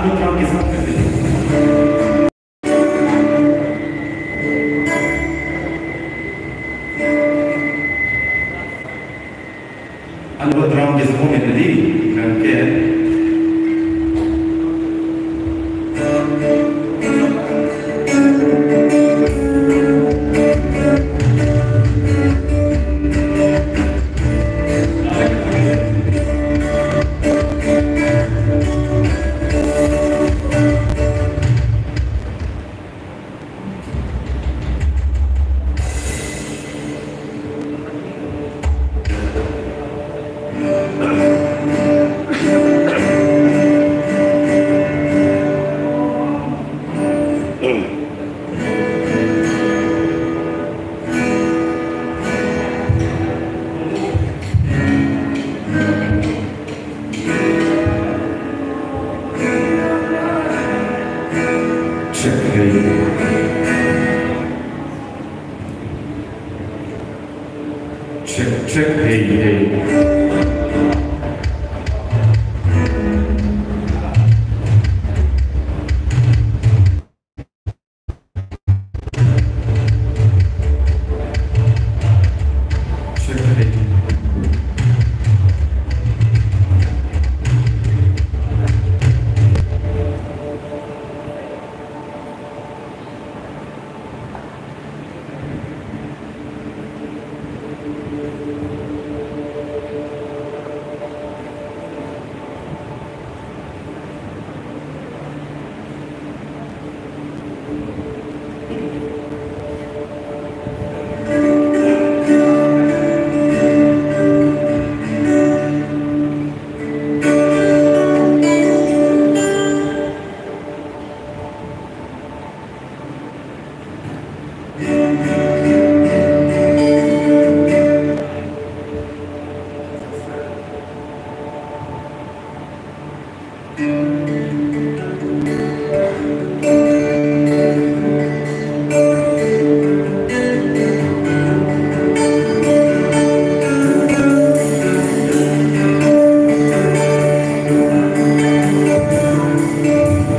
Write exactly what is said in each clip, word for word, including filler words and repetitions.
Ang bo drum kisa phone ni di, hingke. Check, hey. Check, check, hey, hey.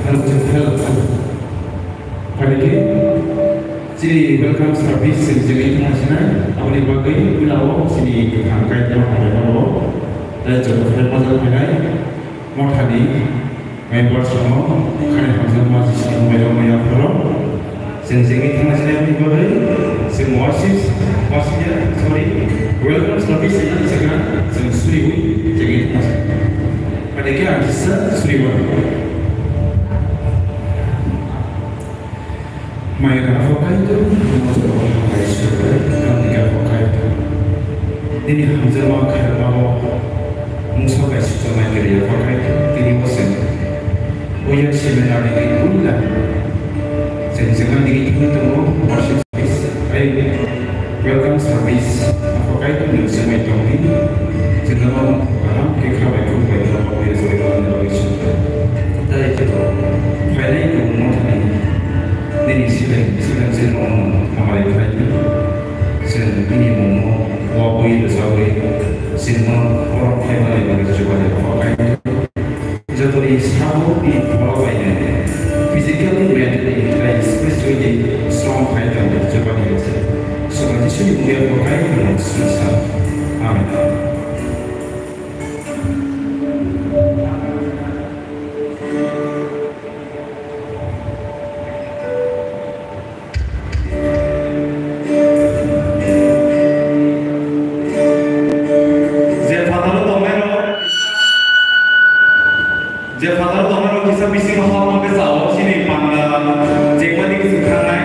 Hello, hello. Phaikhe, chini welcome service chwng chini thangsinai, aboni bagwi puila o chini kwthang kaitor hambai mano, tei joto khe mojak khainai mothani members rokno khani hamjakma Jisuni mairum maya pharo. Chwng chini thangsinai aboni bagwi chwng worship, worship, sorry, welcome service chini chwng suriwi chini thangsinai. Phaikhe ang kisa suriwi. Mayra pho Kaitor, motoro hai surai, kamni ka pho Kaitor. Nini hamjakma khairokma bo mungsa bai sukjaknai kiriya pho Kaitor, tini bo chwng. Oya seminary ni bulla. Chwng chwngma nini thani tongo, worship service. Ai, welcome service. Apo Kaitor ni swmai tongdi. Chwngno kaham khe kha bai khum bai tongma bai rwjak rwna bagwi sukha. Tai khe to phainai tongmo thani nini silai silai chwngno hamari khlai di. Chwng nini mungno wabwi rwjagwi chwngno borom khlai mani bagwi chubachu Apo Kaitor. Jotoni sabukni pholok bai physically, mentally, tei spiritually strong khai tongdi, Jehova ni Isor. Swkang Jisuni mungwi bo khai tongmung swnsa. Amen. Je phataro tongnairok, je phataro tongnairok kisa bisingo hor mangkhe chao, chini panda jekmani kisa thangnai.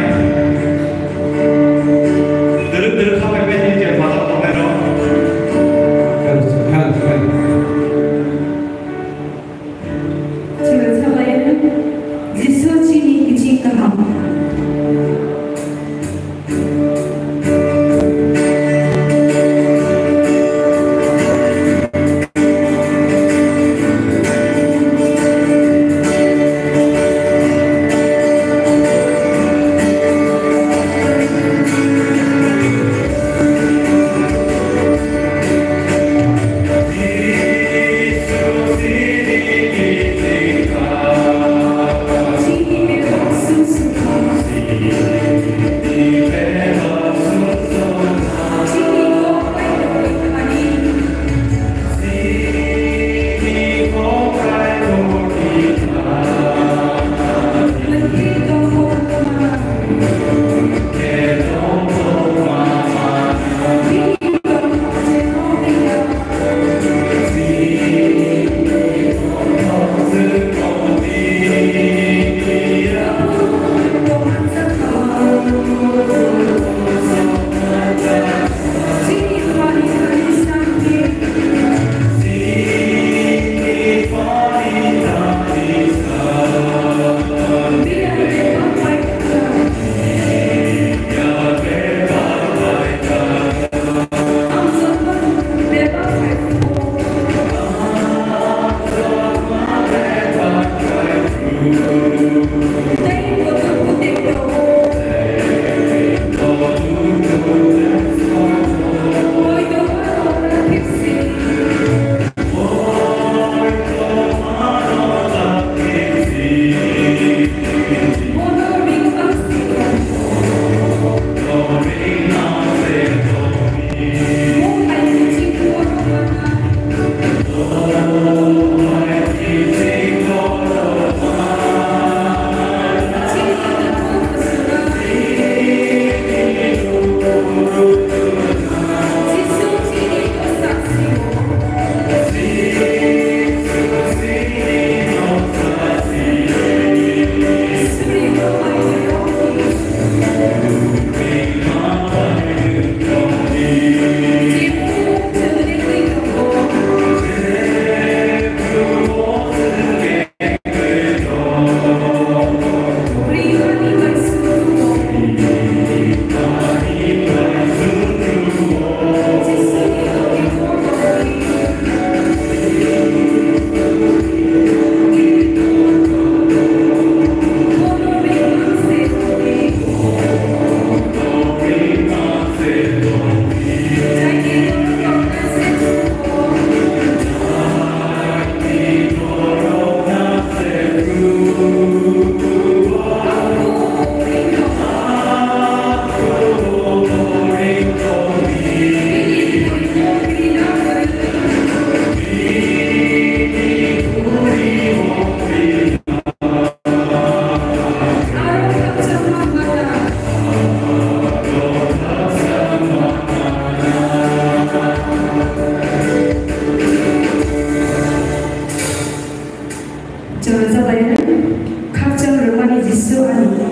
Dwrwk dwrwk khapai bai je phataro tongnairok. Hello, hello, hello. Chwla sabai, Jisu chini kiching kaham. Chwng rwjaklainai, khakchang rwmani Jisu ani.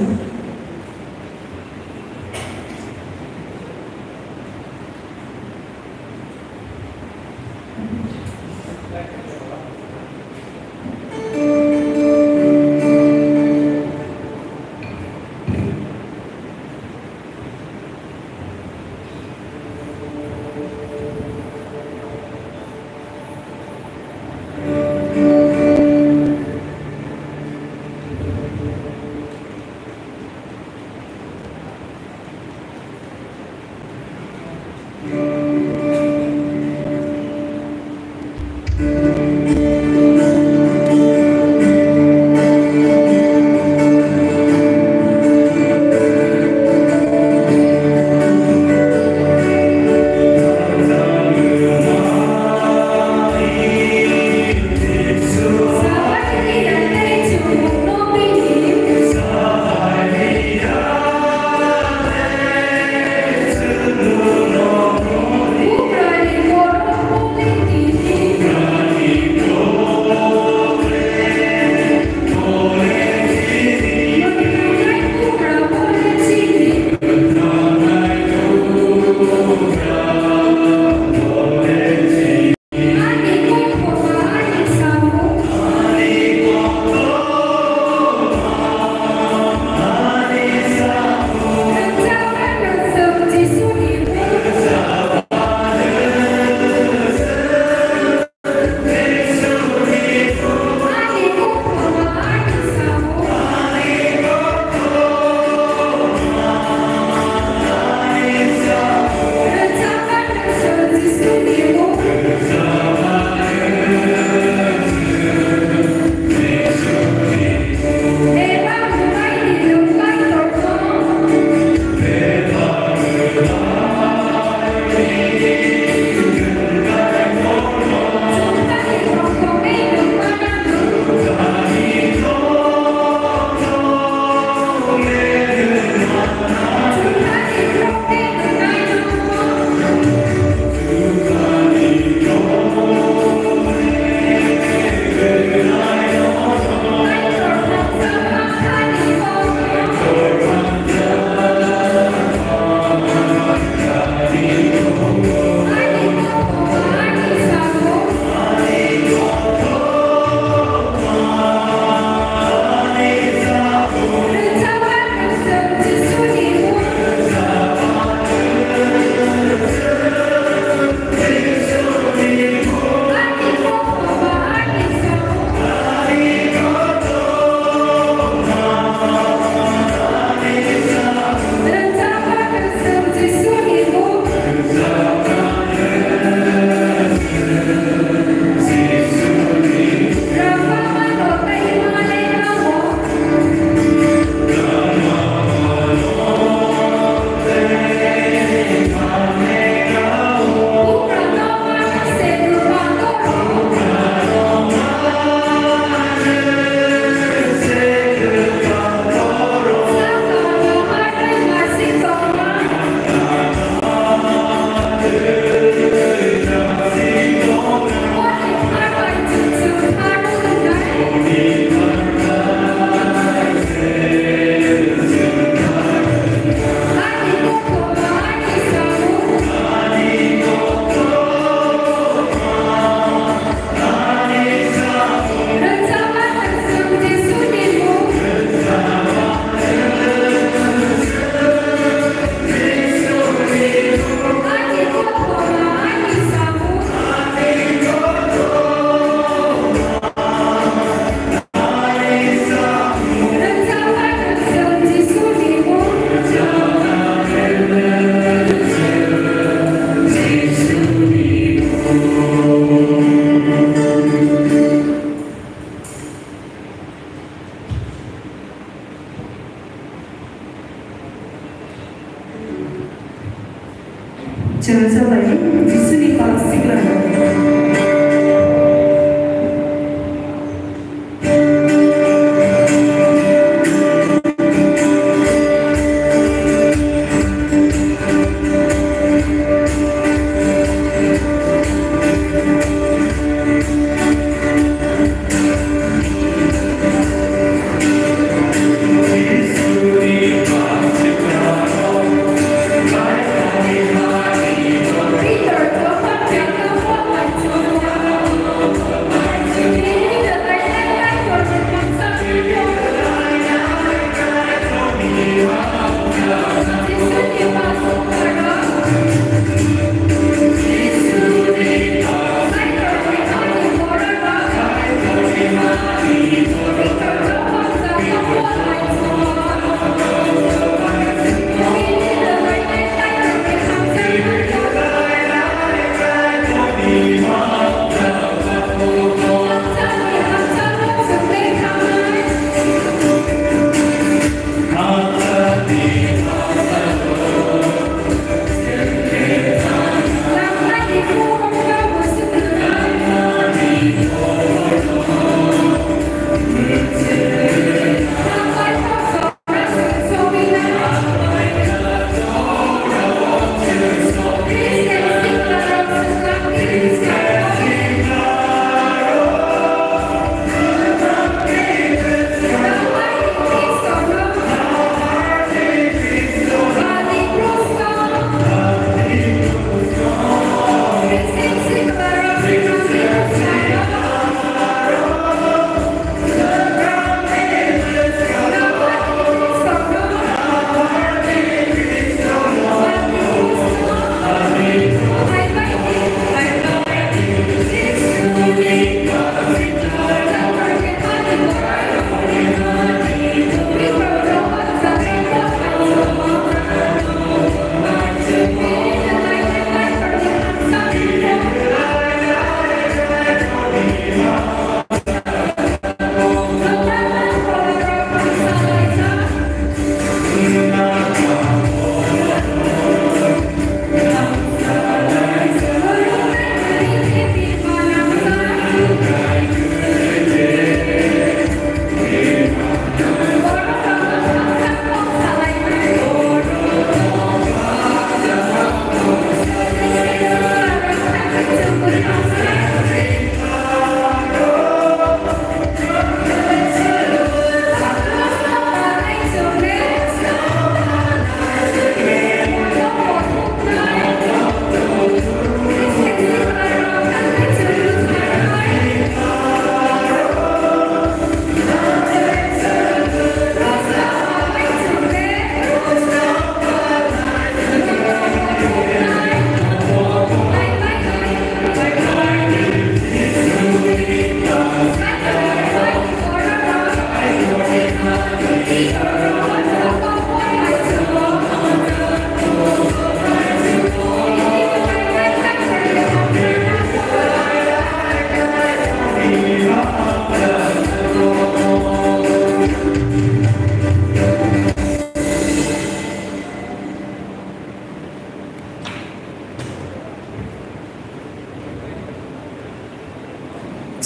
Chwng rwjaklainai Jisuni pal sikla.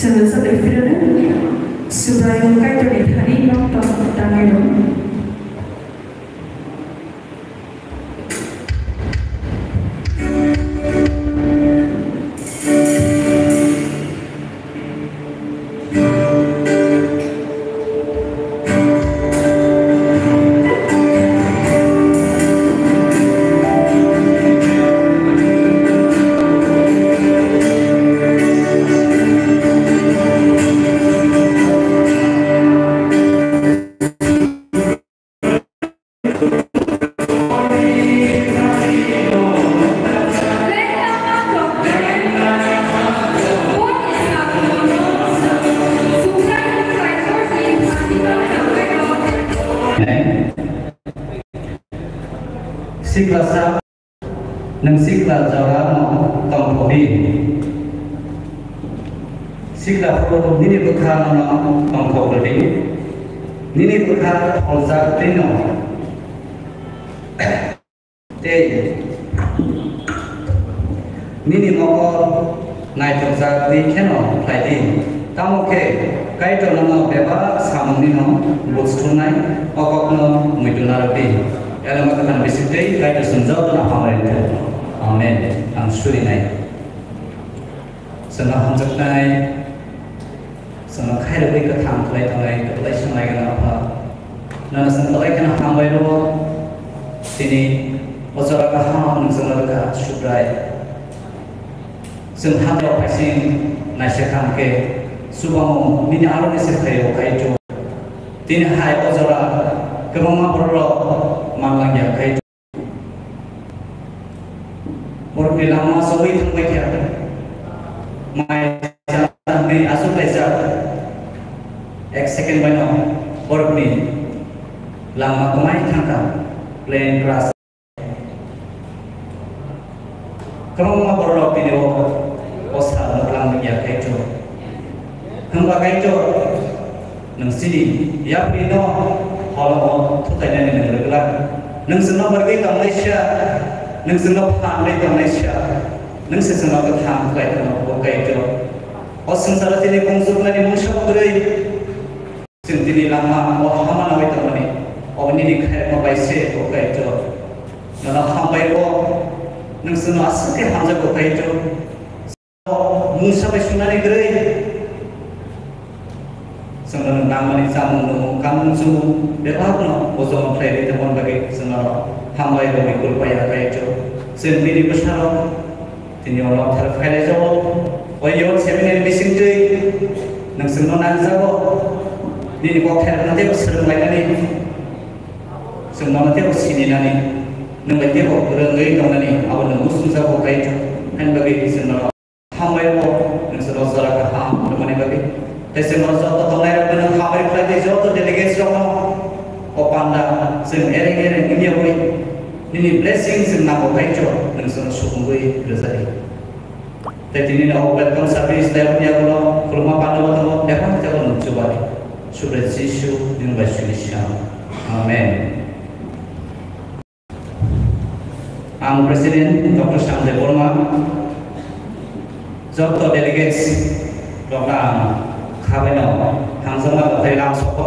Chwng sabai phirwno Subraiyung Kaitorni thani nok tong tangwi rw. Siklasa, nwng sikla jorano tongthokdi. Sikla phuru nini bwkhano tongthok rwdi, nini bwkha tholjak twi'-no. Tei nini mokol naithokjak twi kheno khlai di. Tamo khe Kaitor nono bebak samungnino buj thumnai o kokno muitu narwk di. Elama kwthang bising twi Kaitor chwng jotono hamari rw thung. Amen. Ang surinai. Chwngno hamjaknai. Chwngno khairogwi kwthang khlai tongnai, kwplai swnglai gwnang Apha. Nono chwng belai kheno hambai rwo. Tini o jora kaham nwng chwngno rwkha, Subrai. Chwng hamjak phaising naisik ham khe, chubango nini aroni se phaio Kaitor. Tini hai o jora kwbangma bororok man langya Kaitor. Borokni langma chobwi thangbai kha. Mai chana hwnwi achuk laijak. Ek second baino borokni lama kwmai thangkha, plane crash. Kwbangma bororok tini o, o sal mwklang wngya Kaitor. Hwnba Kaitor, nwng chini yaprino holomo thutainani nwng rwglak. Nwng chwngno bargwi tongnaisa, nwng chwngno phanwi tongnaisa, nwng se chwngno kwthang khlai tongno, o Kaitor. O swngcharo tini kungjuknani mungsa kwrwi. Chwng tini lama o hama nangwi tongmani, o nini khairokma bai se, o Kaitor. Nono hambai o, nwng chwngno aswk khe hamjago, Kaitor. O mungsa bai sunani kwrwi. Chwngno nwng nangmani chamung, nwng kamung chumung, bebakno bojono khlai rwi tongmani bagwi chwngno hambai rwmani kul paiya, Kaitor. Chwng nini bwsarok, tini o nokthar phailai jago. O youth seminar bisingtwi nwng chwngno nangjago. Nini kokthairokno teibo swrwnglainani, chwng nono teibo sininani, nwng bai teibo kwrwngwi tongnani, abo nwng muchungjago, Kaitor. Haini bagwi chwng nono hambai o, nwng chwngno jora kaham rwmani bagwi. Tei chwng nono joto tongnairokno nwng hambai khlai tei joto delegates rokno o panda chwng ereng ereng wngya bai nini blessing chwng nango, Kaitor, nwng chwngno supungwi rwjadi. Tei tini no welcome service tei aboni yagulo khuluma panda bo tongo, bebak jaga nukjubadi. Subrai Jisu nwng bai sini sa. Amen. Ang President Doctor Sam Debbarma, joto delegates rokno ang khabaino hamjakma tei lam soko.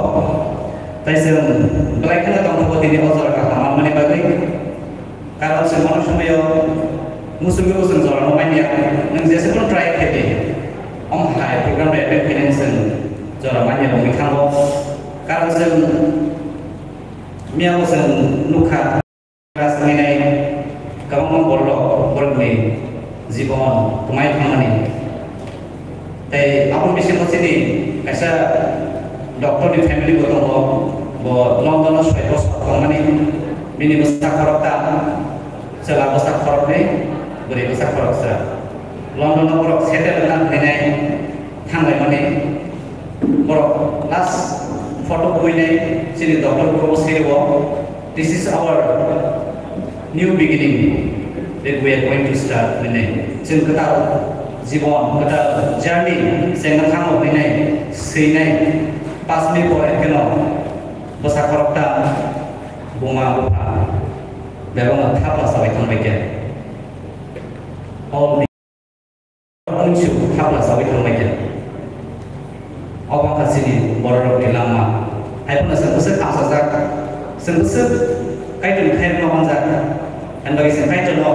Tei chwng belai kheno tongthokgo tini o jora kaham manmani bagwi. Karon chwng bono somoyo muchungwi bo chwng jorano manya, nwng jesa phano try khe di. Omo hai program bai bai khainai chwng jora manya wngwi thango. Karon chwng miyao chwng nukha, khainai kwbangma borok, borokni jibon kwmai thangmani. Tei aboni bisingo chini kaisa doctor ni family bo tongo, bo London o soi bosor tongmani, bini bwsa khorokta, chwla bwsa khoroknwi, bwrwi bwsa khoroksa. London o borok settle wngna phainai, thanglaimani. Borok last photo buinai chini doctor bo sirwo. This is our new beginning that we are going to start, hwnwi. Chwng kwtal jibon, kwtal journey chengna thango hwnwi swinai. Paanch minute pore kheno bwsa khorokta buma bupha bebakno thapla sabai thangbai khe. All Unsuk thapla sawi thangbai khe. O bangkha chini bororokni langma. Hai phano chwng bwswk thangsajak, chwng bwswk Kaitorni khairokno manjak. Ani bagwi chwng Kaitorno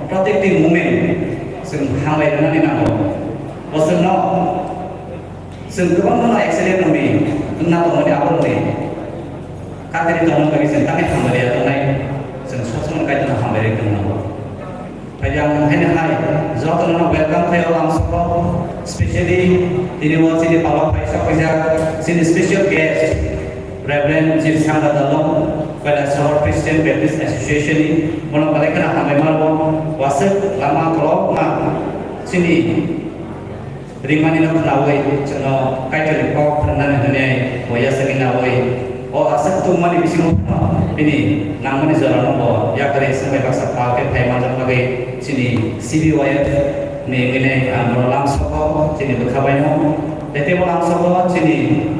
protective moment chwng hambai rwnani nango. Bo chwngno Chwng kwbangma no accident wngwi wngna tongmani abo wngwi. Katari tongmani bagwi chwng tamni hambai ya tongnai. Chwng sob somoi Kaitorno hambai rwi tongna nango. Phai ang haino hai jotono no welcome khai o ang soko, specially tini o chini palok phai sok khaijak chini special guest Reverend Jir Sangha Dalom, Kailasahar Christian Baptist Association ni, bono belai kheno hambai mano, waswk lama kolokma chini Ringmani no khnaui, chwngno Kaitorni kok phrwngnani hwnwi bo yachagwi naui, o aswk tongmani bisingo phano bini nangmani jorano bo yakarwi swngbai baksa pal khe phai manjak bagwi chini C B Y F ni wngwi nai ang bono lamsogo chini bwkha baino. Tei teibo lamsogo chini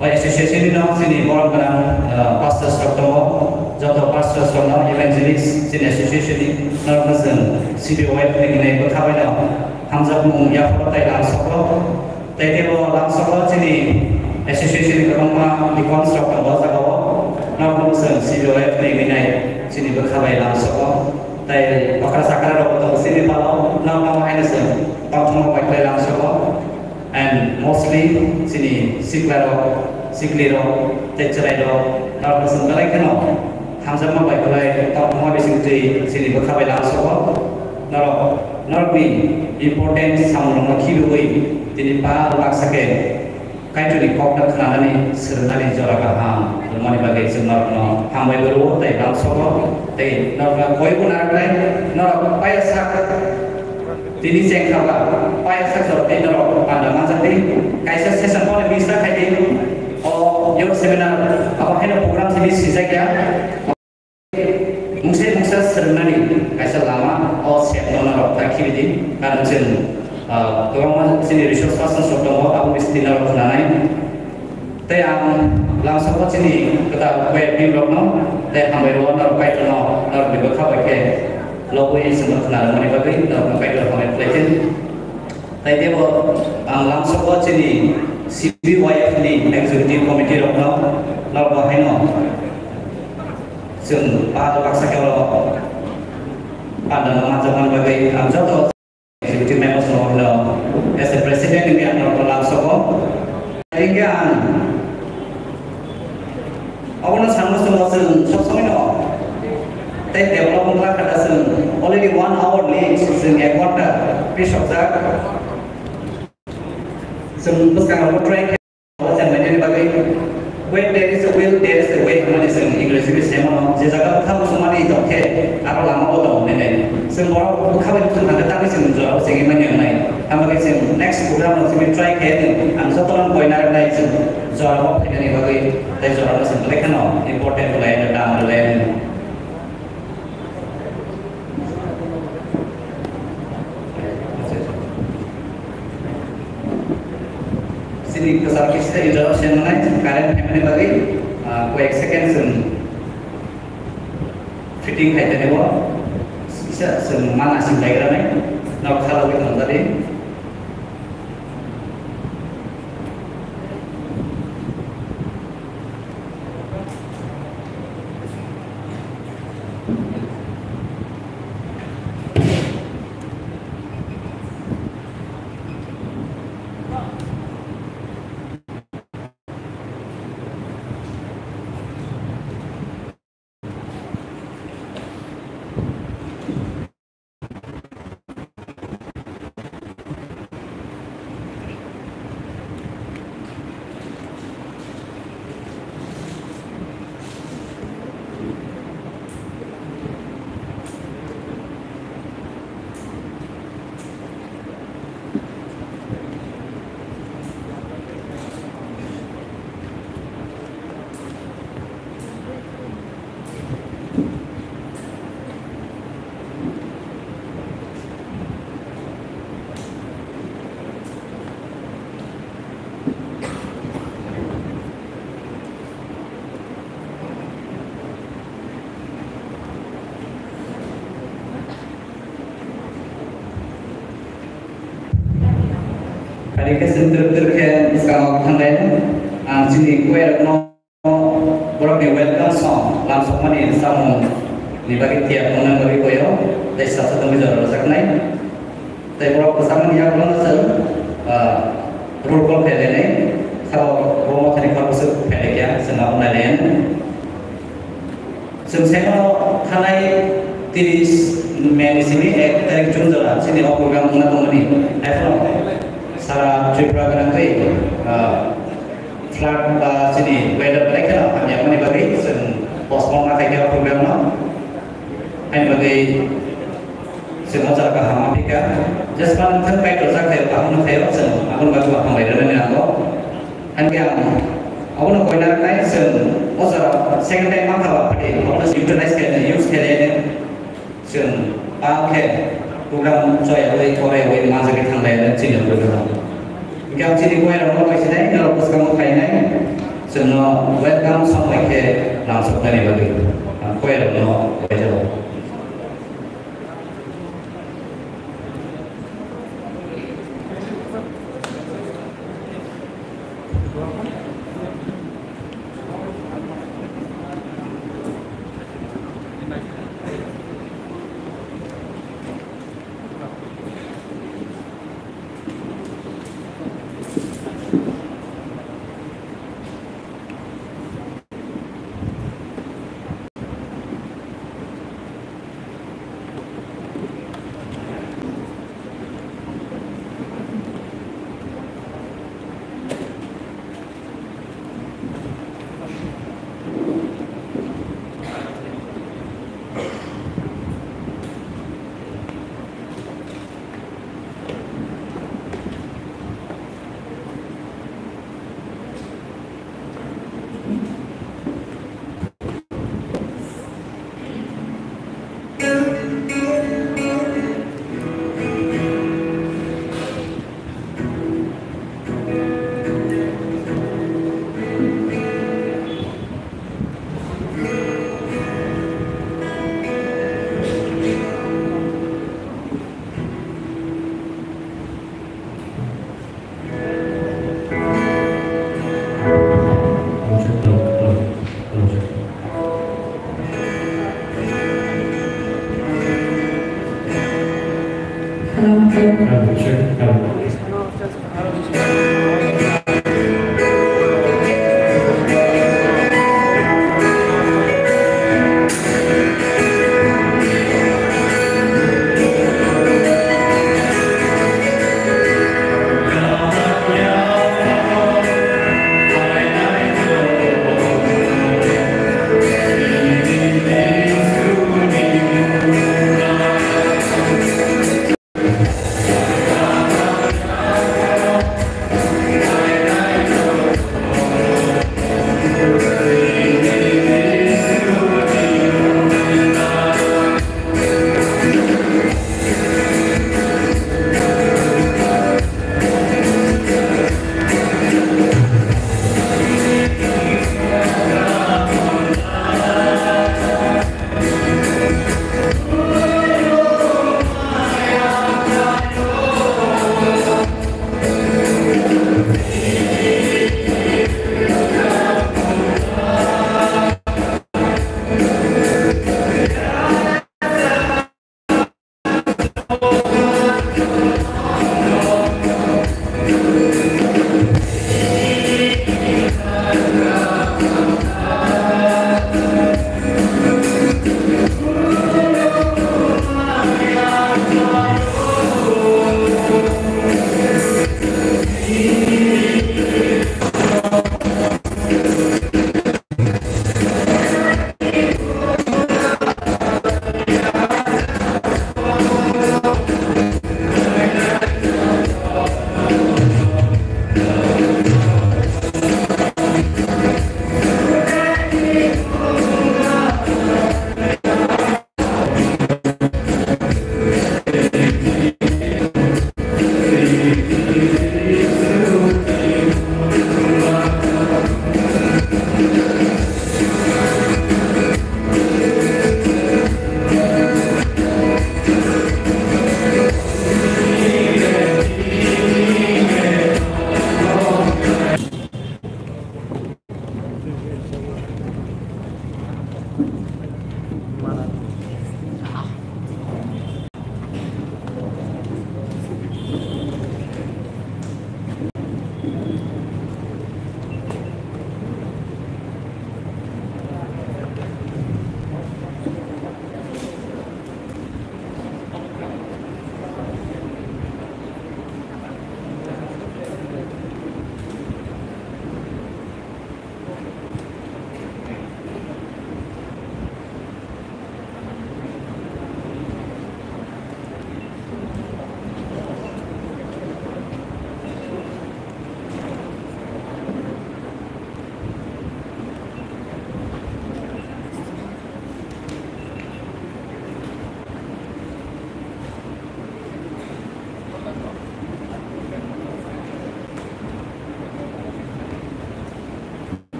O association ni no chini borom gwnang, ah, pastors rok tongo, joto pastors rok no evangelist chini association ni norok no chwng C B Y F ni hinwi bwkha bai no hamjakmung yapharo tei lamsogo. Tei teibo lamsogo chini association ni kwbangma deacons rok tongo o jaga o, norok no chwng C B Y F ni hinwi nai chini bwkha bai lamsogo. Tei okra chakra rok tongo chini palo, norok no haino chwng tongthokma bai khlai lamsogo. And mostly chini sikla rok, sikli rok, tei chwrai rok, norok no chwng belai kheno hamjakma bai kwlai tongthokma bising twi chini bwkha bai lamsogo. Norok, norokni important samung rokno khibiui tini pa baksa khe Kaitorni kokno khwnanani swrwngnani jora kaham rwmani bagwi chwng norokno hambai bo rwo tei lamsogo tei norokno koi bo narwknai norok paya sak Tini chengkha ba, paya sak jora tei norok panda manjakdi, kaisa session phone miss ta khai di. O yo seminar abo haino program simi sijak ya. Mungsa mungsa swrwngnani kaisa lama o sep no norok ta khibi di. Karon chwng, ah, kwbangma chini resource person rok tongo, abo bisti norok khwnanai. Tei ang lamsao chini kwtal web team rokno tei hambai rwo norok Kaitorno norokni bwkha bai khe lobwi chwngno khna rwmani bagwi norokno Kaitor hambai khlai khe. Tei teibo ang lamsao chini C B Y F ni executive committee rokno norokbo haino chwng pal baksa khe oro panda no manjakmani bagwi ang joto executive members no hino as a president wngwi ang norokno lamsao. Hingke ang abono sango chwng chwng sob somoi no tei development lakha da chwng already one hour ni chwng ek ghonta pisokjak. Chwng bwskango try khe o chwng nini bagwi, "Where there is a will, there is a way," hwnmani chwng English bai se mano. Je jaga bwkha muchungmani tong khe aro lama bo tongo hwnwi. Chwng borok bwkha bai muchung thangkhe tangwi chwng jora o chengwi manya wngnai. Tamo khe chwng next program o chwngwi try khe ang jotono poina rwnai chwng jora o phainani bagwi tei jora no chwng belai kheno important khlai, dam rwlai. Chini kwchar kisa introduction wngnai, current phaimani bagwi, ah, koyek second chwng fitting khai tongwi o, kisa chwng mana sing lai granai, nok khalogwi tongjadi. Hari khe chwng twrwk twrwk khe bwskango thanglai, ang chini kuwai rokno borokni welcome song lamsokmani samung ni bagwi tiyar wngnani bagwi boyo tei sasa tongwi jora rwjaknai. Tei borok kwchangmani yagulo no chwng, ah, roll call khlai lainai, sabo bo mothani khoroksa khlai laikha, chwng abo nai lai anw. Chwng saimano thanai tris May ni simi ek tarik June jora chini o program wngna tongmani. Haiphano sara Tripura gwnang tei, ah, flood ba chini weather belai kheno hamya mani bagwi chwng postpone ma khaikha o program no. Haini bagwi chwng o jaga kaham ma phika. Jespan thang Kaitor jak khaio, kaham no khaio, chwng aboni bagwi bo hambai rwnani nango. Haini ang abono koina rwnai, chwng o jaga second time ma kha ba phadi, abono utilize khainai, use khainai. Chwng bang khe program choyaui, koreui, manjagwi thanglai chini program. Hingkhe ang chini koirokno bai sinai, norok bwskango phainai, chwngno welcome song bai khe lamsoknani bagwi ang koirokno koijago.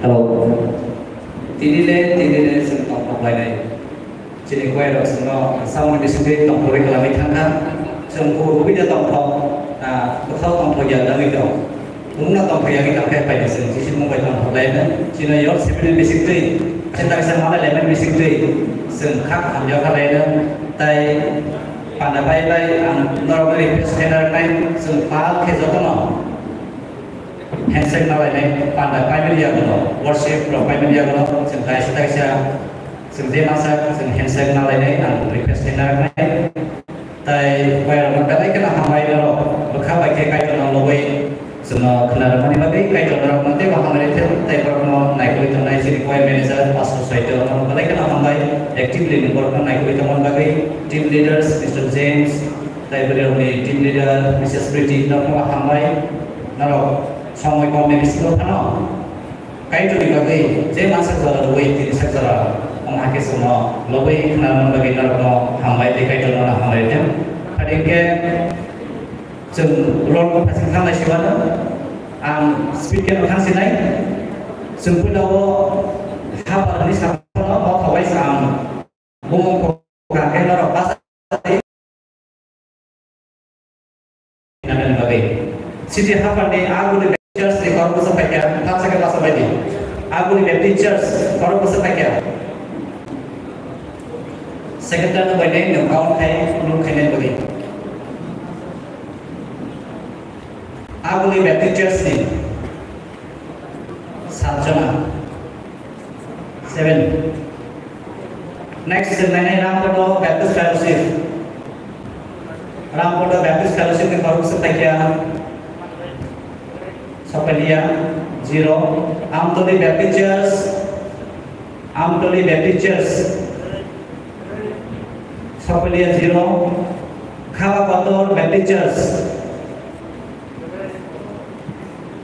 Hello. Tini le, tini le, chwng tongthok lainai. Chini choir rok chwngno samung bisingtwi tongthok rwi kwlangwi thangkha. Chwng kubui de tongthok, ah, kwthao tongthok ya wngwi tong. Wngno tongthok ya wngwi tongkhe phaidi chwng Jisu mung bai tongthok lainai. Chini yor sibini bisingtwi, kaisa taksa malai laimani bisingtwi, chwng kha kaham ya kha lainai. Tai panda bai bai ang norok request khe narwknai, chwng pal khe jotono handshake ma lainai, panda paimani yagulo, worship rok paimani yagulo, chwng kaisa taksa, chwng je masa, chwng handshake ma lainai, ang request khe narwknai. Tai choir rokno belai kheno hambai norok, bwkha bai khe Kaitorno lobwi, chwngno khna rwmani bagwi Kaitor norokno teibo hambai rwthwng, tai borokno naikolwi tongnai chini choir manager, pastor saitw norok belai kheno hambai, actively ni borokno naikolwi tongmani bagwi, team leaders, Mister James, tai bwrwirokni team leader, Missus Pretty, norokno hambai, norok somoi komni bisingo phano Kaitorni bagwi je mansak jora rwui tini sak jora wng hakhe chwngno lobwi khna rwna bagwi norokno hambai tei Kaitorno hambai rwthwng. Phai hwnkhe chwng rokno phasing thangnai siwano ang speed khe thang sinai. Chwng puila o hapar hwnwi saphano motha waisa ang bumung kok kha khe norok bachai. City haphar ni a guli Church ni khorok bwswk phaikha, thapsa khe basa bai di. Aguli Baptist Church khorok bwswk phaikha. Secretary no bai nai no count khai, no khai nai bwrwi. Aguli Baptist Church ni sat jona. Seven. Next, nai nai Ramkoto Baptist Fellowship. Ramkoto Baptist Fellowship ni khorok bwswk phaikha. Sokpailia, zero. Amtoli Baptist Church, Amtoli Baptist Church, Sokpailia, zero. Khaba Kotor Baptist Church,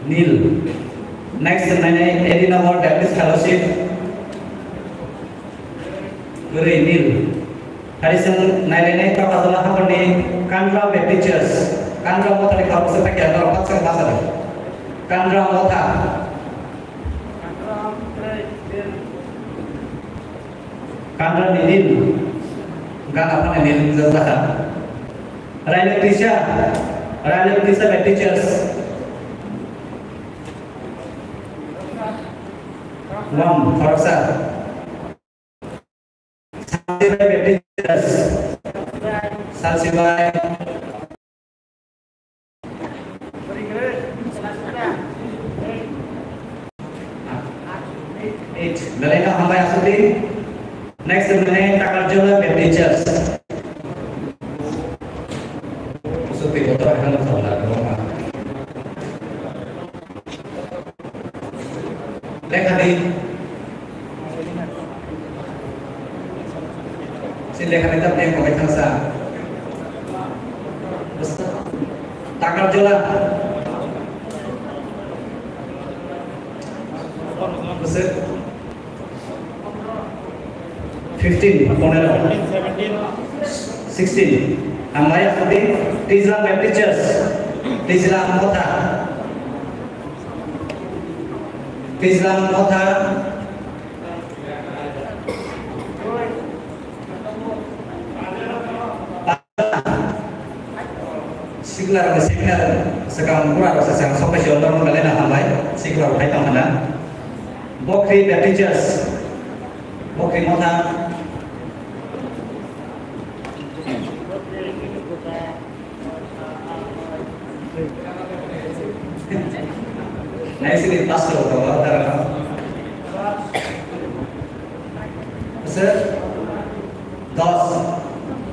nil. Next, nai nai Edinogor Baptist Fellowship, kwrwi, nil. Hari chwng nailainai Kapajola haphangni Kandra Baptist Church, Kandra Mothani khoroksa phaikha, norok baksa baksa di. Kandra Motha. Kandra ni nil. Gana phane nil wngjak jakha. Railok Tisa, Railok Tisa Baptist Church. One, khoroksa. Salsibai Baptist Church. Salsibai. Eight. Belai no hambai aswk di. Next, belai Takarjola Baptist Church. Aswk di kotor hai no thangla, kwbangma. Lekha di. Si lekha di, tamni kok thangsa. Takarjola. Bwswk. Fifteen, ponero. Sixteen. Ang maya pati Tijlang Baptist Church. Tijlang Motha. Tijlang Motha. Sikla rok seminar swkang bura rok swkang sok bai si order belai no hambai sikla rok hai tong khna. Bokri Baptist Church, Bokri Motha. Nai sini pastor to ba dara. Sir, dos,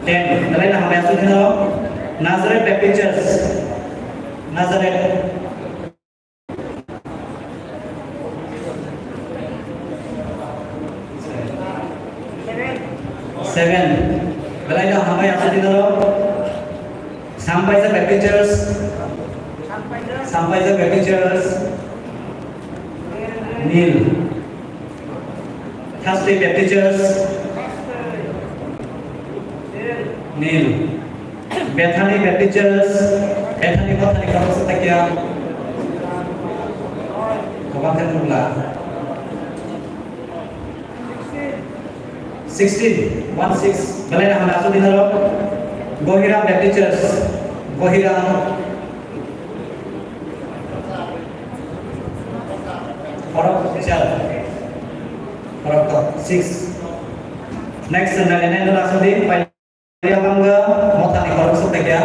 ten. Belai no hambai aswk hino. Nazareth Baptist Church. Nazareth. Seven. Belai no hambai aswk hino. Sampaija Baptist Church. Sampaija Baptist Church. Nil. Thastwi Baptist Church. Nil. Bethany Baptist Church. Bethany Mothani khoroksa phaikha. Kwbang khe nukla. Sixteen, one six. Belai no hambai aswk hino. Gohiram Baptist Church. Gohiram. Khorok sal. Khorok to six. Next, nai nai no aswk di. Palia Bangam, Mothani khorok swk tei kya?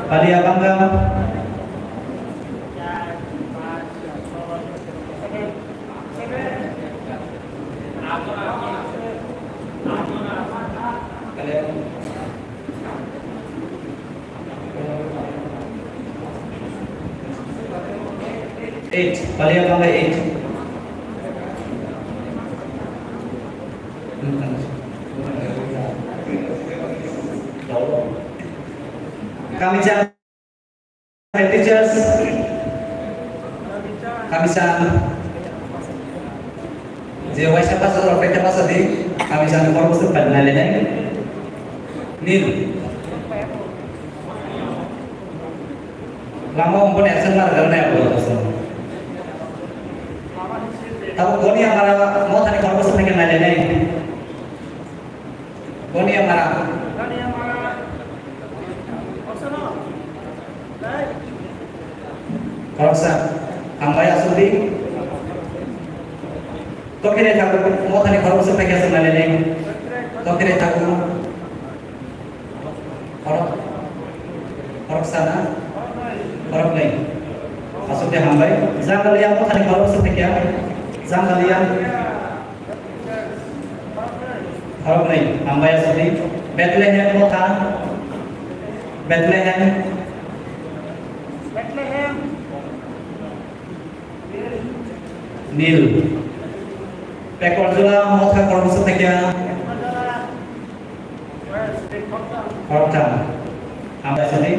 Palia Bangam. Eight, Palia Bangam eight. Kami chan teachers, kami chan je waisa pastor rok pete pastor di, kami chan bor bosor pada nai lenai. Nil. Lama umpon action mar gar nai apor bosor. Tabo goni amara mo thani bor bosor theke nai lenai. Boni amara. Khoroksa. Hambai aswk di. Tokhirai thago, mothani khorok bwswk phaikha chwng nainani. Tokhirai thago. Khorok, khorok sana, khorok nai. Aswk de hambai. Jangaliya mothani khorok bwswk phaikha. Jangaliya. Khorok nai. Hambai aswk di. Bethlehem motha. Bethlehem. Bethlehem. Nil. Pekorjula motha khorok bwswk phaikha. Khoroktham. Hambai aswk di.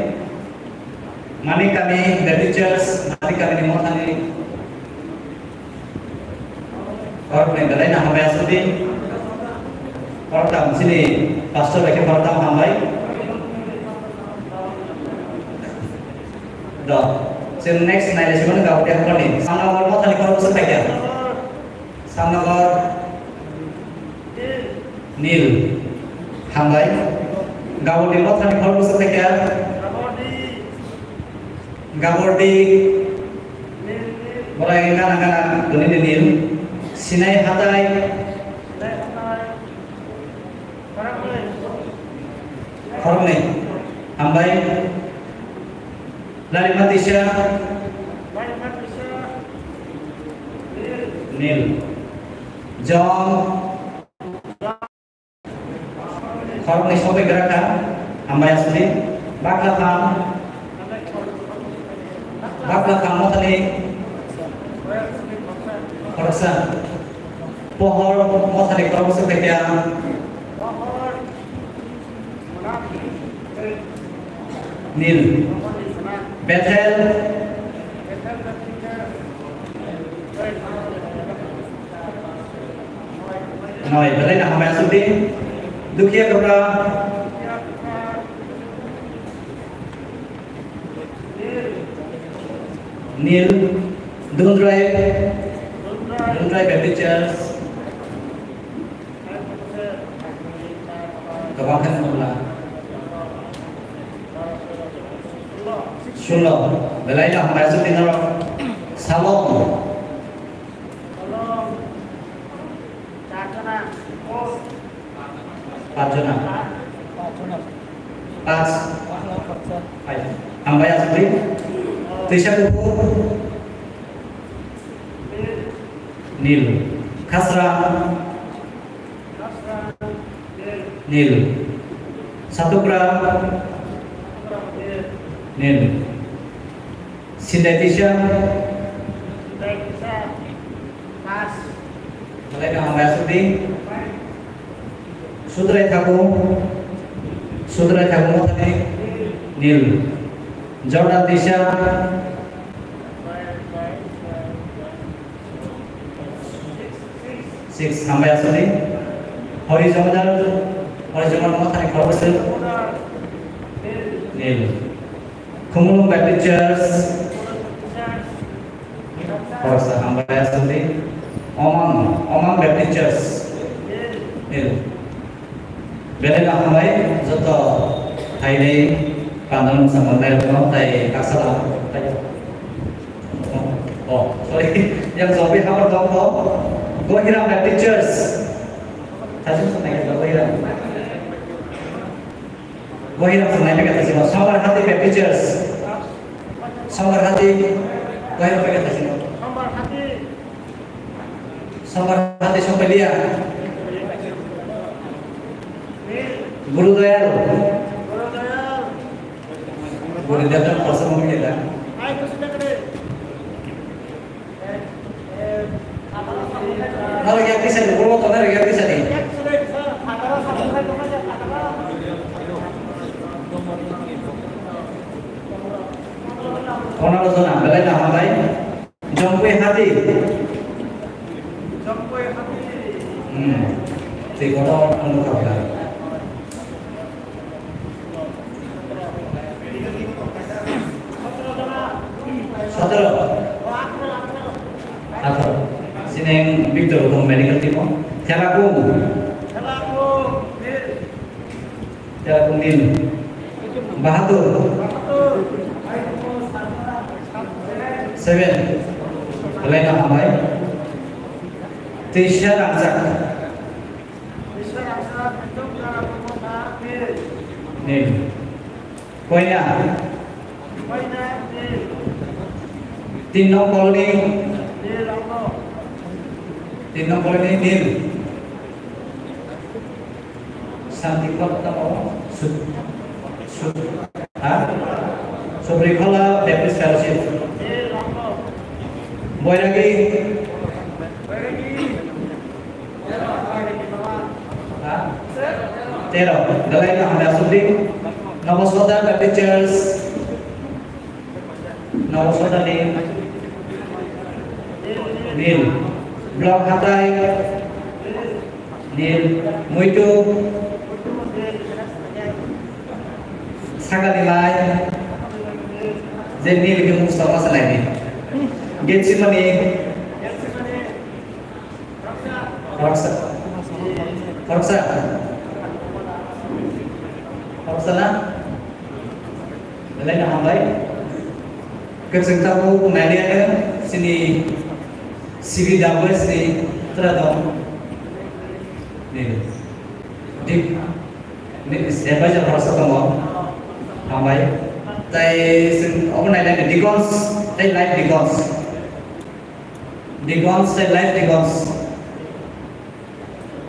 Manik Kami Baptist Church, Manik Kami ni mothani. Khoroknwi belai no hambai aswk di. Khoroktham chini pastor bai khe khoroktham hambai. Do, chwng next nailai simano Gabodia haphani. Sangnagor mothani khorok bwswk phaikha. Sangnagor Nil. Hambai. Gabodia mothani khorok bwswk phaikha. Gabordi. Borai gana gana doni de Nil. Sinai hatai. Khoroknwi. Hambai. Lari Matisa. Nil. John. Khoroknwi sogwi gra kha. Hambai aswk di. Bakla Khan. Bakla Khan mothani khoroksa. Pohor mothani khoroksa phaikha. Nil. Bethel. Noi, belai no hambai aswk di. Dukhiya Tokra. Nil. Dundrai. Dundrai Baptist Church. Kwbang khe nukla. Sulo, belai no hambai aswk di norok. Salom. Pach jona. Pach. Hai. Hambai aswk di. Twisa Kuphur. Nil. Khasra. Nil. Satukra. Nil. Sindaitisa. Belai no hambai aswk di. Sudrai Thaku. Sudrai Thaku mothani. Nil. Jordan Tisa. Six, hambai aswk di. Hori Jomodar, Hori Jomodar mothani khorok bwswk. Nil. Khumulwng Baptist Church. Khoroksa, hambai aswk di. Omang, Omang Baptist Church. Nil. Belai no hambai, joto thainwi pandal mungsa mannairokno tai kaksala tai. Oh, sorry. Yang sorry, hamar tong tong. Gohiram Baptist Church. Thaisung sanai khe Gohiram. Gohiram sanai khe thaisung. Sombar Hati Baptist Church. Sombar Hati. Gohiram khe thaisung. Sombar Hati. Sombar Hati Sompailia. Guru Dayal. Guru Dayal khoroksa mungwi khe da. Nalo ya kisa ni, guru to nalo ya kisa ni. Pondro jona, belai no hambai. Jongpui Hati. Hmm. Tei kotor ang nukha pha. Sotoro. Atharo. Sineng Victor Rukung medical team o. Thelakung. Thelakung Nil. Bahadur. Seven. Belai no hambai. Teisa rangchak. Nil. Koina. Tin nong colony. Tin nong colony nil. Santi Kotto Sut-, Sut-, ha? Subrikhola Baptist Fellowship. Boiragi. Ha? Tero. Belai no hambai aswk di. Nabasota Baptist Church. Nabasota ni nil. Block Hatai nil. Muitu. Sakali lai. Je nil ke mung sokma salai ni. Getsimani. Khoroksa. Khoroksa. Khoroksa na? Belai no hambai. Kwchwng tabuk nainai ano chini C B W S ni tra dong. Ni. Dik. Ni advisor khoroksa tongo. Hambai. Tai chwng obo nainai deacons, tai life deacons. Deacons tei life deacons.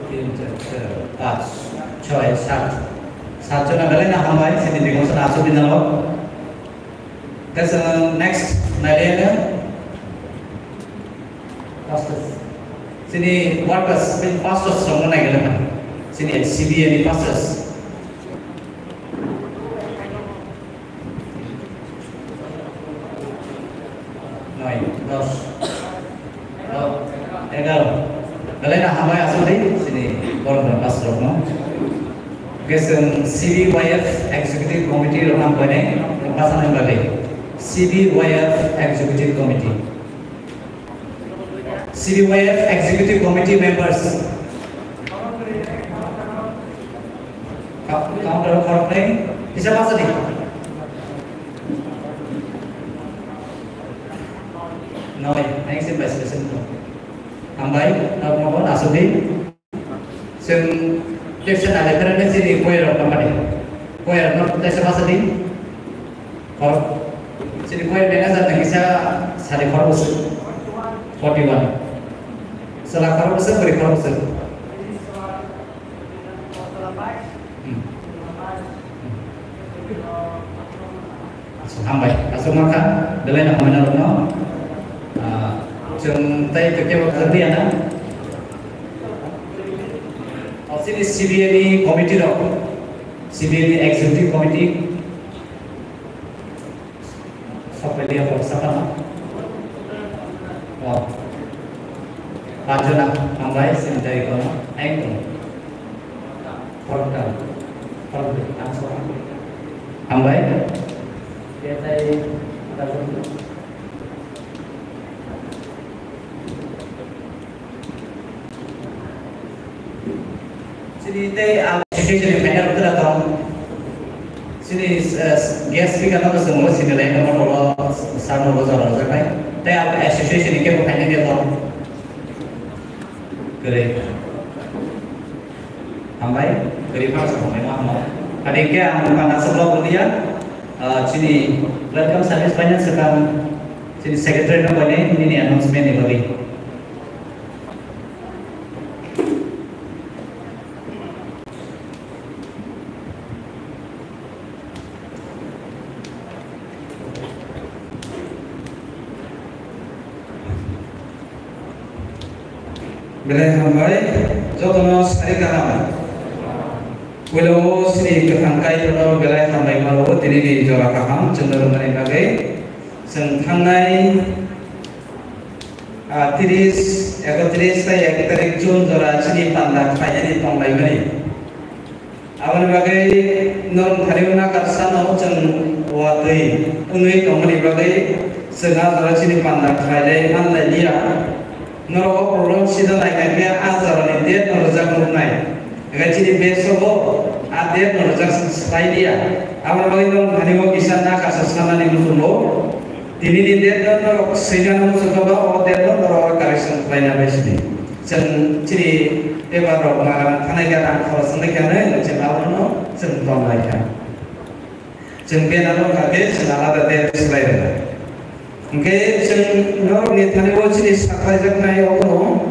Tin, char, char, panch, choi, sat. Sat jona belai no hambai, chini deacons no aswk di nalo. Tei chwng next nailaiya no. Pastors. Chini workers, chini pastors rokno nailaiya. Chini C B A ni pastors. Noi, dos, dos, egaro. Belai no hambai aswk di, chini borok rok pastor rok no. Hwnkhe chwng C B Y F Executive Committee rok no hambai nai, rok bwsani bagwi. C B Y F Executive Committee. C B Y F Executive Committee members. Ka-, counter khoroknwi, kisa bachadi. Noi, next in vice president. Hambai, norokno bo aswk di. Chwng teisa nai lai phano chini choir rok tongmani. Choir rok no teisa bachadi. Khorok. Chini choir manager ni kisa sari khorok bwswk. Forty one. Chwla khorok bwswk, bwrwi khorok bwswk. Hmm. Hambai, aswk ma kha, belai no hambai norokno. Ah, chwng tei kebo kajak liya na. O chini C B A ni committee rok, C B A ni executive committee. Sokpailia khoroksa phano. O. Panjona, hambai, sini tei kono. Thank you. Khorokta. Khorokta. Ang sokha. Hambai. Tei. Chini tei ang association ni final kura tong. Chini, eh, guest speaker no chwng bo sini lai tongma rok, sir no bo jora rwjaknai. Tei ang association ni kebo final ya tong. Kwrwi. Hambai, kwrwi phano sa hambai ma hamo. Adi khe ang bukan aswk lo buliya, ah, chini welcome service paina swkang chini secretary no bai nini announcement ni bagwi. Belai hambai, jotono sari kaham. Puila o sini kwthang kaitorno belai hambai mano, tini ni jora kaham chwngno rwmani bagwi. Chwng thangnai, ah, tris, ekotris tei ek tarik June jora chini panda khlainani tonglaimani. Aboni bagwi norok thani wngna kaisa no chwng watwi wngwi tongmani bagwi chwng a jora chini panda khlai lai man lai liya. Norok o program sida nai kha khe a jora ni date no rwjak nuknai. Ega chini base o bo a date no rwjak slai liya. Aboni bagwi norok thani o kisa na kaisa sanani muchungo. Tini ni date no norok swinani muchungkha ba o date no norok correction khlaina bai sini. Chwng chini paper rok maga thanai kha rang khorok swngnai kha nai chwng abono chwng tong lai kha. Chwng bena no kha khe chwng alada date swlai rwna. Hwnkhe chwng norok ni thani o chini sakhlai jaknai obono,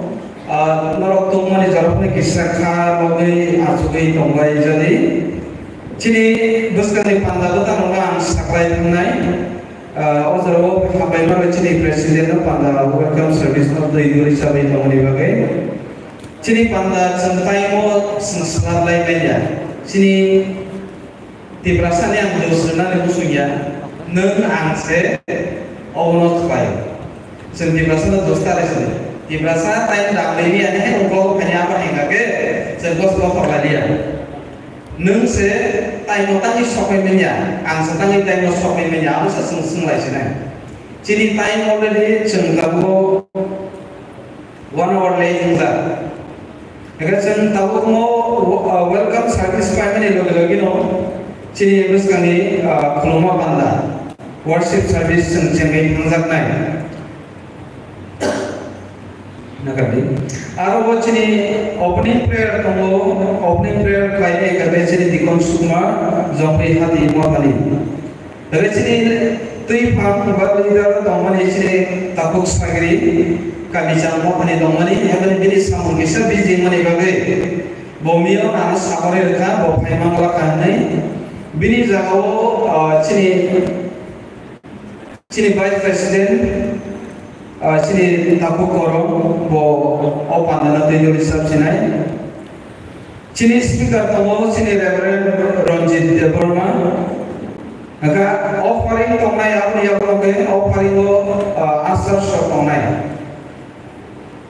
ah, norok tongmani jorok ni kisa kha logwi achugwi tongbai jani. Chini bwskangni panda bwtang rok ang sakhlai thangnai. Ah, o jora o hambai mano chini president no panda welcome service no twi duri chabai tongmani bagwi. Chini panda chwng taimo chwng swlap lai manya. Chini Tiprasa ni ang dos rwnani muchung ya. Nwng ang se obono khlai. Chwng Tiprasa no dos ta rw sini. Tiprasa time dam lai ya ne ungkol phanya apa hengka ke chwng dos dos lai ya. Nwng se time o tangwi sokwi manya, ang se tangwi time o sokwi manya, abo se chwng swng lai sinai. Chini time already chwng tabuk one hour late wngjak. Hwnkhe chwng tabuk mo, uh, welcome service paimani logi logi no chini bwskangni, uh, khuluma panda worship service chwng chengwi thangjaknai. Nagadi. Aro bo chini opening prayer tongo, opening prayer khlainai hwnkhe chini Deacon Sukma Jongri Hati Mothani. Tei chini twi phang ba leader tongmani chini Takhuk Sagri, Kamichang Mothani tongmani, hwnwi bini samung kisa bijing mani bagwi bo mio ano sakori rwkha, bo phaimang lakha hwnwi. Bini jagao, ah, chini Chini Vice President, ah, chini Takhuk Korom, bo o pandano twi duri sab sinai. Chini speaker tongo, chini Reverend Ranjit Debbarma. Hwnkha offering tongnai, aboni yagulo khe offering o, ah, asar sok tongnai.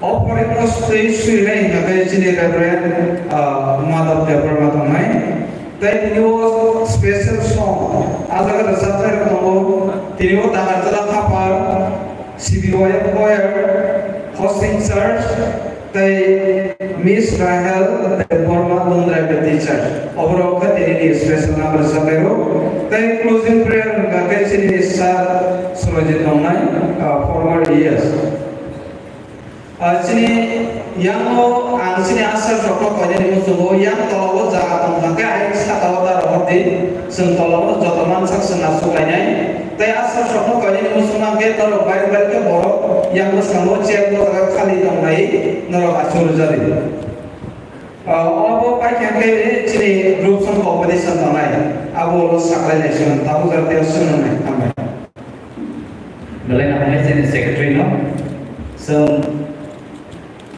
Offering no swi swi nai hingkha khe chini Reverend, ah, Madhav Debbarma tongnai. Tei tini o special song, ah jaga rwchapnai rok tongo. Tini o Dakarjala Thapar, C B Y M Choir, Hosting Church, tei Miss Rahel Debbarma, Lundrai Baptist Church. Oborok khe tini ni special number rwchapnai rok. Tei closing prayer hingkha khe chini Sir Surojit tongnai, ah, former E S. Ah, chini yango ang chini asar rokno koinani muchungo, yang tola o jaga tong hwnkhe ayang saka o ta rohor di, chwng tola o joto mansak chwng achuk lainai. Tei asar rokno koinani muchungo hwnkhe norok bai bai khe borok yang bwskango chair o jaga khali tongnai norok achuk rwjadi. Ah, obo paikha khe chini group song competition tongnai, abo ulo saklainai chwng tabuk jara tei o swngnai hambai. Belai nang hai chini secretary no. Chwng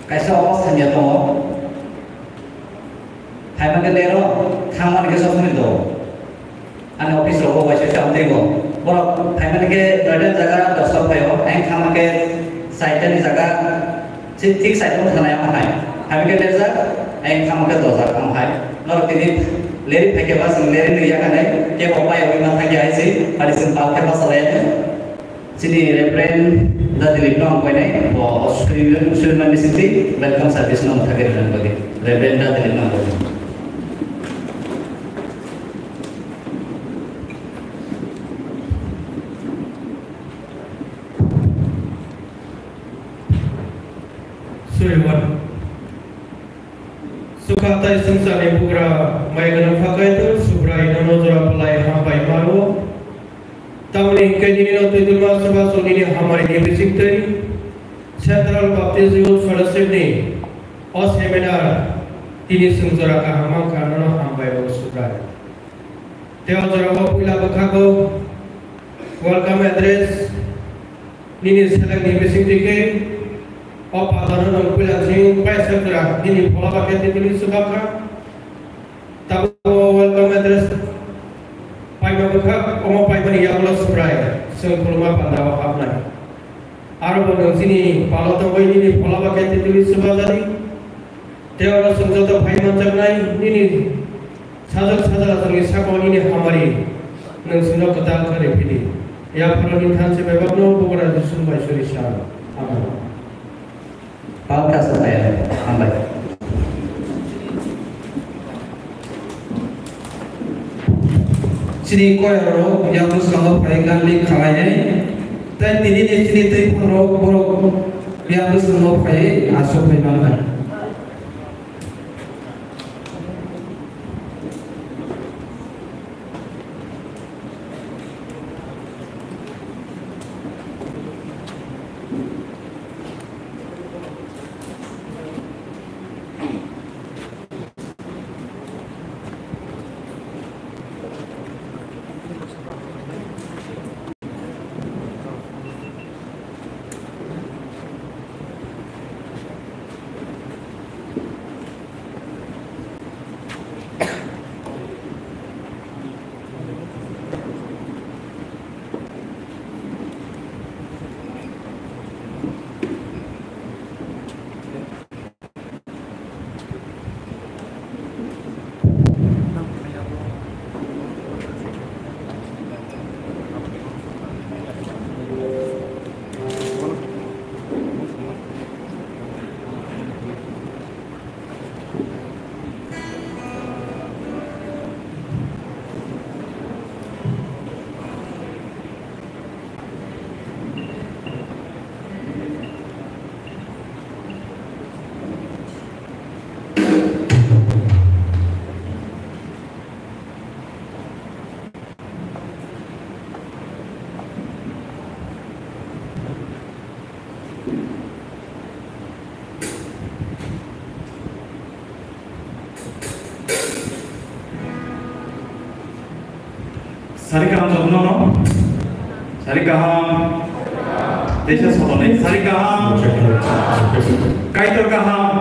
kaisa obo sanya tongo. Phaima khe lero, thangmani khe sosmani do. Ani office rogo waisa sam teibo. Borok phaimani khe noita jaga dosta phaio. Ang thangma khe saita ni jaga, thik, thik saita wng thana yang hai. Phaima khe lerjak, ang thangma khe dojak ang hai. Norok tini leri phaikhe ba chwng leri nwi yakanai, kebo pai oi ma thangya hai se, hari chwng pal khe basa lai. Chini Reverend Da Dilip no ang koinai, bo Sri-, Sriman Misiti welcome service no thagwi rwna bagwi. Reverend Da Dilip no ang koinai. Sriman. Sukha tai swngcharni bugra, mai gwnang pha Kaitor Subrai nono jora phalai hambai maro. Tamoni hwnkhe nini no twidulma chubachu nini hamari ni bisingtwi Central Baptist Youth Fellowship ni o seminar tini chwng jora kaham mankha, nono hambai o Subrai. Tei o jora o puila bwkhago welcome address nini selengni bisingtwi khe o phatarno nwng puila chwng paisa jora nini phola ba khe twi twi swbakha. Tabuk o welcome address paima bwkhak, omo paimani yagulo Subrai chwng khuluma pandao habnai. Aro bo nwng chini palo tongwi nini phola ba khe twi twi swbajadi. Tei oro chwng joto phai manjaknai nini sajwk sajla chwngni sakao nini hamari nwng chwngno kwtal khe rw phidi. Yapharo nini thanse bebakno Bubagra Jisu bai suri sa. Amen. Pal kasa paya. Hambai. Chini koyarok yang bwskango phai gan lik khlainai. Tei tini ni chini tei phungrok borok yang bwswk no phai aswk phai mankha. Sari kaham jotono no. Sari kaham. Teisa sotoni. Sari kaham. Kaitor kaham.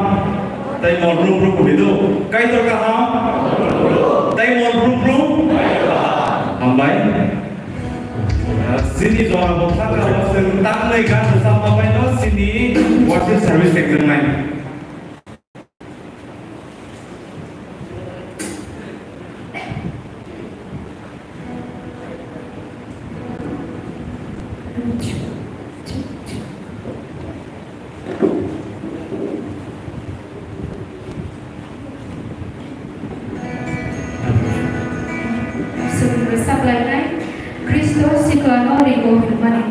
Tai mol brum brum kubido. Kaitor kaham. Tai mol brum brum. Hambai. Sini jora bokha ka sing tang nai gan sama bai no sini worship service ekdom nai. Chwng rwchap lainai, Khristo sikla no ringo hwnmani.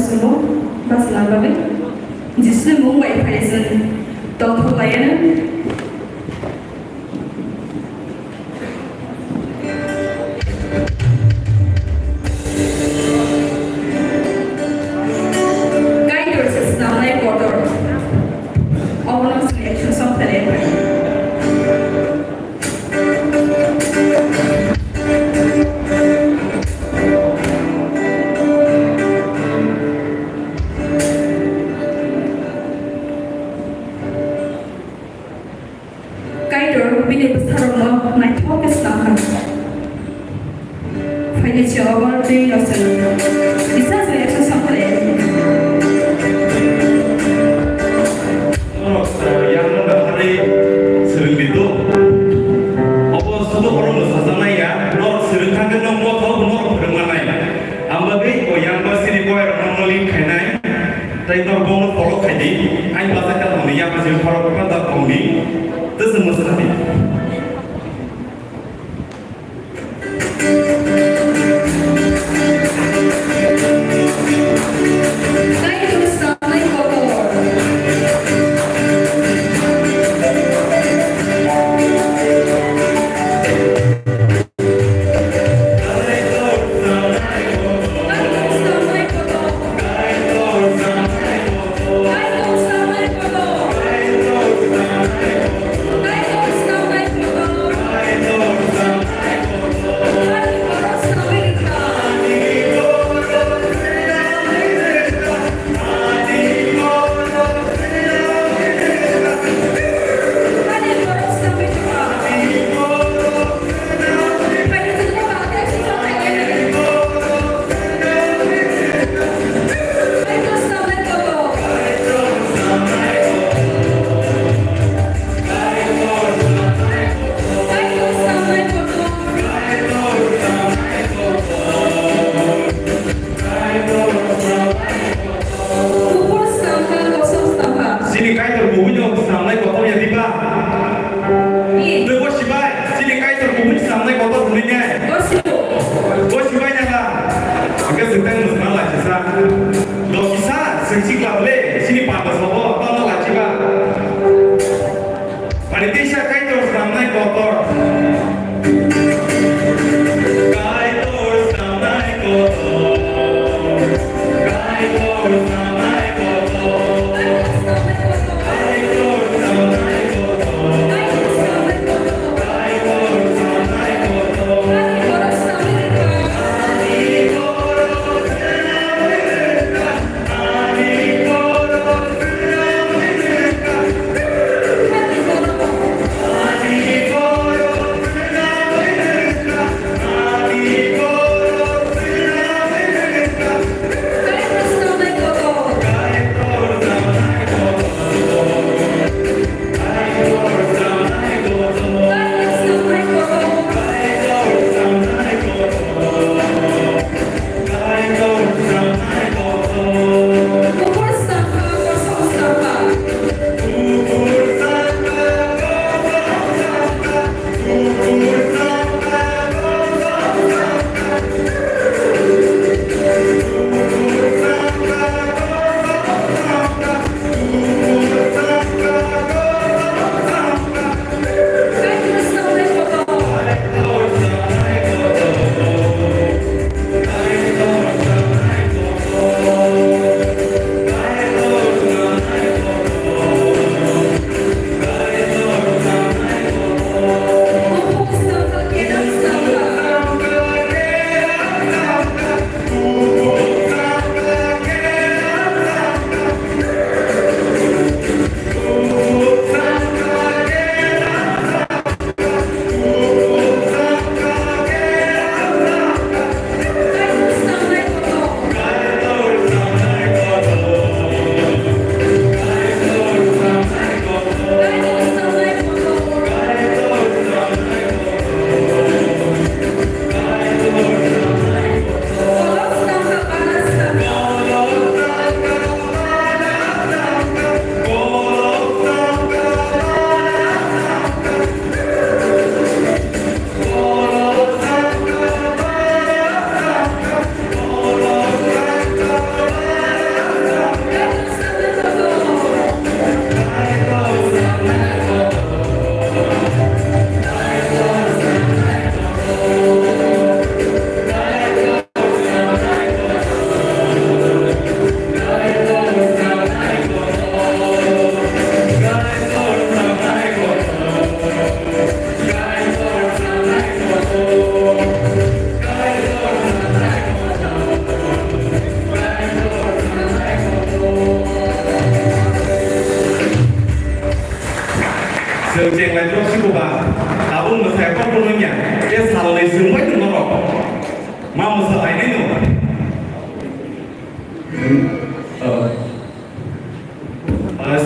Sumo, bas lama bai. Jisu mung bai phai jin tongthok lai ano. Kaitor se snamnai kotor. Obono chwng action song khlai pai. Kaitor bini bwsarokno naithok khe snam kha. Phaini se obo tei roseno kisa se ekso sampore. Norok, eh, yang no naharwi swrwng di do. Obo sudu oro no sajaknai ya, norok swrwng thangkhe no mothok norok phwrwngma nai. Ang bagwi o yang ba sini boy rok no link khainai. Tei norok bono follow khai di. Ai basa ka tongni yang ba sini khorok kha da tongni. Tesa mwsa di.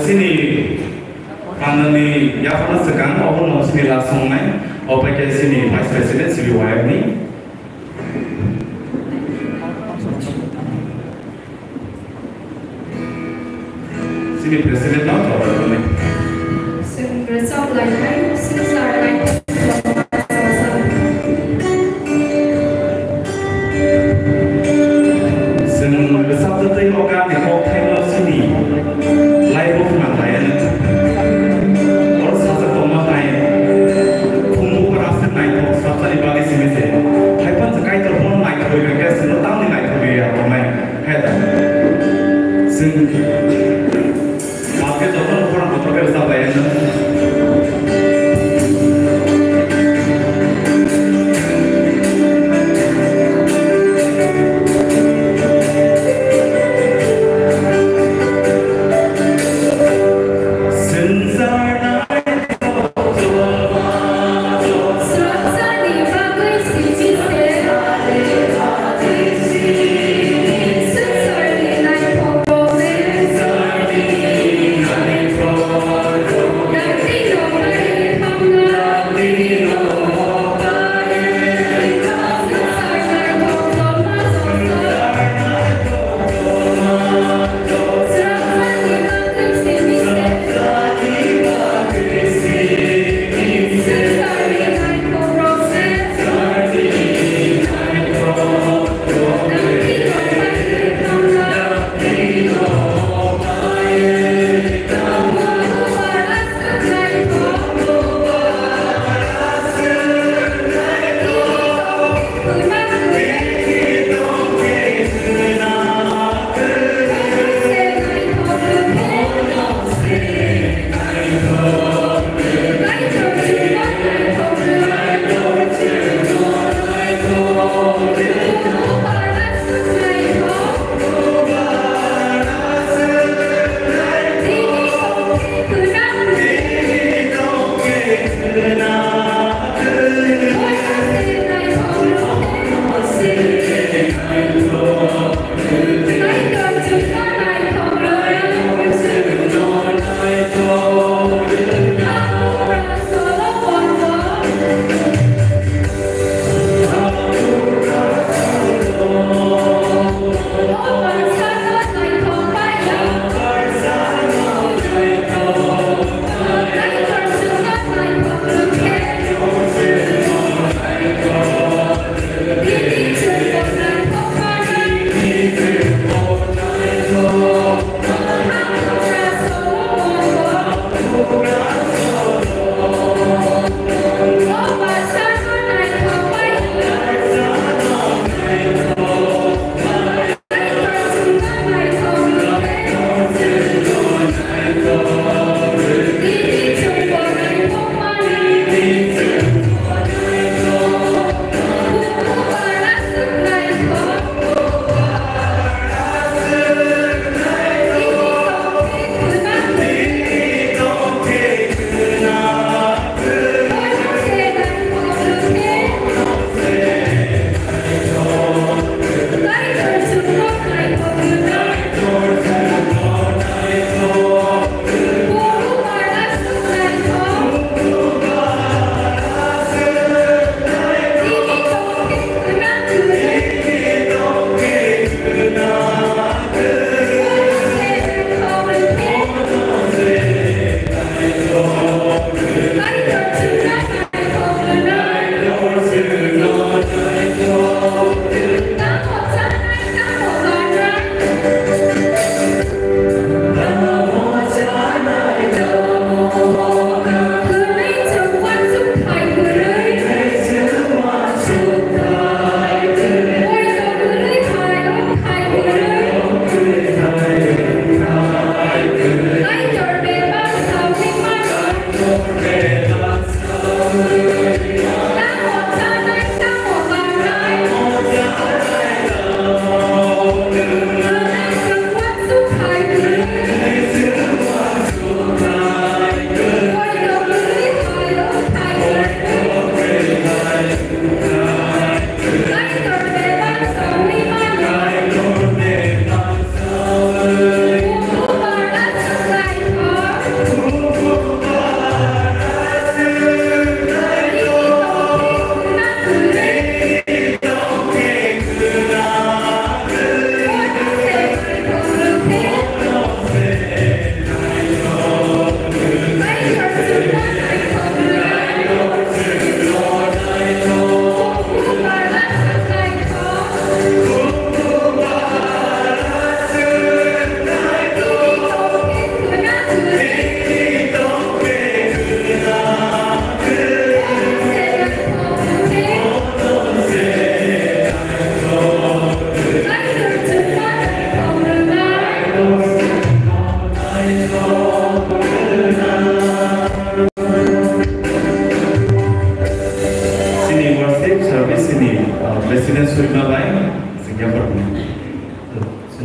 Sini kanani yaphana swkang, obono sini last songnai, obo khe sini Vice President C B Y M ni. Sini President no, Chwng rwchap lai hai, swngchar lai. Chwng rwchapjak tei o ganni kokthaino chini live-o phwnang lai anw. Oro sajak tongma hai phungbu para se naithok sajani bagwi simi se. Hai phano Kaitor bono naithok rwkha khe chwngno tamni naithok rwya tongnai. Hai da. Chwng bagwi jotono khorang kotor khe rwchap lai anw.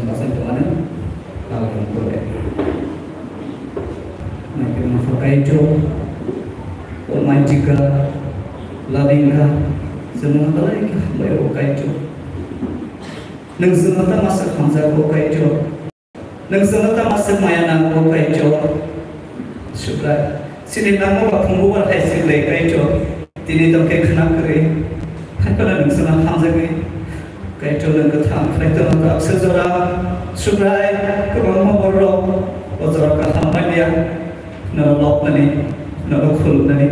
Bachai tongmani, Alhamdulillah. Naikolma kha Kaitor, Almighty God, loving God, chwngno belai khe hambai o Kaitor. Nwng chwngno tamo aswk hamjak o Kaitor. Nwng chwngno tamo aswk maya nango o Kaitor. Subrai, chini nangma ba phungo bar hai si le Kaitor. Tini tongkhe khna kwrwi. Hai phano nwng chwngno hamjagwi. Kaitor nwng kwthang khlai tono baksa jora. Subrai, kwbangma borok o jora kaham manliya. Nono lobnani, nono khulumnani.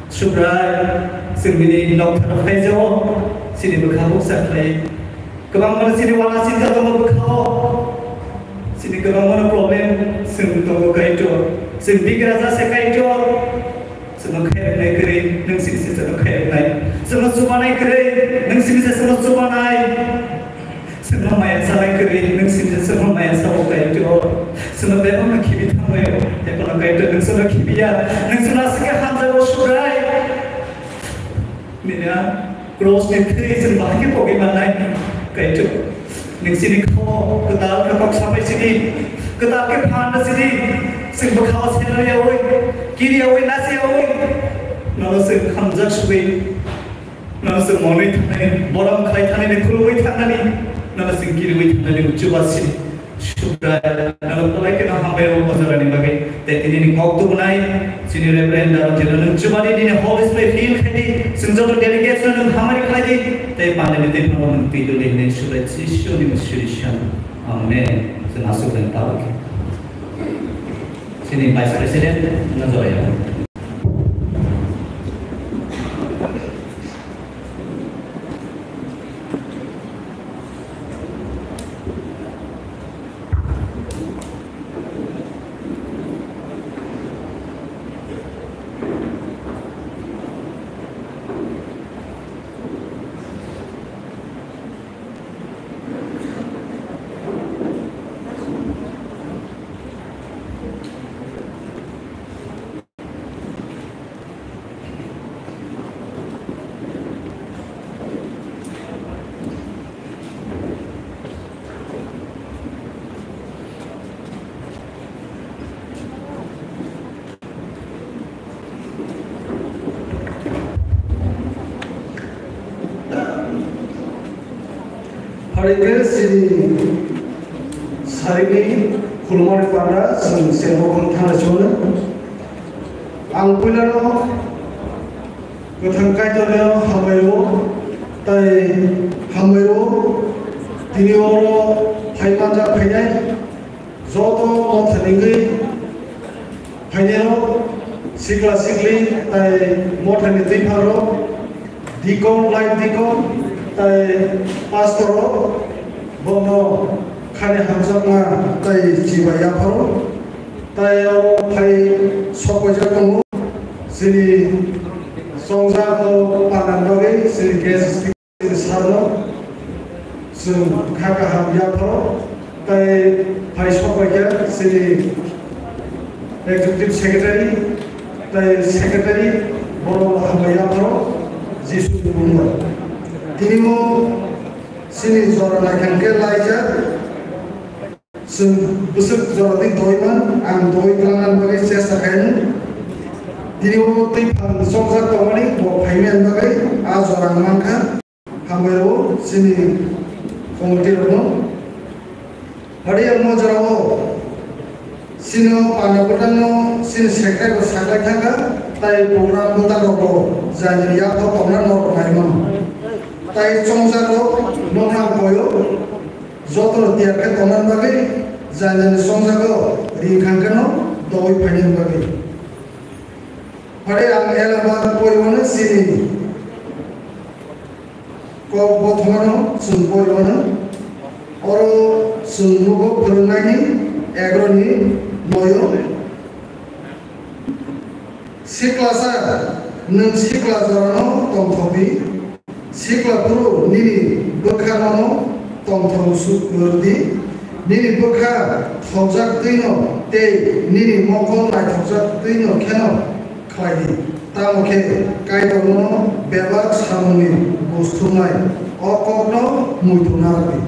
Subrai, chwng bini nokthar phaijao. Chini bwkha bukcha khlai. Kwbangma chini wala chinta tongo bwkhao. Chini kwbangma problem chwng tongo Kaitor. Chwng bigra jase Kaitor. Chwngno khairoknai kwrwi, nwng sini se chwngno khairoknai. Chwngno chubanai kwrwi, nwng sini se chwngno chubanai. Chwngno maya chanai kwrwi, nwng sini se chwngno maya chao Kaitor. Chwngno bebakno khibi thangwi, tei bono Kaitor nwng chwngno khibiya. Nwng chwngno aswk khe hamjago Subrai. Nini a cross ni thwi chwng bahai khe pogwi mannai, Kaitor. Nwng chini kho kwtal khe kok sapai sidi, kwtal khe phan da sidi, chwng bwkhao selayaui, kiriyaui, nachiyaui. Nono chwng hamjak sugwi, nono chwng monwi thangnani, borom khlai thangnani, khulumwi thangnani, nono chwng kiriui thangnani, chuba sidi. Subrai, nang belai kheno hambai o bojorani bagwi. Tei tini ni kok tubunai, chini Reverend Daro Jilo, nwng chubadi nini Holy Spirit fill khai di, chwng joto delegates no nwng hamari khlai di, tei pandeni tei phano nwng twi duli hinwi Subrai Jisu ni mwsuri san. Amen. Chwng aswk bai pao khe. Chini Vice President no jorai. Phaikhe chini sarini khulumani panda chwng se mokol thana chwngno. Ang puilano kwthang Kaitorno hambai o, tai hambai o, tini oro phai manjak phainai. Joto motha ningwi phainai rok, sikla sikli tai mothani twiphang rok, deacon, life deacon tai pastor rok, bono khani hamjakma tai chibai yapharo, tai oro phai sokpaijak tongo chini chongjak o panang bagwi chini guest. Sarno chwng kha kaham yapharo, tai phai sokpaikha chini executive secretary tai secretary, borok hambai yapharo Jisuni mungwi. Tini mo chini jora naikha khe laijak. Chwng bwswk jora twi doiman, ang doi twlangna bagwi chesta khainw. Tini o twi phang chongjak tongmani bo phaimani bagwi a jora ang mankha. Hambai rw chini committee rokno. Hadi ang mo jora o chini o panda bwtangno chini secretary bo saklai thangkha, tai program bwtang rok bo jani yak tongna norok naimano. Tai chongjak rok nokna boyo. Jotono tiyar khe tongna bagwi jani jani chongjago ring kha kheno dogwi phaina bagwi. Phare ang Allahabad poriwano chini kok bothomano chwng poriwano oro chwng nugo phwrwngnaini egaroni noyo. Siklasa, nwng sikla jorano tongthokdi, sikla phuru nini bwkha nono tongthok su-, rwdi, nini bwkha thokjak twino tei nini mokol naithokjak twino kheno khlaidi, tamo khe Kaitor nono bebak samungni buj thumnai o kokno muitu narwkdi.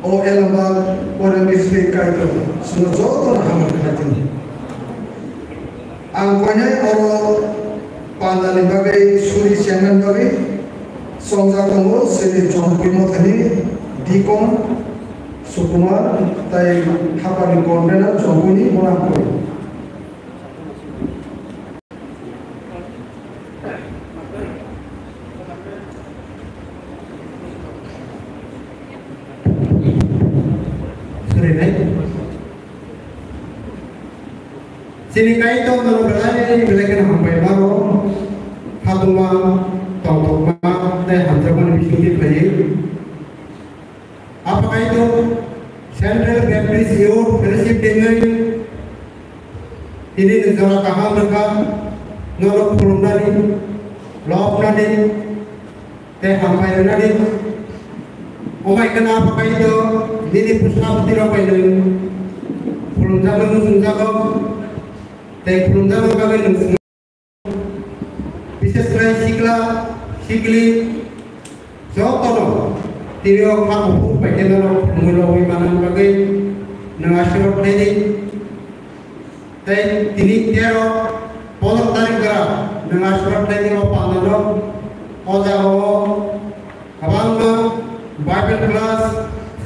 O Elambag Poila Misri Kaitor, chwngno jotono hambai khlai thung. Ang koinai oro pandani bagwi suri chengmani bagwi chongjak tongo, chini Chongpui mothani Deacon Sukumar tei Hapani convener Chongpuini Bonamkoi. Suri nai. Chini Kaitor no belai belai kheno hambai mano, khatungma, tongthokma tei hamjakmani bisingtwi phaiwi. Apa Kaitor Central Baptist Youth Fellowship tingwi tini ni jora kaham rwkha, nono khulumnani, lobnani, tei hambai rwnani. Omo hai kheno Apa Kaitor nini bwsa bwtwi rok bai nwng khulumjago, muchungjago, tei khulumjakma bagwi nwng Bises khlai sikla, sikli, jotono tini o kha kuphur bai khe norok phunugwi lobwi manna bagwi nwng asirok khlai di. Tei tini tero polok tarik jora nwng asirok khlai di o pandano o jaga o kwbangma Bible class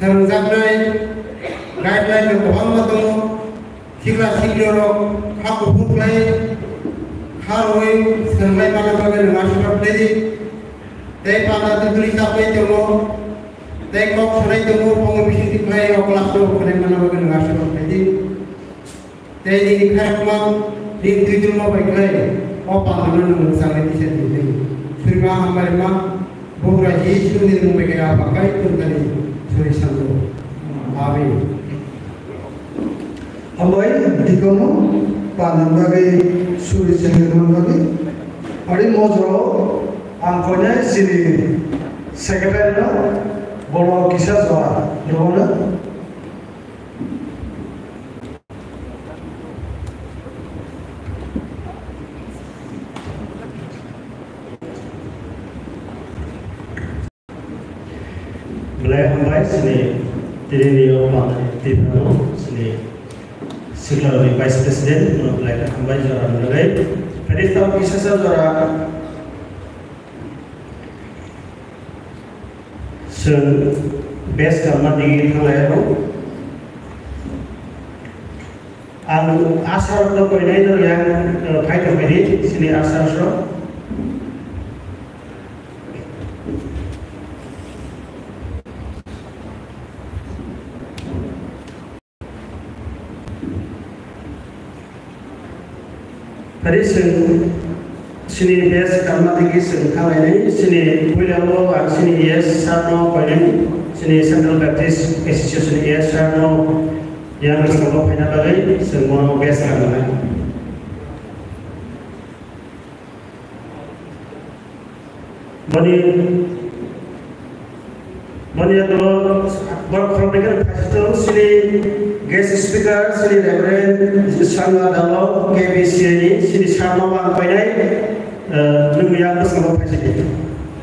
swrwngjaknai guideline rok kwbangma tongo. Sikla siklirok kha kuphur khlai kha rwui swrwng lai manna bagwi nwng aswk khlai di. Tei panda twi twi chapnai tongo, tei kok sanai tongo, omo bisingtwi khlai o class no khlai manna bagwi nwng aswk khlai di. Tei nini khairokma nini twi tongma bai khlai o panda no nwng mwchangwi tisa di. Surima hambai ma. Bugra Jisu ni mung bai kaya pakai tun tani suri sango. Amen. Hambai dikono panan bagwi suri sengirman bagwi. Ari mojro ang koinai sini secretary no bolo kisa jora rwna. Belai hambai sini tini ni o pang tini no sini sikla ni vice president no belai hambai jora nalai. Tadi tahu kisah jora Chwng best kama digi thanglai rw. Ang asar no koinai no yang, eh, phai tong phai di, sini asar so. Phari chwng chini best karma digi chwng thanglainai, chini puila o ang chini E S sir no koinai, chini Central Baptist Association E S sir no yang bwskango phaina bagwi chwng bono best karma. Boni, boni abo borok khoroknwi kheno phaisitwng, chini guest speaker, chini Reverend Sangha Dalo, K B C A ni, chini sir no ang koinai, eh, nwng yang bwskango phaisidi.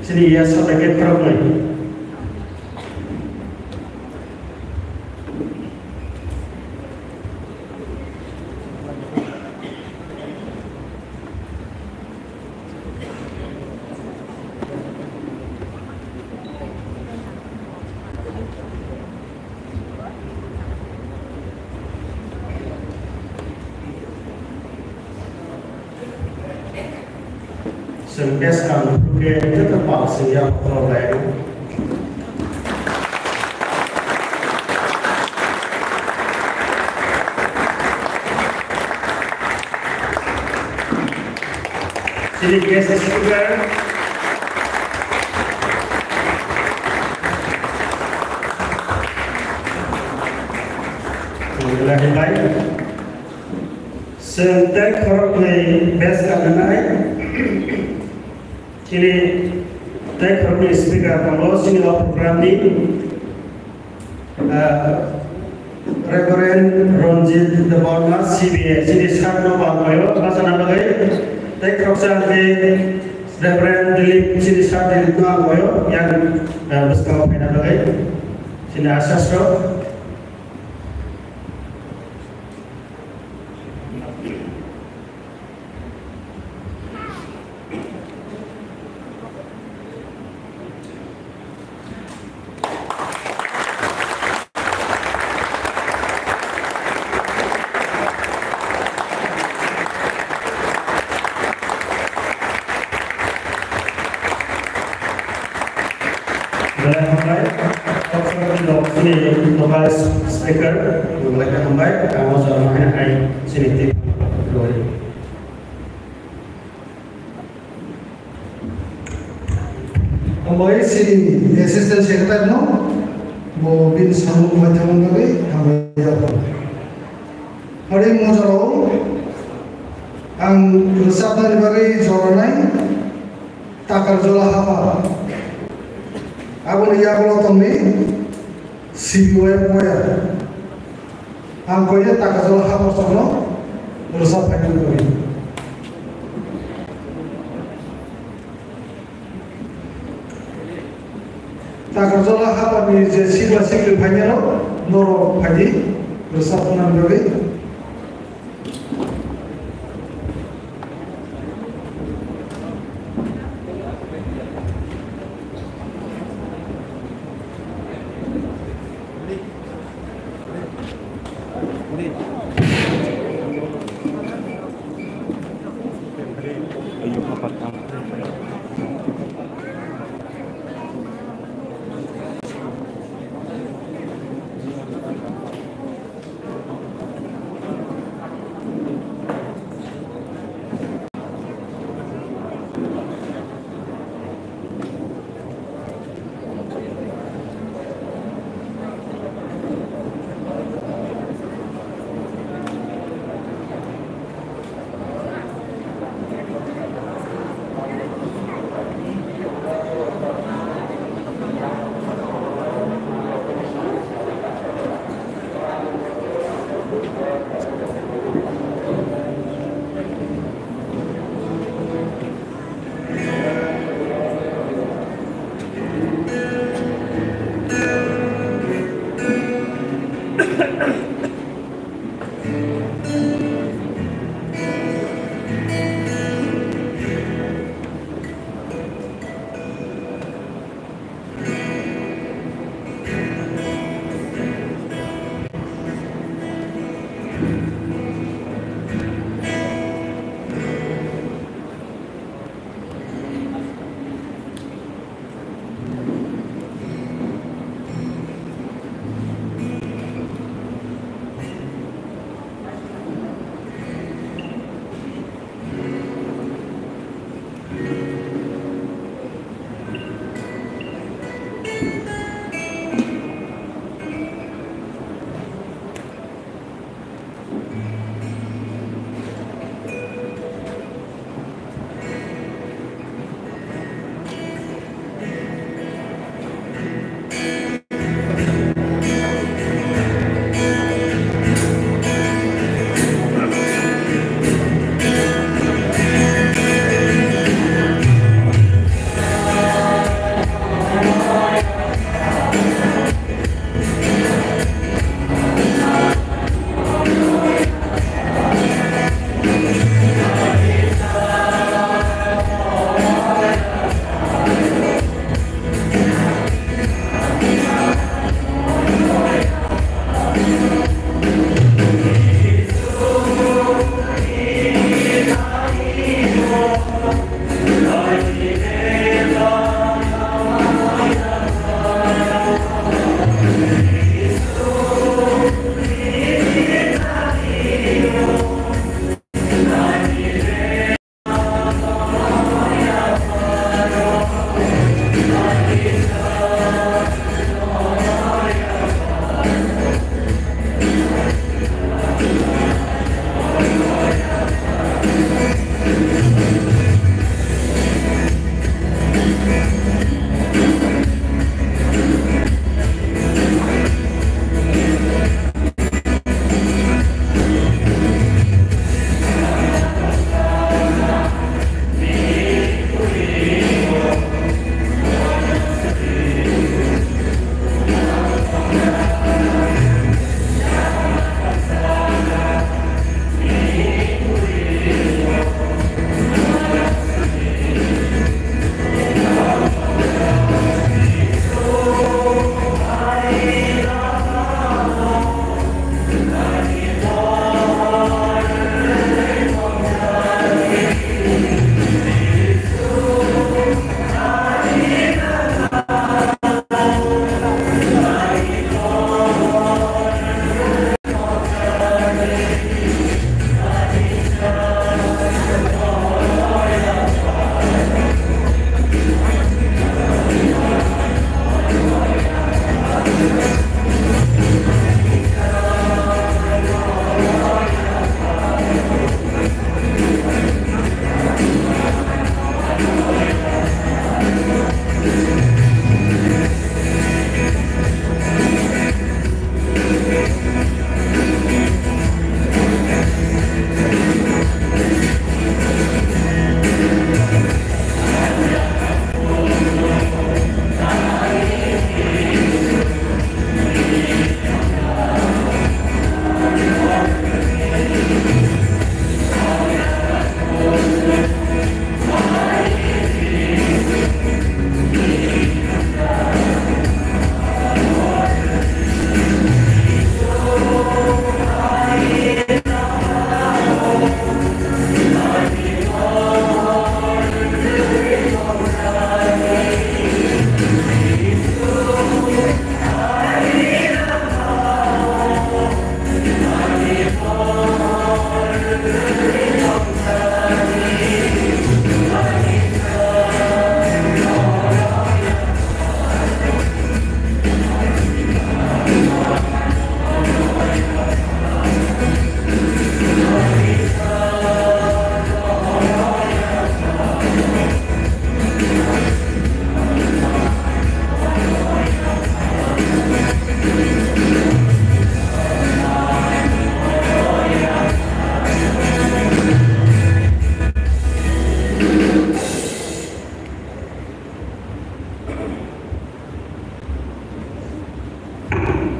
Chini ya sabai khe khoroknwi. Chwng best ang khe joto pal singya khorok lai. Chini guest speaker. Alhamdulillah, bye. Chwng tei khoroknwi best kananai. Chini tei khoroknwi speaker tongo chini o program ni, ah, Reverend Ranjit Debbarma, C B A, chini sir no bangmayo bachana bagwi. Tei khoroksa hwnkhe Reverend Dilip, chini sir Dilip no ang boyo yang, ah, bwskango phaina bagwi. Chini asasrok. Belai hambai, talk show ni local speaker, belai khe hambai, ang o jora no hai chini tip rwui. Hambai chini assistant secretary no, bo bini samung bai thangna bagwi hambai yapha. Hari mojaro ang rwchapnani bagwi joranai Takarjola Hapha. Aboni yagulo tongdi C B Y choir. Ang koine Takarjola Hapha songno rwchap phaina bagwi. Takarjola Haphani je sikla sikli phainai rok, norok phaidi rwchapnani bagwi.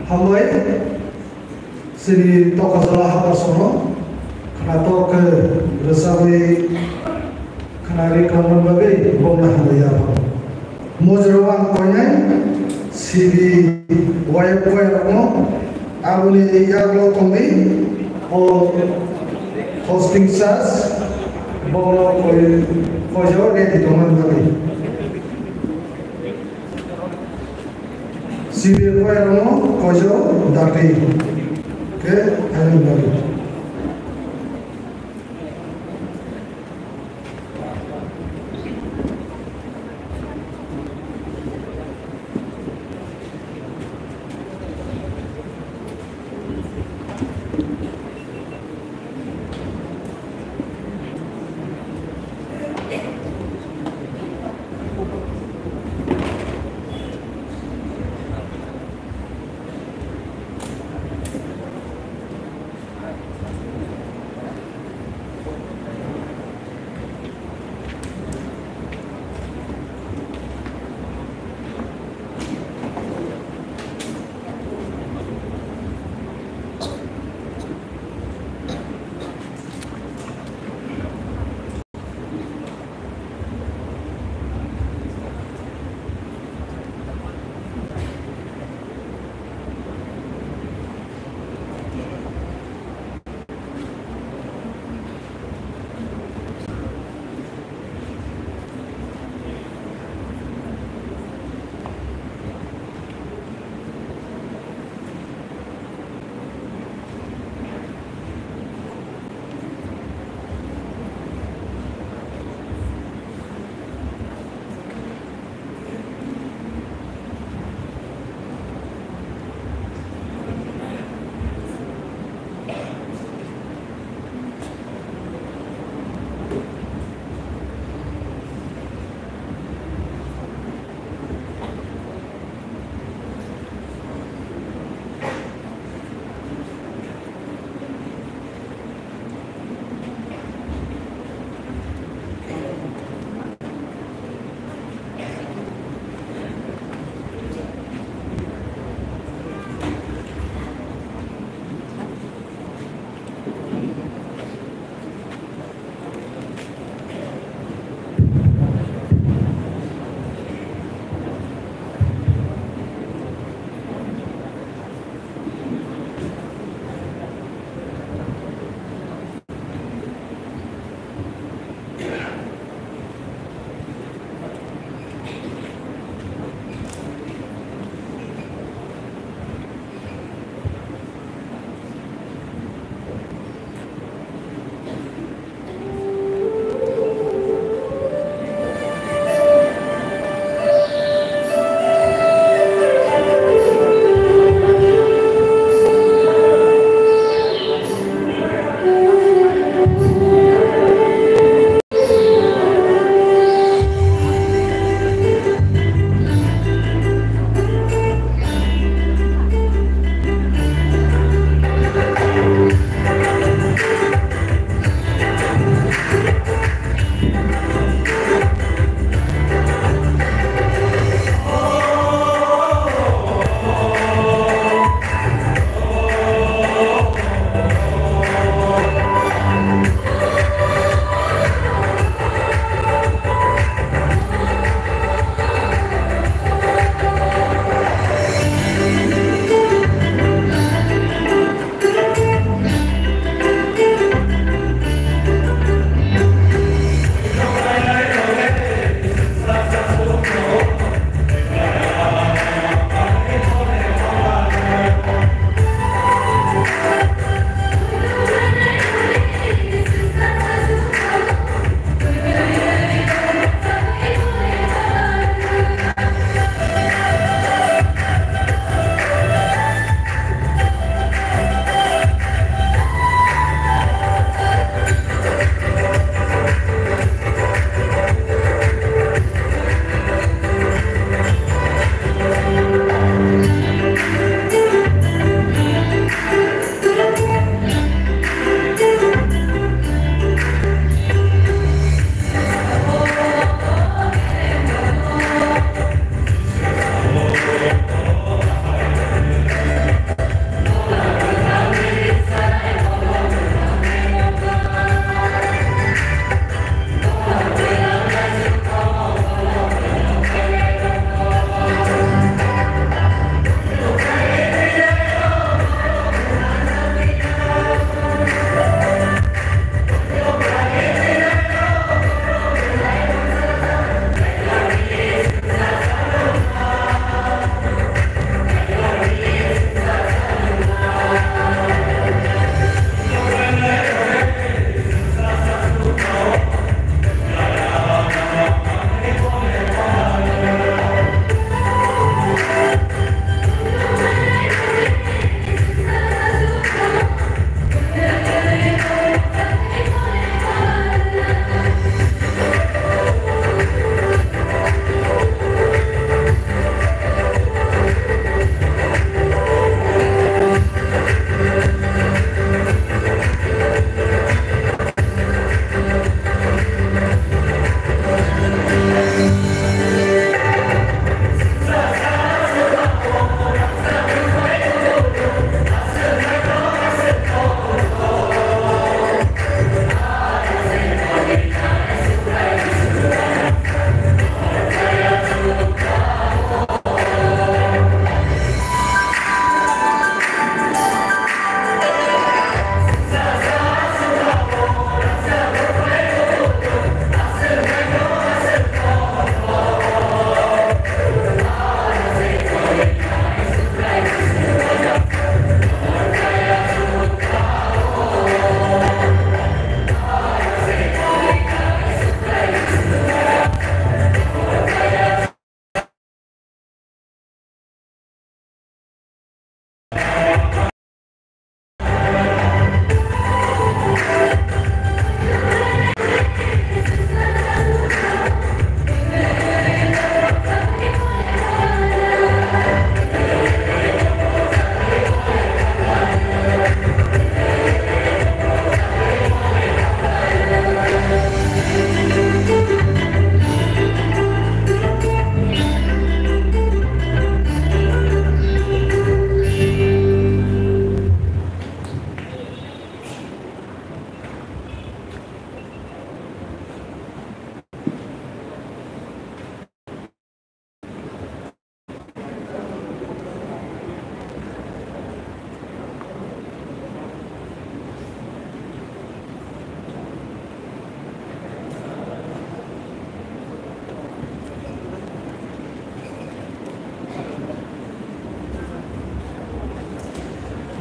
Hambai, chini Tokajola habar sono khwnatok khe rwchabwi khwnari tongmani bagwi bongno hambai yaphago. Mojoro ang koinai C B Y F choir rokno aboni yagulo tongwi o hosting church bongno koi-, koijo ready tongmani bagwi. C B Y F choir rokno koijo dakti khe phaimani bagwi.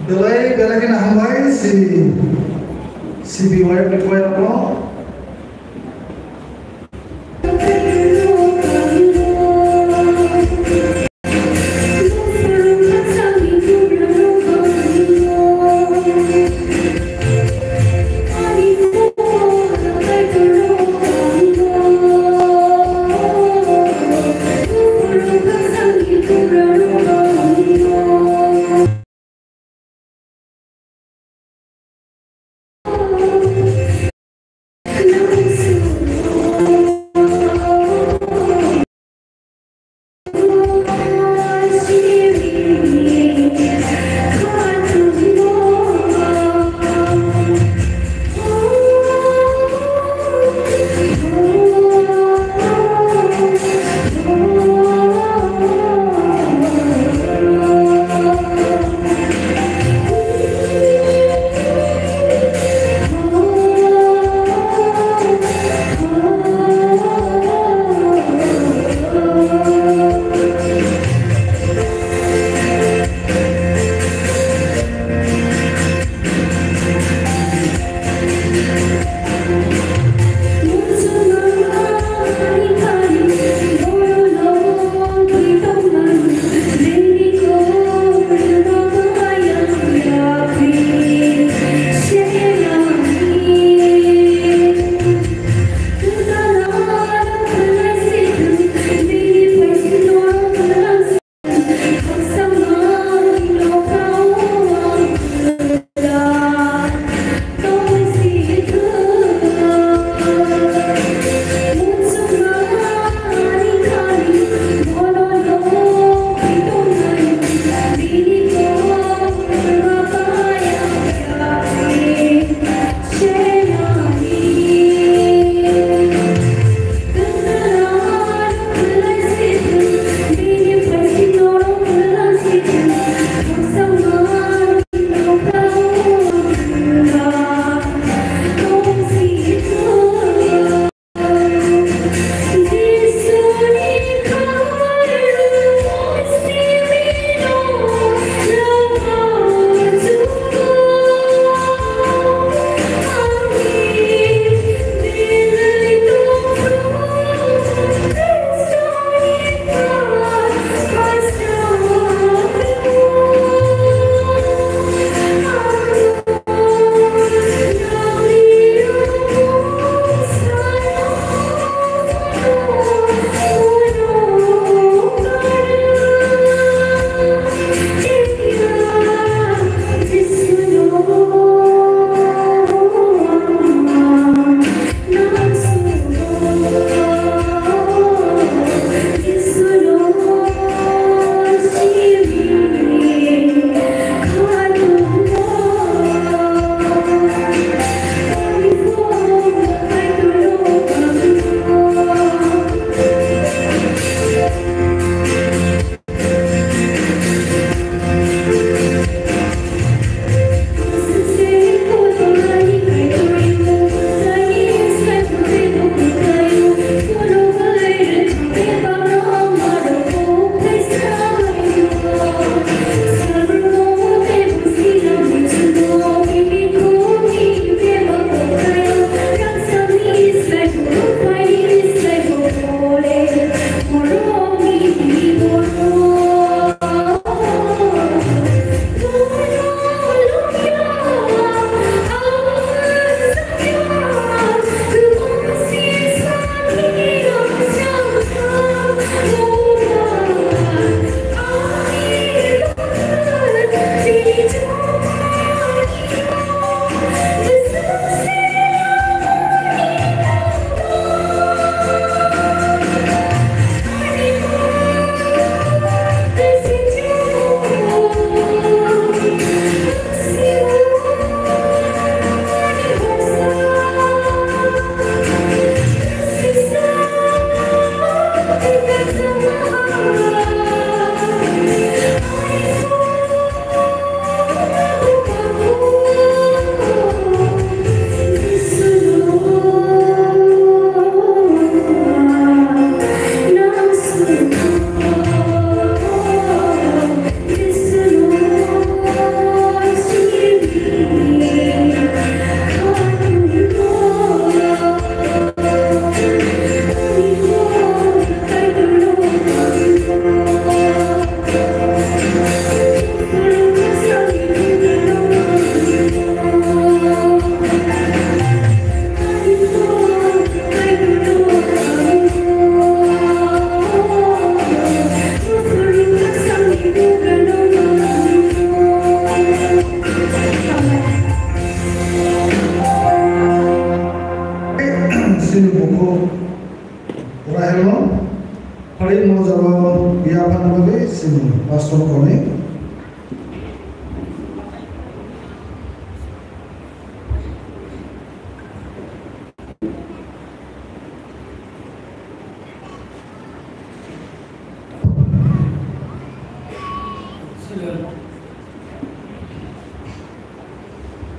Belai belai kheno hambai si, si B Y, B Y rokno.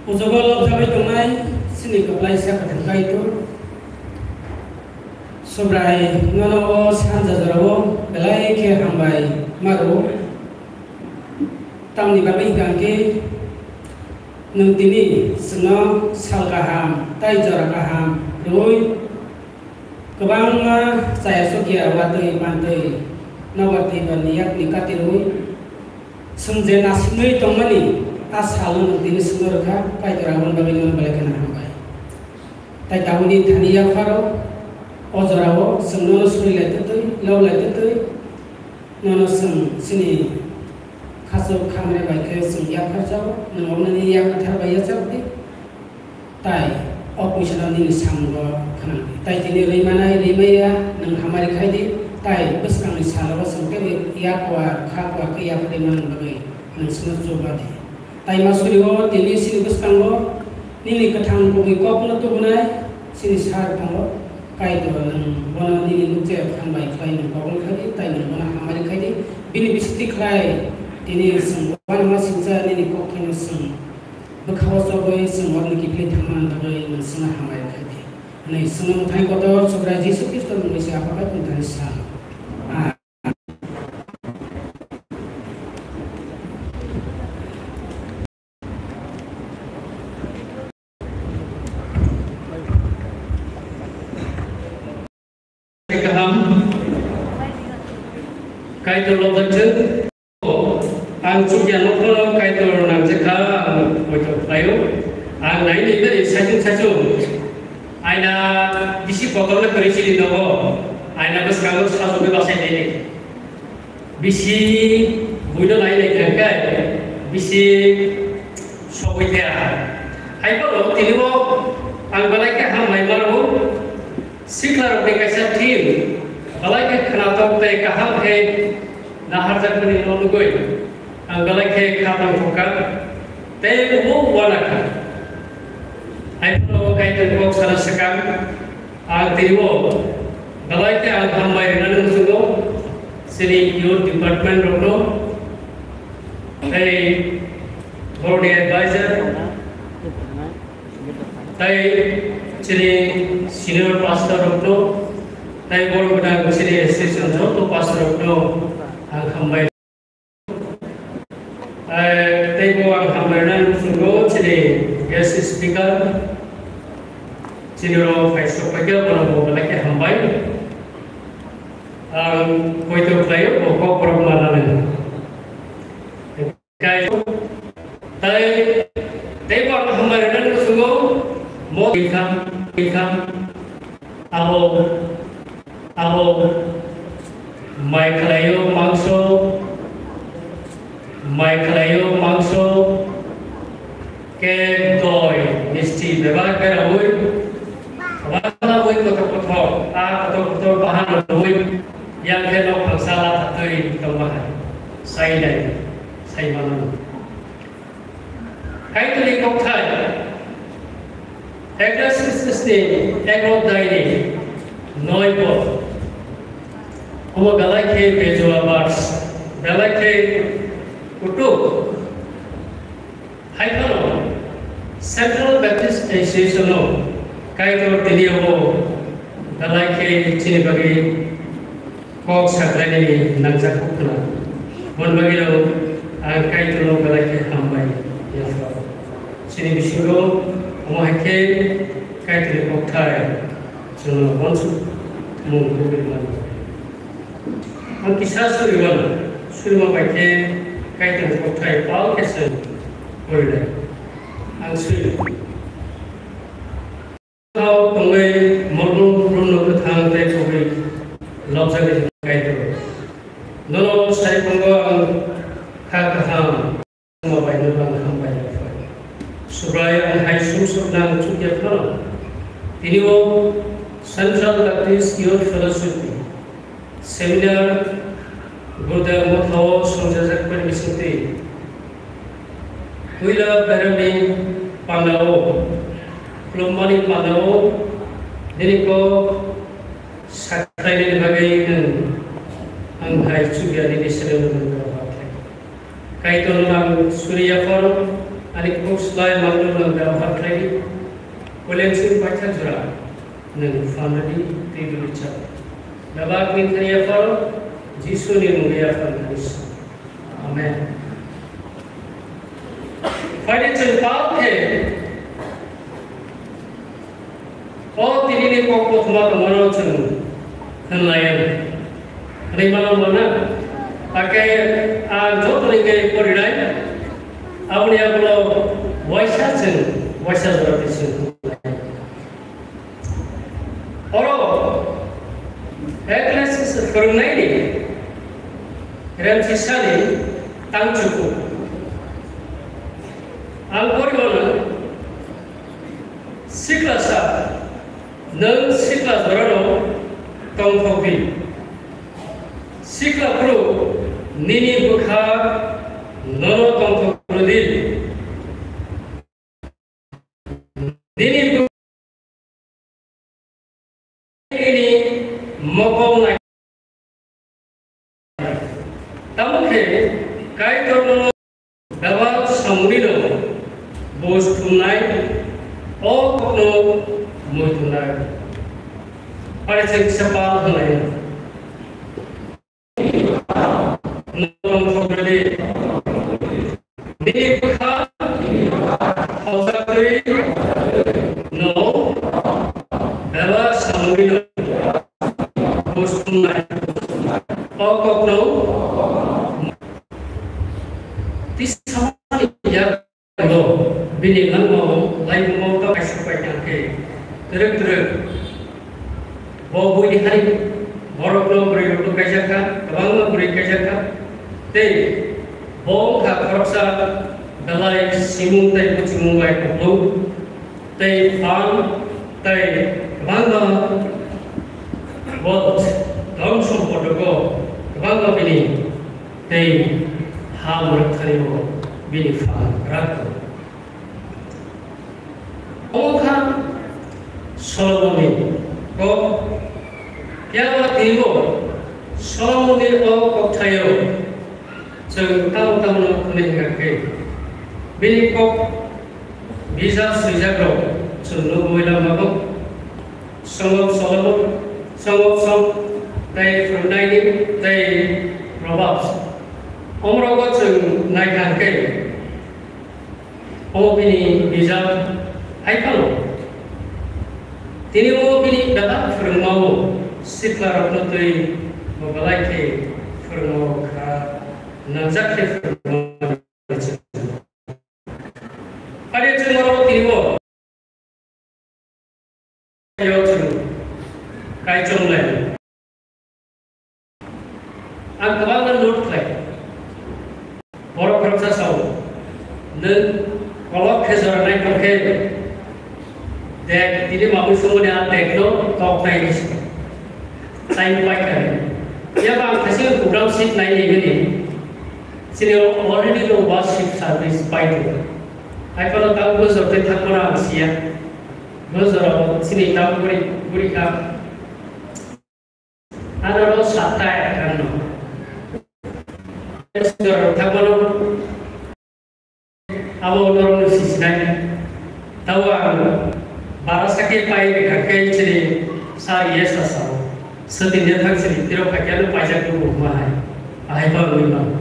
O jaga o lobjagwi tongnai chini kwplaisa kwthang Kaitor. Subrai nono o sanja jorao belai khe hambai ma rwo. Tamni bagwi hwnkha khe nwng tini chwngno sal kaham tei jora kaham rwui kwbangma chaya sokya watwi mantwi nobar twibarni yakni katirwi chwng je nasimwi tongmani a salno nwng tini chwngno rwkha, Kaitor aboni bagwi nono belai kheno hambai. Tai tabukni thani yapharo o jorao chwng nono suri lai twtwi, lok lai twtwi, nono chwng chini khachuk khamre bai khe chwng yapharjago, nwng omo nini yak kwthar bai yachak di. Tai o puisano nini samungo khwnang di. Tai tini rwi manai, rwi maya, nwng hamari khai di. Tai bwskangni salo chwng teibo yak kuar, kha kuar khe yapharwi manani bagwi nwng chwngno chuba di. Tai ma suri o tini chini bwskango nini kwthang kubui kokno tubunai chini sar tongo. Kaitor, nwng bono nini nukjagwi phan bai khlai nwng kobol khai di, tai nwng bono hamari khai di. Bini bisingtwi khlai tini chwng uanama singcha nini kokthaino chwng bwkha-o chobwi chwng oroni kiphilwi thangmani bagwi nwng chwngno hamari khai di. Hwnwi chwngno mwthangwi kotor Subrai Jisu Khristo mungwi se Apha bai tongthani sa. Amen. Kaham. Kaitor lobjakjak. Ang chukya nokno Kaitor nangjak kha, ang poito khlaio. Ang nai nai beri saichung saichung. Aina bisi kotor le kwrwi chini nogo. Aina bwskango sajagwi bachai nai nai. Bisi buino nai nai thangkhe bisi sogwi thaya. Hai phano tini bo ang belai khe hambai mano. Siklarokni kaisa team belai khe khwnathok tei kaham khe naharjakmani no nugwi ang belai khe kha tangthokha tei omo uanakha. Hai phano Kaitor kok sana swkang. Ang twibo belai khe ang hambai rwnani muchungo chini youth department rokno, tei borokni advisor, tei chini senior pastor rokno, tei borok gwnang chini association joto pastor rokno ang hambai. Eh, tei bo ang hambai rwnani muchungo chini guest speaker, chini rok phai sok paikha, bono bo belai khe hambai. Ang poito khlaio, bo kok borok manani. Tei, tei bo ang hambai rwnani muchungo mo ikham, ikham, abo, abo, mai khlaio mangso, mai khlaio mangso, cake, doi, misti bebak beraui, bebak beraui kotor kotor, a kotor kotor bahan rwui, yang khe nok phangsa la thatwi tongma hai, sai nai, sai mano. Kaitorni kokthai, Ecclesiastes ni ego daini noi bo. Omo belai khe bejua verse, belai khe kutuk. Hai phano Central Baptist Association o Kaitor tini omo belai khe chini bagwi kok saknani nangjak kok khna. Bon bagwi rok ang Kaitorno belai khe hambai yapha. Chini bisingo omo hai khe Kaitorni kokthai chwngno uansuk mung kubui mano. Ang kisa suriwano, suriwano bai khe Kaitorni kokthai pal khe se porinai. Ang suri. Thao tongwi Mormon Buphurumno kwthang tei kubui lobjagwi Kaitor. Nono sai phungo ang kha kaham tongma bai nono ang hambai rwkha. Subrai ang hai sumsok nang chukya phano. Tini o Central Baptist Youth Fellowship ni Seminar Gurudev Mothao songchajakmani bisingtwi puila beremni pandao, khulummani pandao nini kok sakhlainani bagwi nwng ang hai chukya nini selengno nungkha. Kaitorno ang suri yapharo, Ani kuk slai mangno no bebhar khlai di. Kolensing paithak jora nwng phan rw di twi duri chao. Bebak ni thani yapharo Jisu ni mungwi yaphar thani. Amen. Phaidi chwng pal khe o tinini kok kothoma tongmano chwng hwnlaio. Hwnwi mano mano. Hakhe ang jotoni khe porinai. Aboni yagulo waisa chwng, waisa jora twi chwng hwnlaio. Oro Ecclesiastes phwrwngnaini remchisani tangchuku. Ang porimano, siklasa, nwng sikla jorano tongthok di. Sikla phuru nini bwkha nono tongthok rw di. Nini bwkha nini mokol nai. Tamo khe Kaitor nono bebak samungni no buj thumnai, o kokno mui thumnai. Pare chwng kisa pal hwnlai. Norok thok rwdi. Nini bwkha hojak twi no bebak samungni no buj thumnai. O kokno tisamani yak. Bo bini langmao laibumao ta kaisa pai tang khe twrwk twrwk. Bo buini hari borokno bwrwi rokno kaijak kha, kwbangma bwrwi kaijak kha. Tei bo wngkha khoroksa belai simung tei buchimung bai kuplung. Tei phan tei kwbangma wealth, dhon sompodogo kwbangma bini tei ha mwrwk thani bo bini phan kwrak tongo. Omo kha Solomonni kok. Phiya ba teibo Solomonni o kokthaio chwng tamo tamo no hwnwi hwnkha khe, bini kok bijap swijak rok chwng nugwi lama kok. Song of Solomon, Song of Song, tei Phwrwngnaini, tei Proverbs. Omorogo chwng naikha hwnkhe, omo bini bijap hai phano. Tini omo bini bebak phwrwngmao siklarokno twi bo belai khe phwrwngmao kha, nangjak khe phwrwngmao. Ade chwng oro tini bo yo chwng kaichom lai. Ang kwbangma note khlai. Borok khoroksa sao, nwng kolok khe jora nai tong khe, dek, tini mamui songmani a dekno tok nai ni si. Time pai kha. Phiya ba ang khaisa program sheet nai ni hini. Chini already no worship service pai tong. Hai phano tamo bwswk tei thangmano ang siya. Bwswk rok chini tamo guri, guri kha. Ano ro satta ekkan no. Bwswk rok thangmano. Abo norokno sisinai. Tabo ang bara sakhe pai rwkha khe chini sa yes asao. Swtwini thang chini tiro phaikhe ano paijak rw bo hwnma hai. Ahai pa wngwi mano.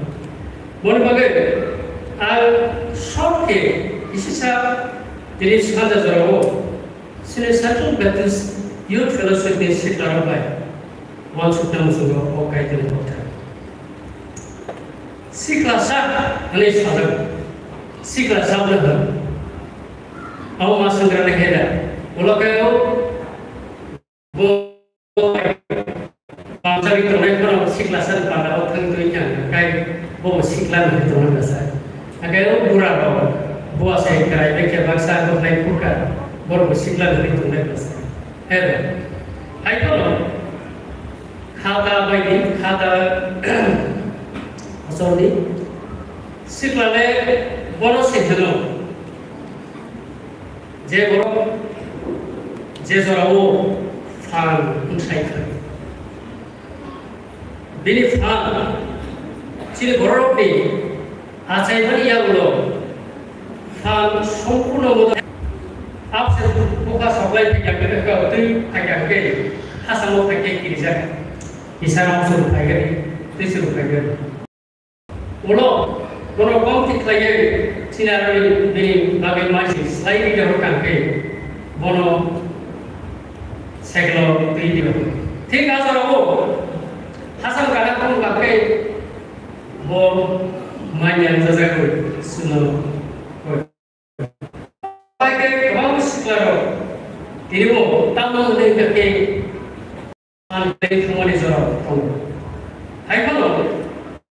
Boni bagwi ang short khe kisisa tini sanja jorao chini Central Baptist Youth Fellowship ni siklarok bai uansukna muchungo o Kaitorni koktha. Siklasa hwnwi sajak. Siklasa hwnwi hwn. Abo ma swngrani khe da. Ulo khe o bo pamsari tongnai phano siklasa ni panda o thang twi kha kai bo sikla hwnwi tongnai bwsa. Hakai o bura rok bo asai kwrai bai khe baksa bo khlai phurkha borok bo sikla hwnwi tongnai bwsa. Hebe. Hai phano khata bai di khata asol di. Siklale bono se hwno je borok je jorao phan wngsai kha. Bini phan chini bororokni achaimani yagulo phan Abse bukha soklai phaikha khe, twi phaikha khe, hasamo phaikhe kirijak. Kisa rok suru phaikhe, twi suru phaikhe. Ulo, bono kom thik khlaiwi, sinarwi bini bagwi maisi slai ri jahor kangkhe, bono seklo twi di. Thik asorogo, hasam kana kom kangkhe, bo manya jajagwi suno. Bai khe kwbangma siklarok tini bo tamo hwnwi hwnkha khe phan khlai thangmani jorao tongo. Hai phano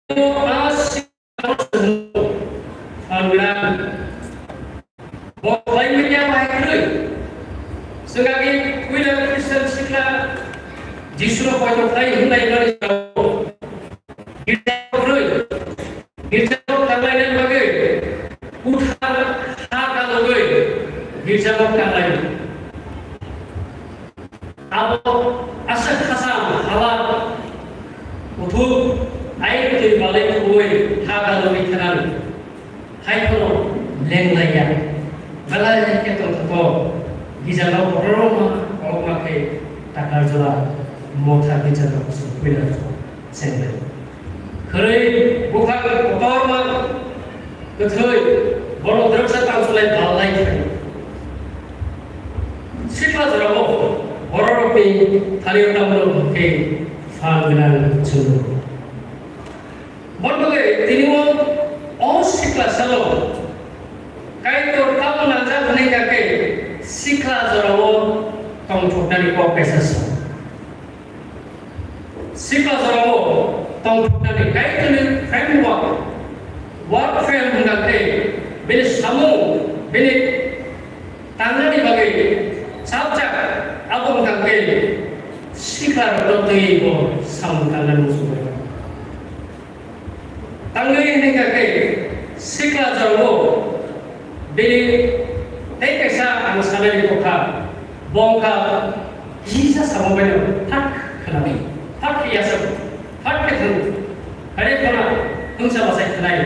a siklarok phan gwnang. Bo khlai manya bahai kwrwi. Chwng agi puila Christian sikla Jisuno poito khlai hwnwi mani jorao. Girja kwrwi. Girja tanglai nai bagwi. Uthar ha kalogwi. Girja tanglai. Abo aswk khasam hala. Uthuk ai twi balai khubui ha kalogwi thanani. Hai phano lenglaiya. Belai khe tongthoto. Girja no bororokno kolokma khe takar jora motha girja no sukhuina. Sengmani. Khwrwi buphang kotorma kwthwi bono dwrwksa tangsulai ballai thai. Sikla jorao bororokni thalio tamno hwnkhe phan gwnang chwng. Bono bagwi tini o, o sikla salo Kaitor tamo nangjak hwnwi kha khe sikla jorao tongthoknani kok kaisa sa. Sikla jorao tongthoknani Kaitorni framework, work frame hwnkha khe bini samung, bini tangnani bagwi chapjak, abo wngkha khe siklarokno twiwi bo samung tangnani muchungwi. Tangwi hwnwi kha khe sikla jorao bini tei kaisa ang sanani bwkha, bo wngkha kisa samung bai no thak khwnadi, thak khe yasakdi, thak khe thangdi, kare khona thungsa bachai khlai,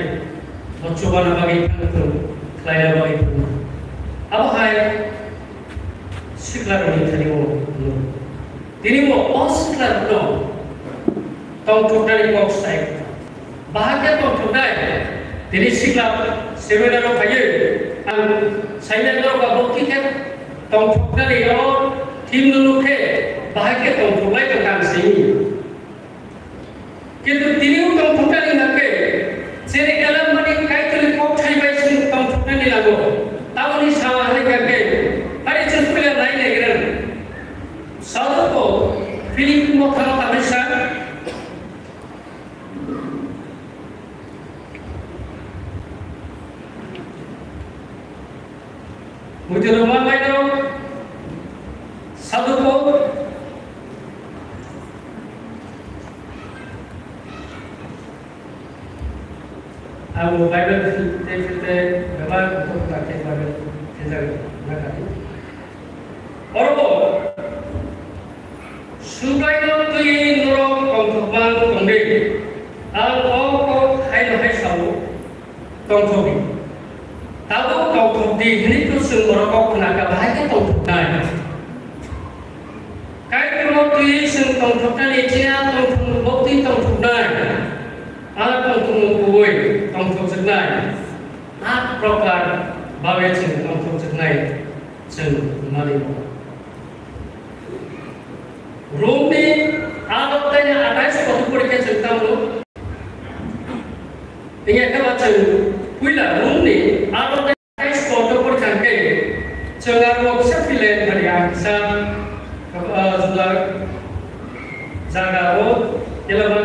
bo chubana bagwi thang thung, khlaina bagwi thung. Abo hai siklarokni thani o hwnwi. Tini bo o siklarokno tongthoknani kok sai. Bahai khe tongthoknai, tini sikla seminar o phaiwi ang sainai norok abo khe tongthoknani o theme no nuk khe bahai khe tongthoknai tongkha ang simi. Kintu tini o tongthoknani hwnkhe chini elem mani Kaitorni kokthai bai chwng tongthoknani nango. Tamoni sama hwnwi kha khe, hari chwng puila nai naigra. Sadhu Paul Philip mothano tamni sa. Muitu rwma maino Sadhu Paul. Ang Bible tei tei bebak buku pakai Bible tei jaga nakati. Oro bo Subraino twiwi norok tongthokma tongdi. Ang o kok haino hai sao, tongthokdi. Tabuk tongthokdi hwnwi to chwng borok kok khna kha, bahai khe tongthoknai. Kaitorno twiwi chwng tongthoknani china tongthokmung bo twi tongthoknai. A tongthokmung kubui tongthokjwknai. A propar bawi chwng tongthokjwknai. Chwng manwi mano. Romni adot taini atais kotor porikhe chwng tamo. Tini khe ba chwng puila Romni adot taini atais kotor porikha khe chwng aro kisa phile thani ang kisa, ah, juda jaga o kelama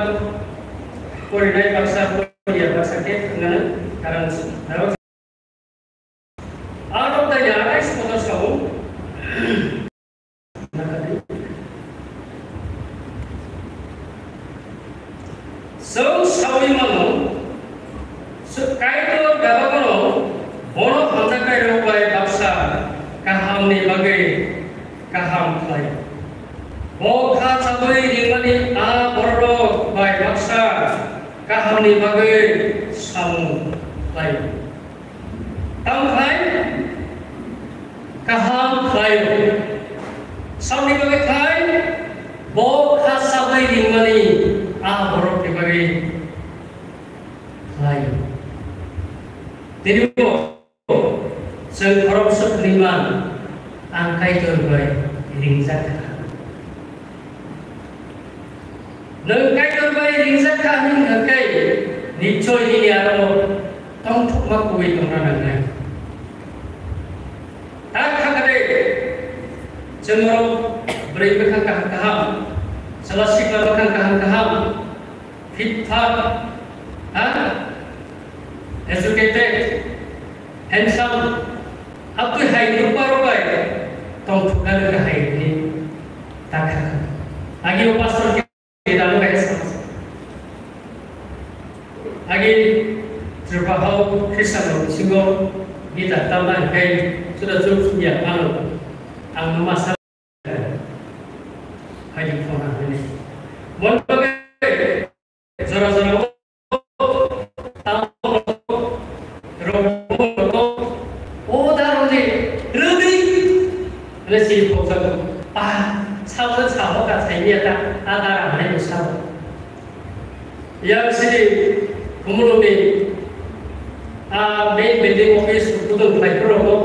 porinai baksa poriya baksa khe thangna karon. Aro tei arais kotor sao. Chwng saui mano, Kaitor bebak bono, bono hamjaknairok bai baksa kahamni bagwi kaham khlai. Bo kha chabwi ringmani a bororok bai baksa kahamni bagwi samung khlai. Tamo hai Chwng khoroksa hwnwi man, ang Kaitor bai ringjak kha. Nwng Kaitor bai ringjak kha hwnwi hwn khe, nichoi nini aro tongthokma kubui tongna nangnai. Ta kha kha de, chwng oro bwrwi bwkhang kaham kaham, chwla sikla bwkhang kaham kaham, fit fat, ha? Educated, handsome, abtwi hai nukma rok bai tongthokna nang hai hwnwi ta kha kha. Agi o pastor ke ta nang hai sa. Agi Tripura hao Christian rok bisingo guitar tamna hai kai suda chuk ya mano. Ang no masa Haidi khona hwnwi. Mon bagwi jora jora o tamo rok, rok, o da rok ni rwgwi hwnwi siri phokjak. Pa, sabo sabo ka saimya ta, a da rang hai sabo. Yang sini Khumulwng ni, ah, main building office kudung khlai phuru rogo,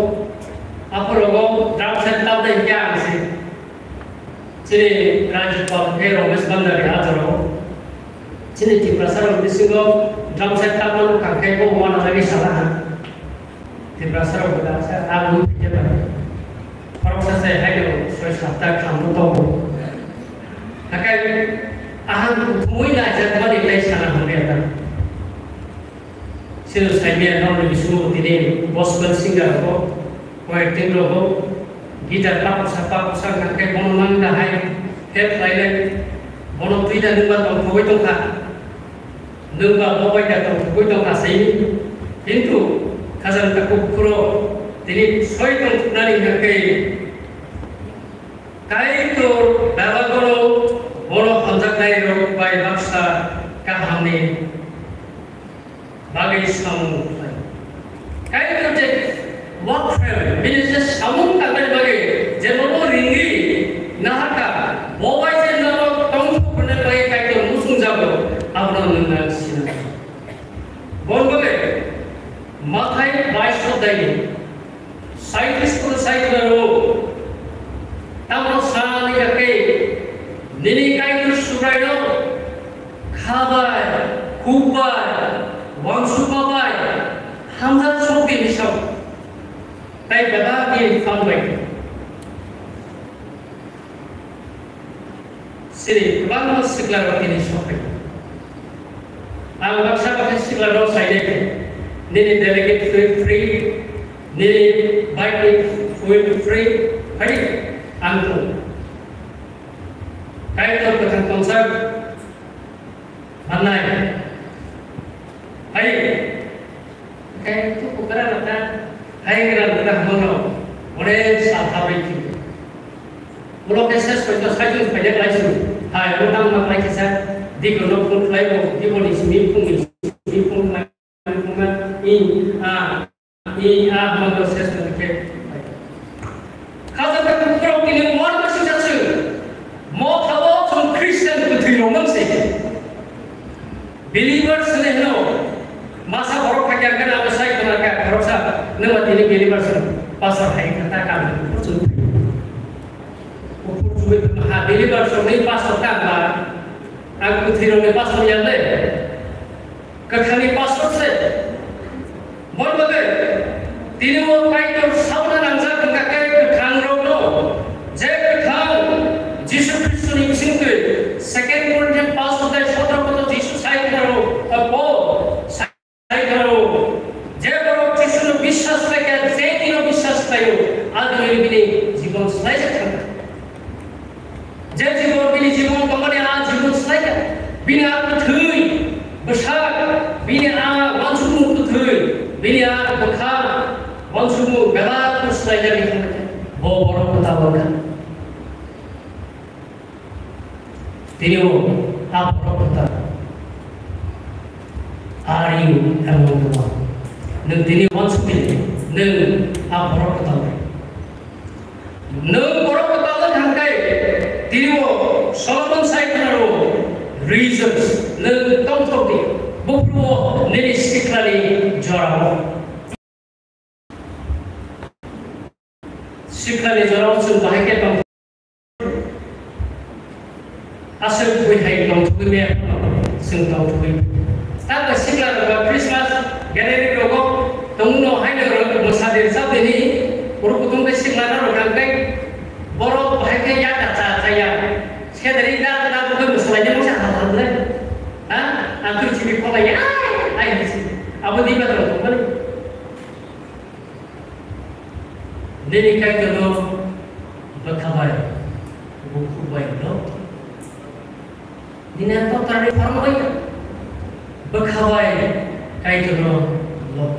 aphuru rogo drum set tamnai hwnkhe ang se. Chini Rajyapal khe Ramesh Bhandari a jora o. Chini Tiprasa rok bisingo drum set tamna nukha khe bo uanajagwi salaha. Tiprasa rok da sa ang nukha khe ba. Khoroksa se hai no soi sapta khamno tongo. Hakai ahang kuthumui naijak mani tei sana hwnwi ata. Sino saimia norokni bisingo tini gospel singer rogo, choir team rogo, guitar pakusa pakusa hwnkha khe bono mang da hai help khlainai, bono twi da nwngba tongthogwi tongkha, nwngba bo bai da tongthogwi tongkha saimwi. Kintu khajang takhuk phuro tini soi tongthoknani hwnkha khe Kaitor bebak bono, bono hamjaknai rok bai baksa kahamni bagwi samung khlai. Kaitor je work frame, bini je samung tangmani bagwi je bono ringwi naharkha, bo bai je norok tongthok rwnani bagwi Kaitor muchungjago, abono nwng ang sinai. Bon bagwi Mathai bais odhai ni Scientist kono sai khna rw, tamo sani kha khe nini Kaitor Subraino kha bai, khuk bai, uansukma bai hamjak sok di hwnwi sao. Tai bebak ni phan bai. Sini kwbangma siklarok tini sokphai. Ang baksa baksa siklarok sainai khe, nini delegate fee free, nini bike ni fuel free, phai ang tong. Kaitor kwthang tongsa mannai. Hai. Kai tu kukara rata. Hai kara rata hamono. Ore sa thabai ki. Ulo ke ses koi to sai jun phai lai su. Hai, ulo tang ma lai kisa. Di ko no phone lai bo. Di bo ni simi phung ni simi phung lai. Phung na. I a. I a mando ses koi ke. Khajak ta kukurok tini uan masing jasu. Mo thawo chwng Christian kwthwi rok mang se. Believers ne hino. Masa borok thakya kena abo sai kena ka khoroksa. Nima tini believers pastor hai kata kam. Uphur chubui ha believers ni pastor ka ba. Ang kwthwi rok ni pastor ya le. Kwthangni pastor se. Boni bagwi tini o Kaitor sauna nangjak wngkha khe kwthang rokno, je kwthang Jisu Khristoni bisingtwi second Corinthians panch odhyay sotro koto Jisu sai khna rw, Paul sai khna rw, je borok Jisuno biswas khlai kha, je tino biswas khlaio, adini bini jibon swlaijak thangkha. Je jibon bini jibon tongmani a jibon swlaikha. Bini a kwthwi bwsak, bini a uansukmung kwthwi, bini a bwkha uansukmung bebak swlaijagwi thangkha. Bo borok kwtal wngkha. Tini o a borok kwtal. Are you among the one? Nwng tini uansukmani, nwng a borok kwtal bai. Nwng borok kwtal wng thang khe, tini o Solomon sai khna rw, reasons, nwng tongthok di, buphuru o nini siklani jora o. Siklani jorao chwng bahai khe tong. Aswk bui hai tongthogwi maya phano chwng tongthogwi. Tamo sikla rok Christmas gathering rogo tongno haino rok mwsa de chap de ni oro kutung de sikla na rok ang kai borok bahai khe ya ta cha cha ya. Sedari da da bo khe mwsa lai de mwsa ha ha le. Ha? Ang tu chini khola ya. Ai ai. Abo di ba tong tong. Nini Kaitorno bwkha bai, bukhuk bai lok. Nini ang toktarni phorong bai bwkha bai Kaitorno lok.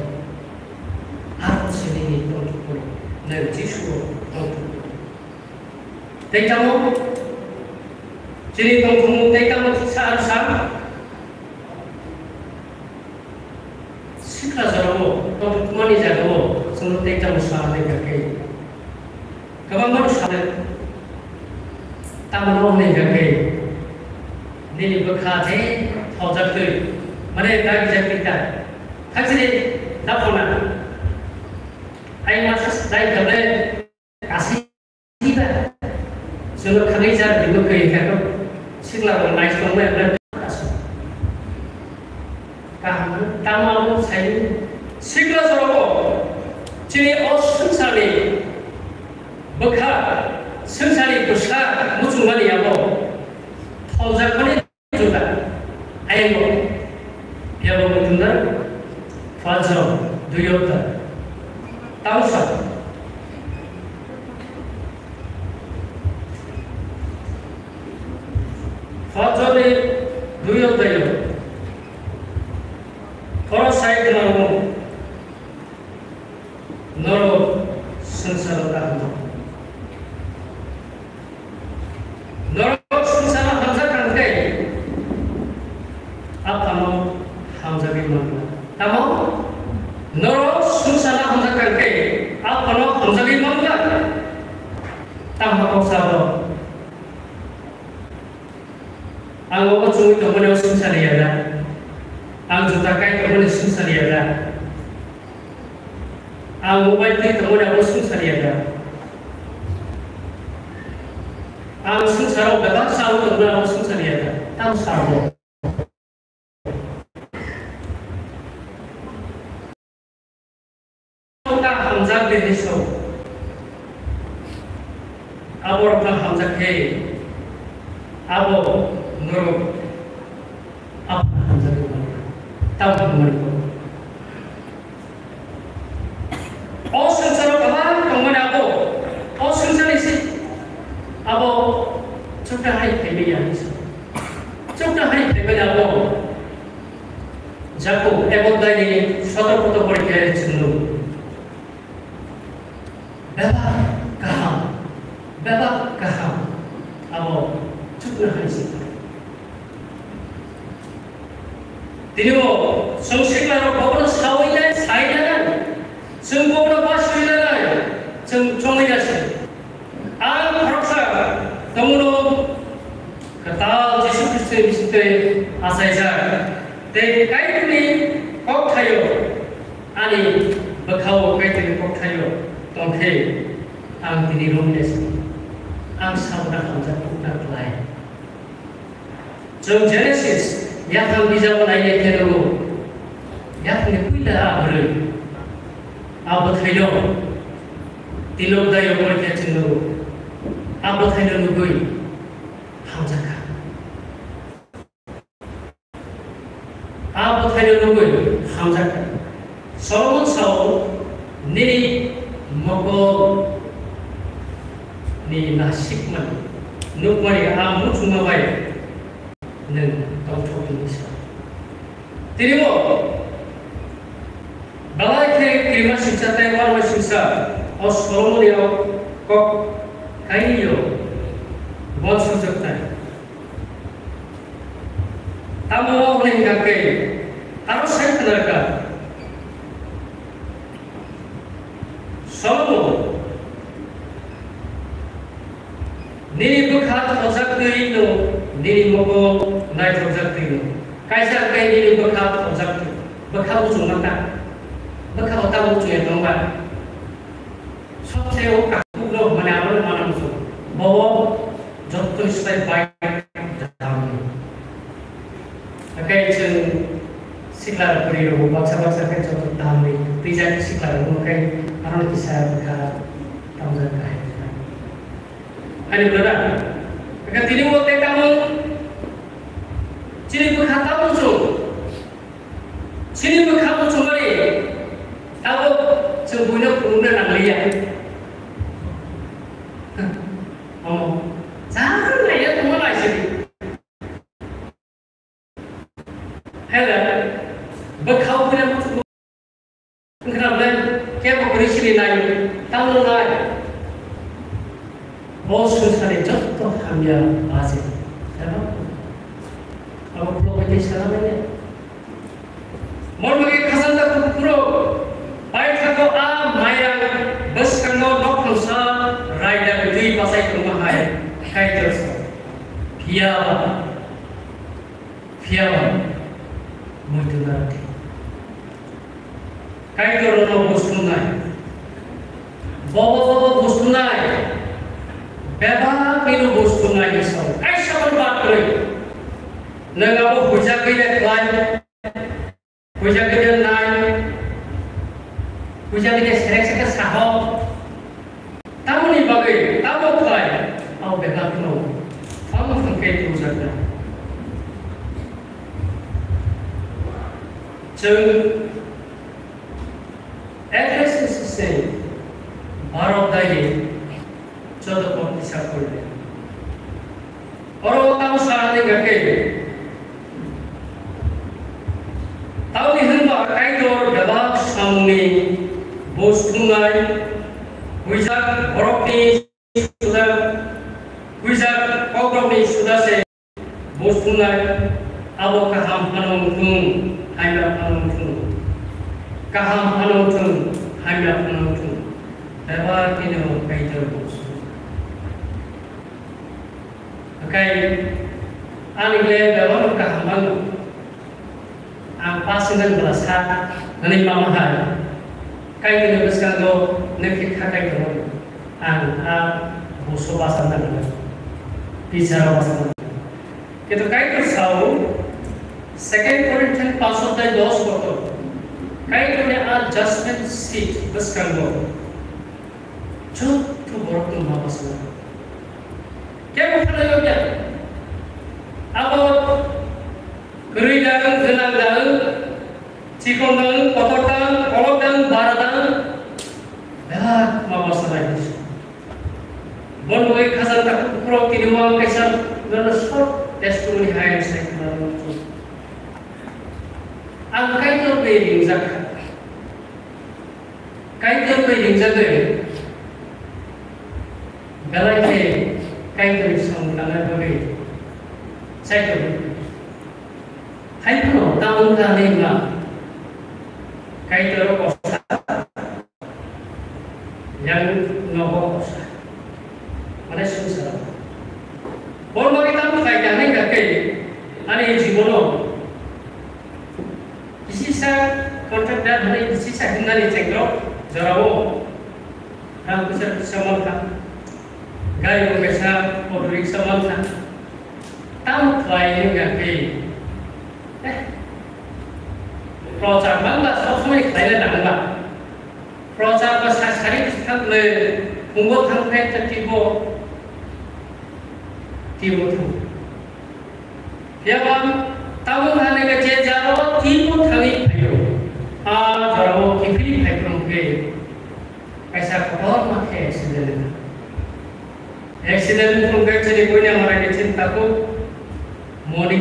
Aro se nini tongthokno, nai Jisuo tongthokno. Tei tamo chini tongthokno tei tamo sa aro sa. Sikla jorao tongthokmani jagao chwngno tei tamo sa hwnwi kha khe, kwbangma sa tamo no hwnwi kha khe, nini bwkha je thojaktwi, mane dagijak twi ta, thakchini daphona, ai masa dai kable, kasi Diba? Chwngno khagwi jar di bwkhwi khe to sikla rok nai tong nai nai. Kaham tamo abo sai sikla jorao chini o swngcharni bwkha swngcharni bwsa muchungmani abo thongjak mani. Juta. Ayang ko. Phiya bo muchungda. Fajr, duyota. Tausa. Fajr ni duyota yo. Oro sai khna mo. Norok swngcharo kaham. Norok swngcharo hamjak kang khe, aphano hamjagwi mangla. Tamo? Norok swngcharo hamjak kang khe, aphano hamjagwi mangla. Tamo kok sabo? Ang obo chumui tongmani o swngchar ya da? Ang juta kai tongmani swngchar ya da? Ang mobile twi tongmani abo swngchar ya da? Ang swngcharo bebak saui tongmani abo swngchar ya da? Tamo sabo. Ta hamjak de heso. Abo rok ta hamjak khe. Abo norok. Abo hamjak khe. Ta hamjak khe. O swngcharo kwbang tongmani abo. O swngcharni se. Abo chukta hai phaimani ya heso. Chukta hai phaimani abo. Jakob, Jakob daini sotor kotor porikhe chwngno. Bebak kaham, bebak kaham. Abo chukna hai se. Tini bo chwng sikla rok bobono sawi nai, sai nai. Chwng bobono baswi nai, chwng chongwi nai se. Ang khoroksa tongmano kwtal Jisu Khristoni bisingtwi achaijak, tei Kaitorni kokthaio, ani bwkhao Kaitorni kokthaio tongkhe, ang tini romwi naising, ang sabona hamjak kukna klai. Chwng Genesis yaphang bijabo nainai khe nugo, yaphangni puila a bwrwi, a bwthaino, Tinok Dayo porikhe chwng nugo, a bwthaino nugwi hamjakha. A bwthaino nugwi hamjakha. Solomon sao, nini mokol ni nasikmani nukmani a muchungma bai nwng tongthok hwnwi sa. Tini bo belai khe kirima singsa tei uanama singsa o Solomon ni kok kainwi o bon sujak nai. Tamo hwnwi hwnkha khe aro sai khna rwkha. Solomon, nini bwkha thokjak twi no, nini mokol naithokjak twi no. Kaisa khe nini bwkha thokjak twi. Bwkha muchungma ta. Bwkha o ta muchungya tongba. Sokse o kakhuk no bai dam. Hakai chwng sikla rok kwrwi rok baksa baksa khe joto tamni twijak sikla rok hakai aroni kisa bwkha tamjak kahai. Ani brother, hakai tini o tei tamo chini bwkha tamo chwng chini bwkha bo chumari tamo chwng buino phunukna nangliya. Omo chang naiya tongma naisidi. Hela, bwkhao khe muchungo wngkha ble, kebo kwrwi sini nai, tamo nai. Bo swngcharni jotto hamya baji. Abo khulok bai tei sana bai ne. Mormagi khasanta kuphuro, paithakgo a mairang bwskango nokhongsa raida twi bachai tongma hai Kaitor sa. Phiya ba, phiya ba, muitu narwkdi. Kaitor no bosongnai, bobo bobo bosongnai, bebak nino bosongnai ni sao. Kaisa bo bak kwrwi. Nwng abo huijak khe khlai. Puisa khe nai, puisa khe serek serek saho. Tamoni bagwi tamo khlai, abo bebak no phang phang khe tongjakna. Chwng Efesus se baro dai joto kok kisa purle. Oro tamo sa hwnwi kha khe, tamni hwnba Kaitor bebak samungni buj thumnai, huijak borokni suda, huijak kokrokni suda se buj thumnai, abo kaham phano wng thung, hamya phano wng thung, kaham phano wng thung, hamya phano wng thung, bebak kheno Kaitor buj thumnai. Hakai ani le bebak kaham mano. Ang pass wngkha bwla sa nani mama hai. Kaitorni bwskango nokhe kha Kaitor. Ang a buso basa nangkha. Bicharo basa nangkha. Kintu Kaitor sao, Second Corinthians paanch odhyay dos kotor. Kaitorni a judgment seat bwskango. Chuk chuk borok tongma bwskango. Kebo khanai ya? Abo kwrwi dang, gwnang dang, chikon dang, kotor dang, kolok dang, bara dang, belak ma bwskanai. Bon bai khajang takhuk khorok tini mang kaisa nono short testimony hai sai khna. Ang Kaitor bai ringjak kha. Kaitor bai ringjagwi belai khe Kaitorni samung tangnai bagwi chaitor. Hai phano tamo wngkha hinma Kaitor kosa, yang nogo kosa. Mane swngcharo. Bor bagwi tamo khlai kha hinwi kha khe ani jibono Kisisa contractor hwnwi kisisa himnani chengkrok jorao rang puisa puisa mankha, gari bo kaisa auto rickshaw mankha. Tamo khlai wngya khe, eh, prochar bangla sob somoi khlaina nangla. Prochar ba sa sari thang le phungo thang phe ta tibo, tibo thang. Phiya ba tabuk hani khe je jagao twibo thangwi phaio, a jorao kiphilwi phai phwrwng khe kaisa kotorma khe accident wngkha. Accident wngkha khe chini buini amara khe chini takhuk moni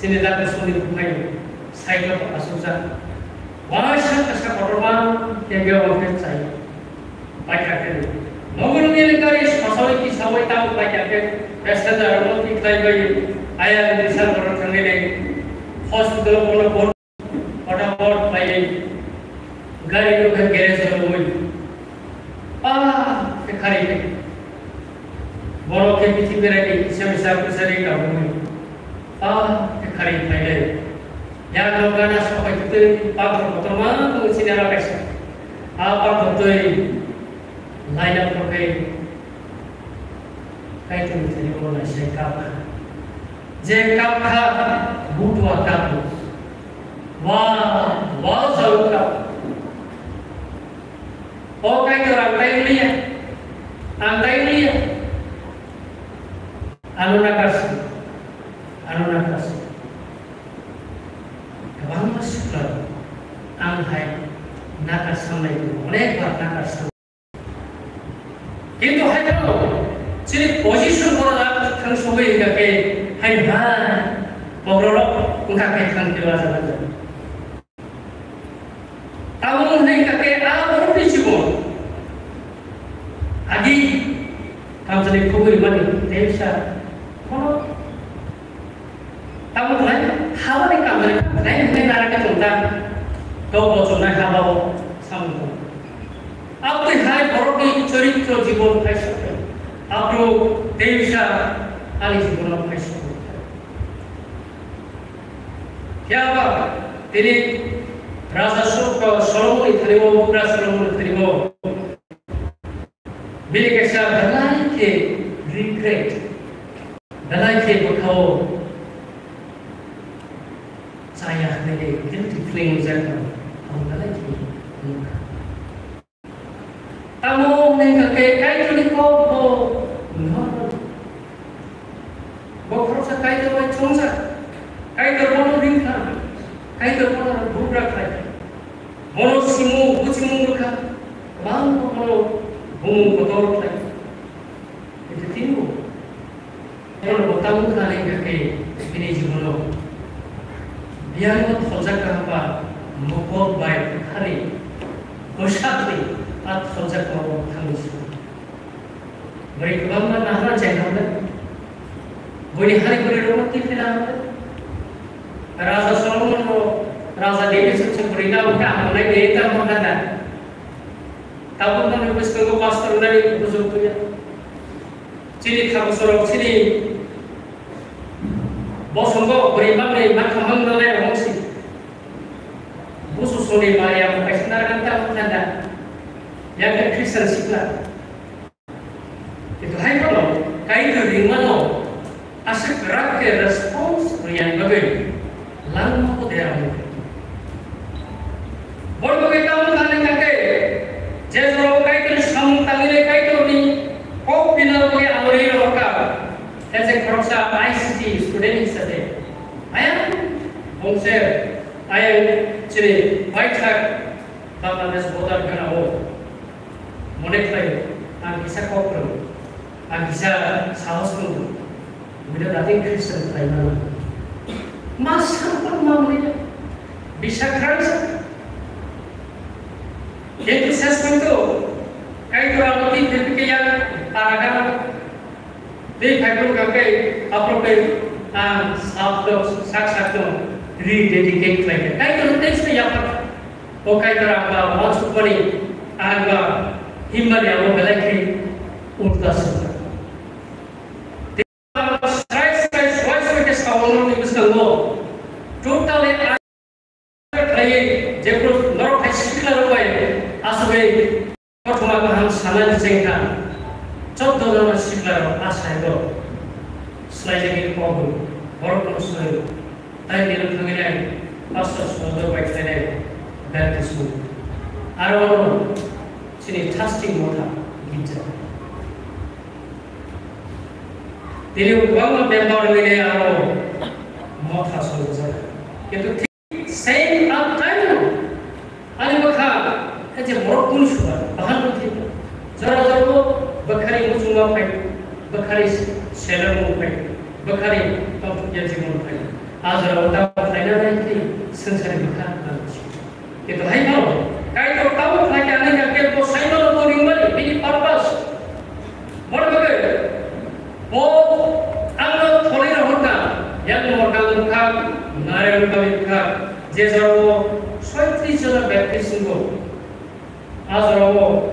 chini daku suni phaio, cycle to asukjak. Waisa kaisa kotorma khe biyang khe chai. Paikha khe. Nogor ni gari sasoi ki sawai tamo paikha khe. Passenger no ti khlai bai. Aya ni sal kotor thangwi nai. Hospital kono kono kotor bai. Gari no khe garage ro bai. Pa khe khari khe. Borok khe bithi berai ni kisa misa kusari ka bai. Pa khe khari khlai nai. Yang no gana sokai twi pa kotor ma tong sini ara kaisa. A pa kotor Lailak rok khe Kaitorni thani bo naisai kap kha. Je kap kha, butua kap. Wa, wa, sawi kap. O Kaitor, ang tai wngya. Ang tai wngya. Ano nakarsi. Ano nakarsi. Kwbangma sikla ang hai nakar samlai tongo, onek bar nakar sam-, kintu hai phano chini position borok thang sogwi hingkha khe hai ba bokrok wngkha khe thang khe wajago. Tamo hwnwi hingkha khe a borokni jibon agi kamchwlwi khugwi mani tei sa khono. Tamo hwnwi habani kamchwlwi khugwi hwnwi nara khe chwng ta kok bo chwngnai habao samung tong. Aboni hai borokni choritro jibon phai sokhe. Abro tei sa ani jibono phai sokhe. Phiya ba tini Raja Sol-, Solomonni thani-o, Bugra Solomonni thani-o bini kaisa belai khe regret, belai khe bwkha-o chaya hwnwi guilty feeling wngjak kha, ang belai khe nukha. Tamo hwnwi hwnkha khe Kaitorni kok bo normal. Bo khoroksa Kaitor bai chongjak. Kaitor bono ringkha. Kaitor bono bugra khlai kha. Bono simung, buchimung rwkha. Kwbangma bono bumung kotor khlai kha. Kintu tini bo Oro bo tamo wngkha hwnwi hwnkha khe bini jibono biyangno tholjak kaham ba mokol bai bwkhani bwsakni a tholjak mokol thangwi se. Bwrwi kwbangma nahara chengkha hwnwi buini hari bwrwirokno tiphina hwnwi Raja Solomon bo Raja David se bwrwi nabo kaham hwnwi de tamo hwnda. Tabukno bwskango pastor wngnani bujok tuya. Chini thakosorok chini bosongo bwrwi manwi makham mangnai rok si. Busu soni maya bo kaisa narwkna ta wngkha da. Yang khe Christian sikla. Kintu hai phano Kaitor ringmano aswk kwrak khe response rwya bagwi langma ko dera wngkha. Borok bai tamo thani kha khe, je jorao Kaitorni samung tangwi le Kaitorni kok pinarogwi amorwi rohorkha, khe je khoroksa I C T student hisabe, ayang bongser, ayang chini baithak Bangladesh border gana o mone khlai ang kisa kok rw, ang kisa sahos rw. Bini dati Christian khlaimano. Ma sampang ma muni. Bisa khrang sa. Kintu ses pun tu, Kaitor ang ti phirpi ke yang paragan. Tei phaikun ka kai, apro kai, ang sabdo, sak sakdo, rededicate khlai. Kaitor tei se yapak. O Kaitor ang ba wansukmani, ang ba himmani abo belai khe ulta sukha. Srai srai swai swai khe saono ni bwskango totally khlaiwi jephru norok hai sikla rok bai asugwi kothoma kaham sanani chengkha. Choddo jona sikla rok a saigo swlaijagwi kok borok no swlaiwi tai nino thangwi nai pastor sodor bai khlainai baptism aro chini trusting motha gitja. Tini kwbangma member rwgwi aro motha sojak. Kintu thik same time no ani bwkha hai je borok kunu suba bahan rw thik. Jora jora bo bwkhari muchungma phai, bwkhari selengmung phai, bwkhari tongthokya jibon phai. A jora o tamo khlaina nai thik swngchar ni bwkha nang si. Kintu hai phano Kaitor tamo khlai khe ani khe bo saimano bo ringmani bini purpose. Borok bagwi bo angno tholi rohorkha, yang morkang wngkha, Narayan kami wngkha, je jorao soitris jona baptist wngo. A jorao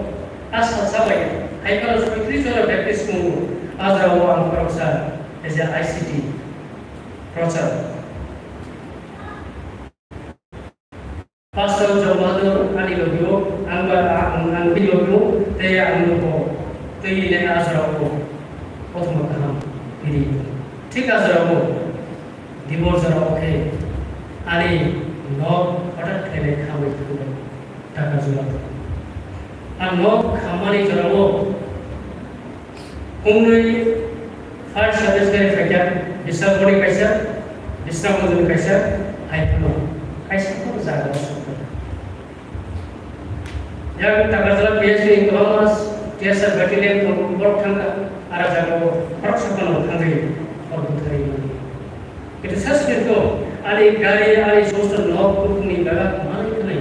a salsa bai hai phano soitris jona baptist wngo. A jorao ang khoroksa as a I C T prochar. Pastor John Bahadur ani logio, ang ba, ang, ang ni logio, tei ang nugo, tei ile a jorao, kothoma ka. Sikla jorao, dibor jorao khe ani nok hothat khainai khamwi thangnai taka jora. Ang nok khammani jorao kungnwi fire service khe phaikha, Bisramganj ni kaisa, Bisramganj ni kaisa, hai phano kaisa phano jaga o sokha. Yang Takarjala P S ni kwbangma T S R battalion tongo, borok thangkha, ara jagao khoroksa phano thangwi borok bwtharwi manya. Kintu sasni to ani gari, ani somosto nok bukhukni bebak manwi khwnai.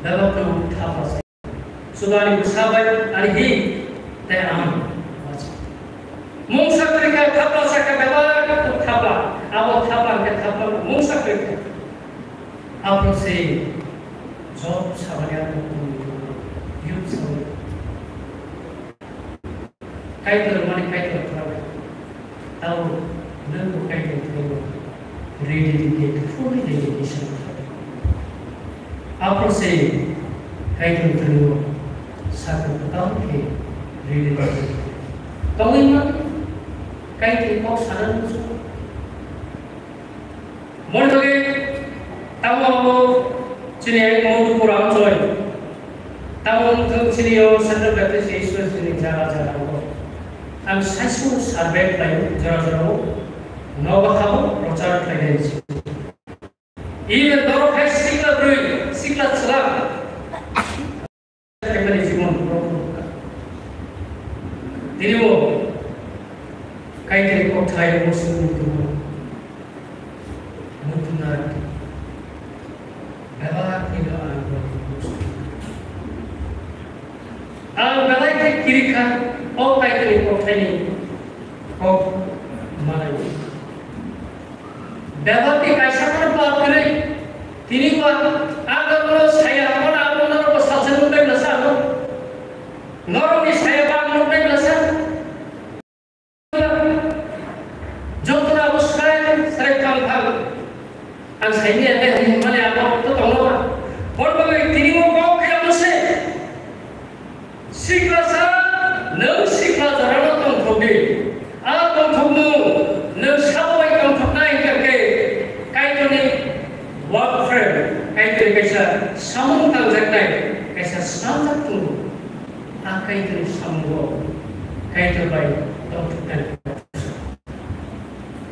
Bebak no thapa se. Sudu ani bwsa bai, ani hi, tei ang. Mungsa kwrwi kha thapla sakha bebak thapla. Abo thapla hwnkhe thapla mungsa kwrwi kha. Aphuru se Job sabani aphuru yuk sabani. Kaitor mani Kaitor thwrabai. Tamo nwng bo Kaitor thwraio. Ready to get fully dedication. Aphuru se Kaitor thwraio. Sakha kwtal khe ready to get. Tongwi ma Kaitor kok sana nukjak. Moni bagwi tamo abo chini Madhupur amchoi. Tamo wngthok chini o Central Baptist Church chini jaga jaga o. Ang saichung survey khlaio jora jora o. Nogo habo prochar khlainai si. Ine doro khai sikla brwi, sikla chwla. Khaimani jibon borok nukha. Tini bo Kaitorni kokthai muchung muchung muchungna bebak khe ang ang belai khe kirikha o Kaitorni kokthaini kok manai. Bebak ni kaisa phano pap kwrwi. Tini ba ang norokno saya, ano ang norokno salsa nuknai bwlasa ano. Norokni saya ba ang nuknai bwlasa. Jotono abo srai srai thang thang. Ang saimanya tei hinmani abo to tongno ba. Hor bagwi tini bo kok khe amo se. Siklasa, nwng sikla jorano tongthokdi. A tongthokmung, nwng sabo bai tongthoknai hwnkha khe Kaitorni work friend, Kaitorni kaisa samung tangjaknai, kaisa swnamjak tongo. A Kaitorni samungo Kaitor bai tongthoknai.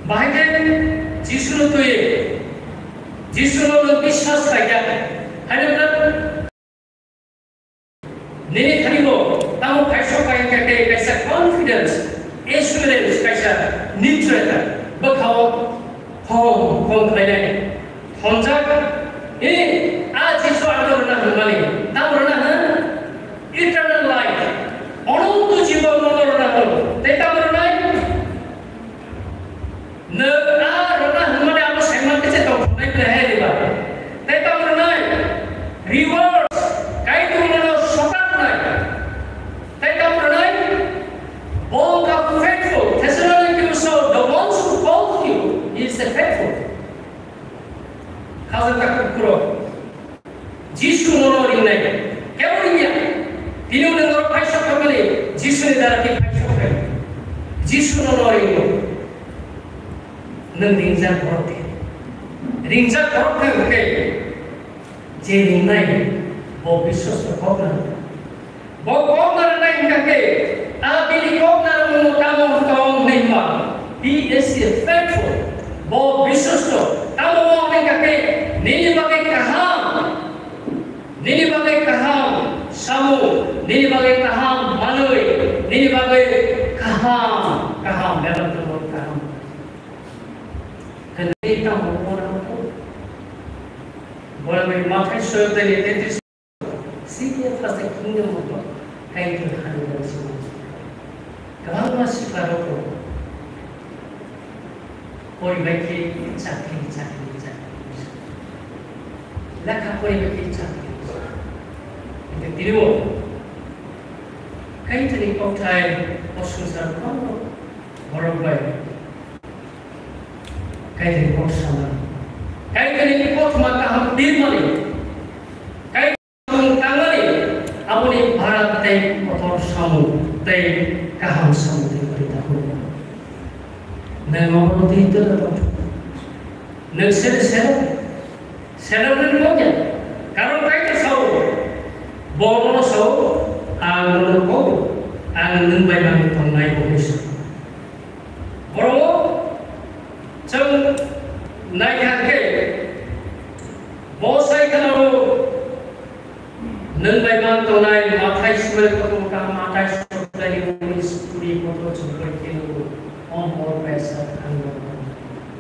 Bahai khe Jisuno twiwi, Jisuno nwng biswas khlai kha. Haino nwng Nini thani bo tamo kaisa pai khe kaisa confidence, assurance kaisa nitwreta bwkhao hom hom khlainai. Thonjak, e, a Jisu ano rwna hwnmani, tamo rwna hwn? Eternal life, ononto jibon no rwna hwn. Tei tamo rwnai? Nwng a rwna hwnmani abo saiman khe se tongthoknai belai hai riba. Tei tamo rwnai? Rewards, Kaitor nono sokat rwnai. Tei tamo rwnai? Bo wngkha faithful. Thessaloniki bwsao, the ones who called you, he is a faithful. Khajak tak kukuro. Jisu nono ringnai. Kebo ringya. Tini nwng norok phaisok thangmani Jisuni dara tei phaisok thang. Jisu nono ringo. Nwng ringjak borok khe. Ringjak borok khe hwnkhe je ringnai bo biswas khe kok nang. Bo kok narwknai hwnkha khe, a bini kok narwkmung tamo wng tong hwnwi hwnba, he is faithful, bo biswasto, tamo wng hwnwi hwnkha khe, nini bagwi kaham, nini bagwi kaham samung, nini bagwi kaham manwi, nini bagwi kaham, kaham bebak tongmani kaham. Hwnwi tamo wng tong. Borok bai Mathai soyok dani tentris Seek ye first the kingdom of God. Kaitor hani bai se mansu. Kwbangma sikla rok rok poribai khe chakri, chakri, chakri. Lekha poribai khe chakri. Hingke tini bo Kaitorni kokthai o swngchar kwbangma borok bai Kaitorni kok samani. Kaitorni kothoma kaham birmani. Kaitor samung tangmani. Aboni barat tei kotor samung tei kaham samung tei kwrwi ta hwnwi. Nang obo twi twi tong. Nang sere sere. Sere nang bo kya? Karon Kaitor sao. Bo no sao. Ang no ko. Ang nang bai mang tongnai bo ni sao. Boro chwng nai kha khe bo sai khna ro. Nwng bai mang tongnai Mathai sibari kotor wngkha, Mathai sibari ni unis kuri kotor chwngbai khe nugo, om hor kaisa thangno.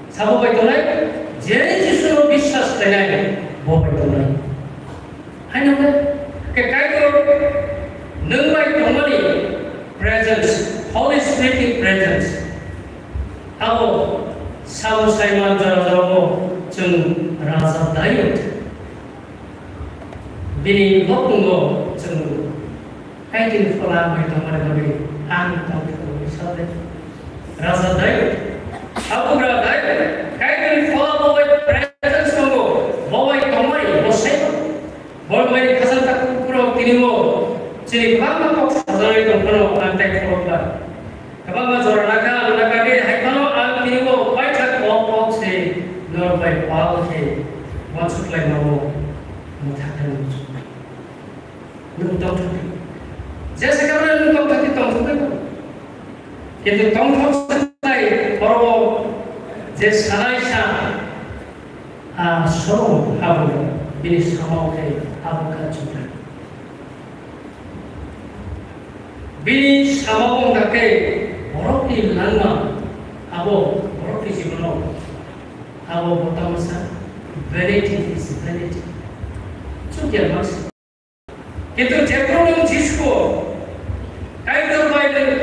Sabo bai tongnai, je Jisu no biswas khlainai, bo bai tongnai. Haino khe, khe Kaitor nwng bai tongmani presence, Holy Spirit ni presence. Abo sabo saiman jora jora bo chwng Raja Daud. Bini bokong o chwng Kaitorni phola bai tongmani bagwi ang tongthok wngwi sade. Raja Daud, habugra Daud, Kaitorni phola bo bai presence tongo, bo bai tongmani bo saiman. Bo bai khasang takhuk borok tini bo chini kwbangma kok sajaknai tong phano ang tai khorokba. Kwbangma jora nakha, ang nakha khe hai phano ang tini bo paithak kok kok se norok bai pal khe uansuk khlaimao mwthangkha nukjak. Nwng tongthok di. Jesa kabrwi nwng tongthok di, tongthok di. Kintu tongthok se bai borok je sanai sa, a, soro habu bini samao khe abo kha chukha. Bini samao wngkha khe borokni langma abo borokni jibono abo bo tamasa vanity is vanity. Chukya mas. Kintu jephru nwng Jisu Kaitor bai nwng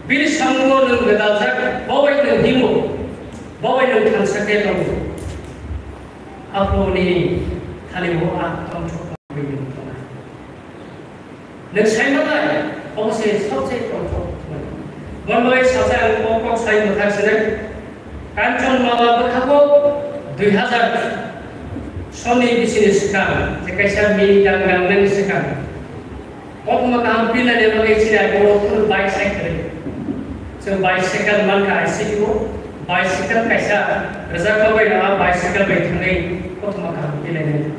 bini samungo nwng gwdaljak, bo bai nwng himo, bo bai nwng thansa khe tongo. Aphuru nini thani bo a tongthok bai nwng tongnai. Nwng sai manai, obo se sobse tongthok. Bon bai sacha ang kok kok sai mwthak sinai. Kanchanmala bwkhago dui hazar sonni bisini swkang, je kaisa minute ang nangnani swkang. Kothoma kaham pilnani bagwi chini abo phuru bicycle. Chwng bicycle mankha I C T o, bicycle kaisa rwjak bai rwna bicycle bai thangwi kothoma kaham pilnani.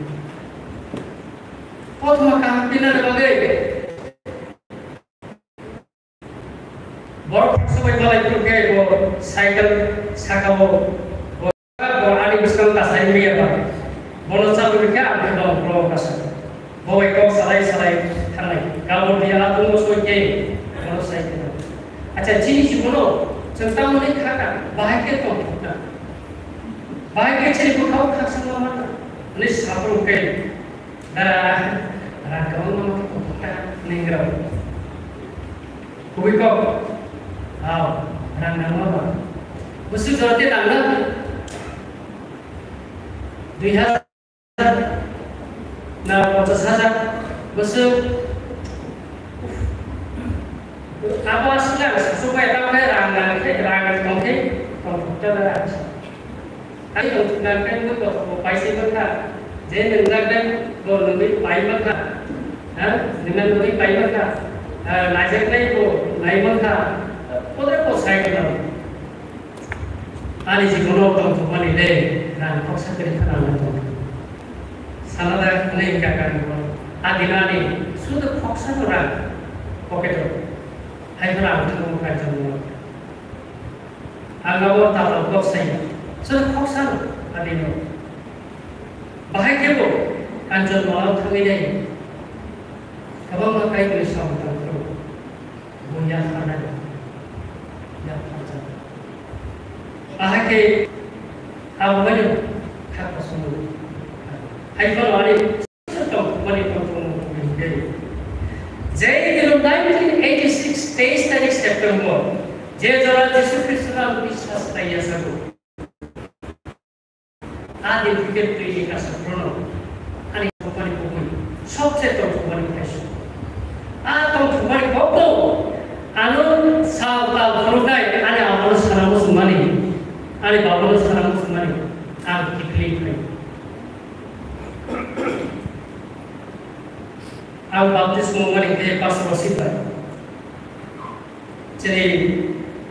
Kothoma kaham pilnani bagwi Borok khaksa bai malai phuru khe bo cycle saka o, bo, bo ani bwskango kasai maya ba. Bono chabwi khe ang khe bono bro kasa. Bo bai kok salai salai thangnai. Gabon dia atung bo soi khe bono sai khe. Acha, chini jibono chwng tamoni kha kha, bahai khe tong thok kha. Bahai khe chini bwkhao khaksa ma man kha. Ani saphuru khe. Da, rang kwbangma no kok ta ningra. Kubui kok. Aw, rang nangma ba. Bwswk jora te nangna? Dui hazar na ponchas hazar. Bwswk. Abo aswk ang sasuk bai tamo khe rang nang khe, rang tong khe, tong thok ta da. Ani tongthoknang khe nwng kothok bo paisai mankha, je nwng nang nang bo nwngwi pai mankha, ha? Nwng nang nwngwi pai mankha, ah, naijaknai bo nai mankha, kodre bo sai gwnang. Ani jibono tongthokmani le rang khoksa kwrwi khna nang tongkha. Sana da hwnwi wngkha kami bo. Adino ani sudu khoksa no rang pocket o. Hai phano ang thangwi kaijak nang. Ang abo tatal kok saya. Sono khoksa no adino. Bahai khe bo Kanchanmala thangwi nai. Kwbangma Kaitorni samung tang phuru bo yapharnai. Yapharjak. Bahai khe abo bai no kha kosom. Hai phano ani Tongthokmani tongthokmung kubui hwnkhe, je dino nineteen eighty six, teis tarik September, je jora Jisu Khristo no biswas khlai yachago, a din hwnkhe twini kasa phuru no ani tongthokmani kubui, sobse tongthokmani kaisu. A tongthokmani kokno ano sal tal phunuknai ani amano sana muchungmani, ani babano sana muchungmani ang kiphilwi phaio. Ang baptismo mani khe Pastor Rosita. Chini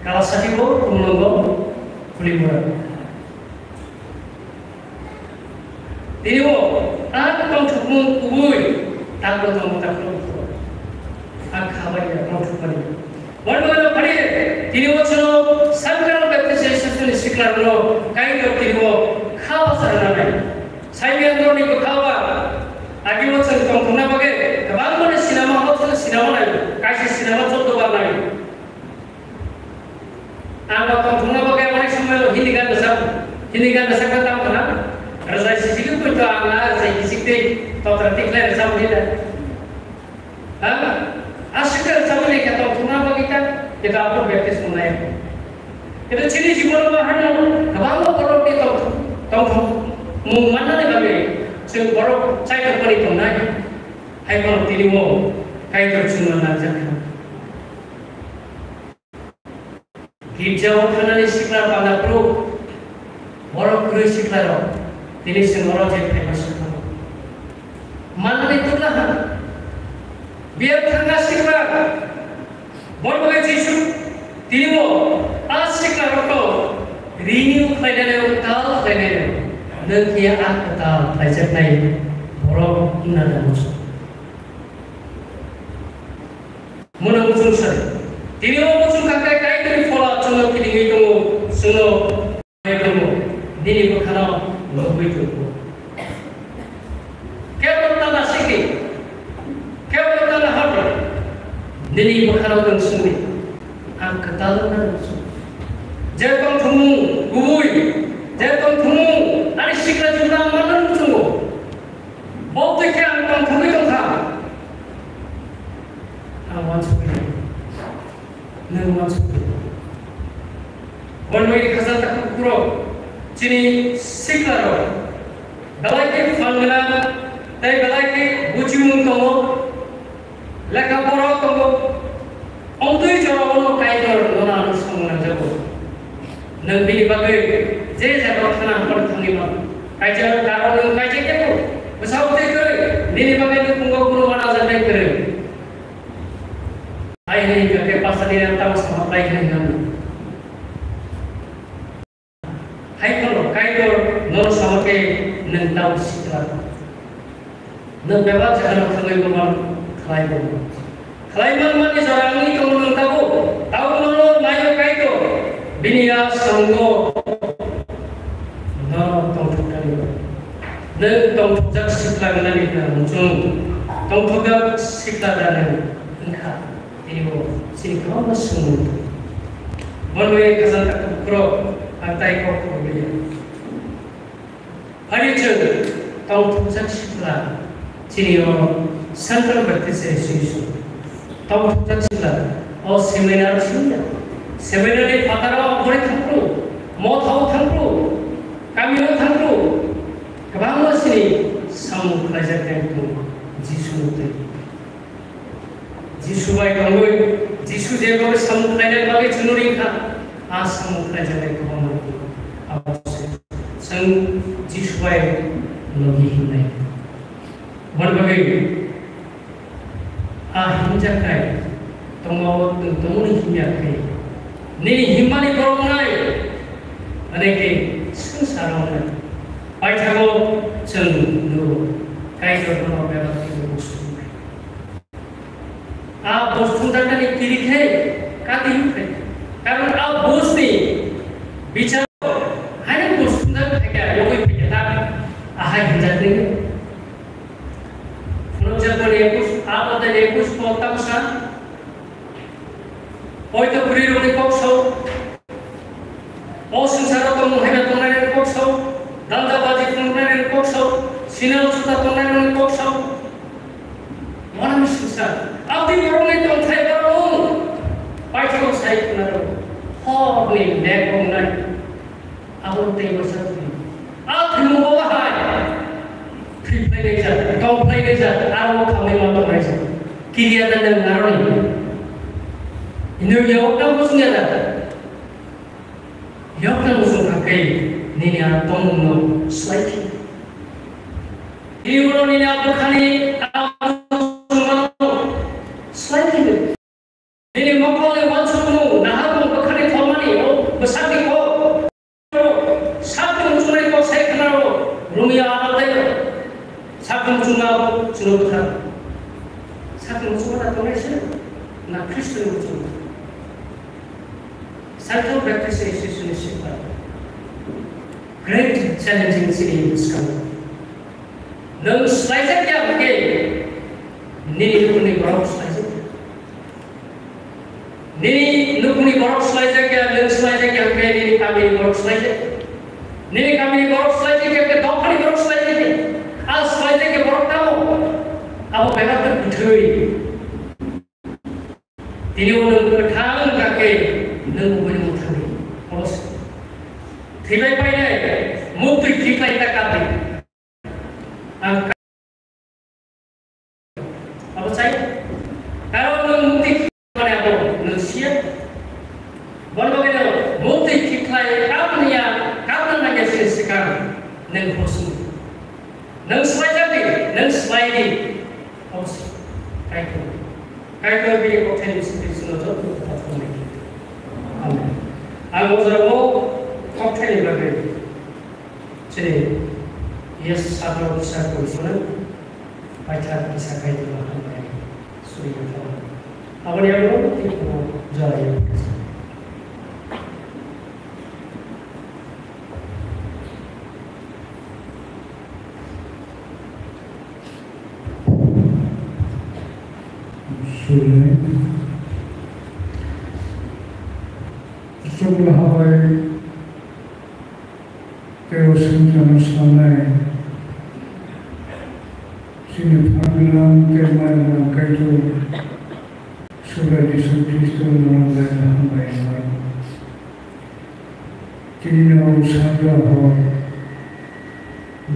Kalasati bo kumlungo kulimura. Tini o tak tongthokmung kubui takbo tongo takbo. A khabai ya tongthokmani. Wani wani phari tini o chwng Sankara Baptist Association ni sikla rwno Kaitor tini o kha basa rwnai. Saimiyandroni bwkha o agi o chwng tongthokna bagwi kwbangmani sinama hok sinama nai. Kaisa sinama choddo bar nai. Ang bo tongthokna bagwi onek somoy Hindi gan rwchap, Hindi gan rwchapna tamo khna. Rwjai sisik koi to ang na rwjai kisik tei totra tikhlai rwchap hwnwi da. Ha? Aswk khe rwchapmani khe tongthokna bagwi ta, khe to aboni baptism nai. Khe to chini jibono bo hano kwbangma borokni tongthok, tongthokmung mannani bagwi chwng borok chaithokmani tongnai. Hai borok tini o Kaitor chwngno nangjak kha. Girjao thanani sikla panda phuru, borok kwrwi siklarok tini chwng oro je phaiba sikla. Manwi tukla ha. Biya thangna sikla. Borok bai Jisu tini o a siklarokno renew khlainani, tal khlainani. Nwng khe a kwtal khlaijaknai borok wngna nango. Mona muchung sari. Tini o muchung kha kai kai tini phola chwngno kidingwi tongo, chwngno nai tongo, nini bwkhano nugwi tongo. Kebo tana siki, kebo tana habo, nini bwkhano nwng sungdi, ang kwtal wngna nwng sung. Je tongthokmung kubui, je tongthokmung ani sikla jumla ang manna nwng sungo. Bo twi khe ang tongthokgwi tongkha. Ang uansukgwi, nwng uansukgwi. Boni bagwi khajak takhuk bukhuk rok, chini sikla rok, belai khe phan gwnang tei belai khe buchimung tongo, lekha pora tongo. Omtwi jorao no Kaitor nono ano samung nangjago. Nwng bini bagwi je jagao thana hambar thangwi mano. Kaisa karo nwng kaisa kebo bwsao tei kwrwi, nini bagwi nukhungo kunu uanajaknai kwrwi. Bai hwnwi hwnkha khe pastor ni ang tamo sama bai hwnwi hwnwi. Hai phano Kaitor nono sama khe nwng tamo sikla. Nwng bebak jagano thangwi bo man khlai bo. Khlai man mani jora wngwi tongo nwng tabuk. Tabuk nono naio Kaitor. Bini a samungo nono tongthok thani. Nwng tongthokjak sikla wngnani hwnna muchung. Tongthokjak sikla da nwng wngkha. Tini bo chini kwbangma swngmung. Bono bai khajak takhuk bukhuk rok ang tai kok khobor ya. Phari chwng tongthokjak sikla chini o Central Baptist Association. Tongthokjak sikla o seminar singya. Seminar ni phataro ang pore thangkru, mothao thangkru, kamio thangkru. Kwbangma chini samung khlaijak tei Jisu ni twi. Jisu bai tongwi, Jisu je bagwi samung khlainani bagwi chwngno ringkha, a samung khlaijaknai kwbangma abo se chwng Jisu bai logi himnai. Boni bagwi a himjaknai tongmao nwng tongmani himya khe nini himmani borok nai, hwnwi khe swngcharo wngnai. Paithago chwng nugo, Kaitor bono bebak khe nugo swngnai. A bos thumjaknani kiri khe kati wng phai. Karon a bosni bichar haino bos thumjak phaikha, yogwi phaikha ta, ahai hinjaknai. Phunukjakmani ekush, a botani ekush kok tamsa. Poito kwrwi rokni kok sao. O swngcharo tongmung haino tongnairokni kok sao, dandabaji phunuknairokni kok sao, sinal juta tongnairokni kok sao. Uanani swngchar. Aboni borokni tongthai borok paithakgo sai khwnaro. Horni mek wngnai. Abo tei bwsa thwi. A thwimung bo bahai. Thwi phlai naijak, tong phlai naijak, aro khamwi ma tong naijak. Kiriya da nang naroni. Ino yawo tang bosong ya da. Yokna muchung kha khe nini a tongmungno slai khe. Tini ulo nini a bwkhani a muchungmano slai khe. Nini mokolni uansukmung naharmung bwkhani Sakni muchungma da tongnai se, na Khristo ni muchungma? Central Baptist Association ni sipha. Great challenging city in this country. Nwng swlaijak ya hwnkhe, nini nukhungni borok swlaijak ya. Nini nukhungni borok swlaijak ya, nwng swlaijak ya hwnkhe, nini kamini borok swlaijak ya. Nini kamini borok swlaijak ya hwnkhe, dophani borok swlaijak ya. A swlaijak ya borok tamo? Abo belai khe bwthwi. Tini o nwng kwthang wngkha khe nwng buini mwthangwi. Obo se. Thwibai painai, muktwi khiklai ta kapri. Ang ka-, abo sai. Karon nwng muktwi khiklai abo nwng siya. Bono bagwi nwng muktwi khiklai kapniya, kapna nangya se swkang nwng hosung. Nwng swlaijak di, nwng swlai di. Obo se. Kaitor. Kaitor bini kokthaini bisingtwi chwngno joto kwthar khlai di. Amen. Ang o jorao kokthaini bagwi chini yes sadro kisa koisano paithak kisa Kaitorno hambai suri thang. Aboni abo tei kono jora ya. Suri. Chukla habai tei o swngcharno sanai chini Pha Gwnang tei Maya Gwnang Kaitor Subrai Jisu Khristo ni mung bai hambai hambai. Tini no sadra hor,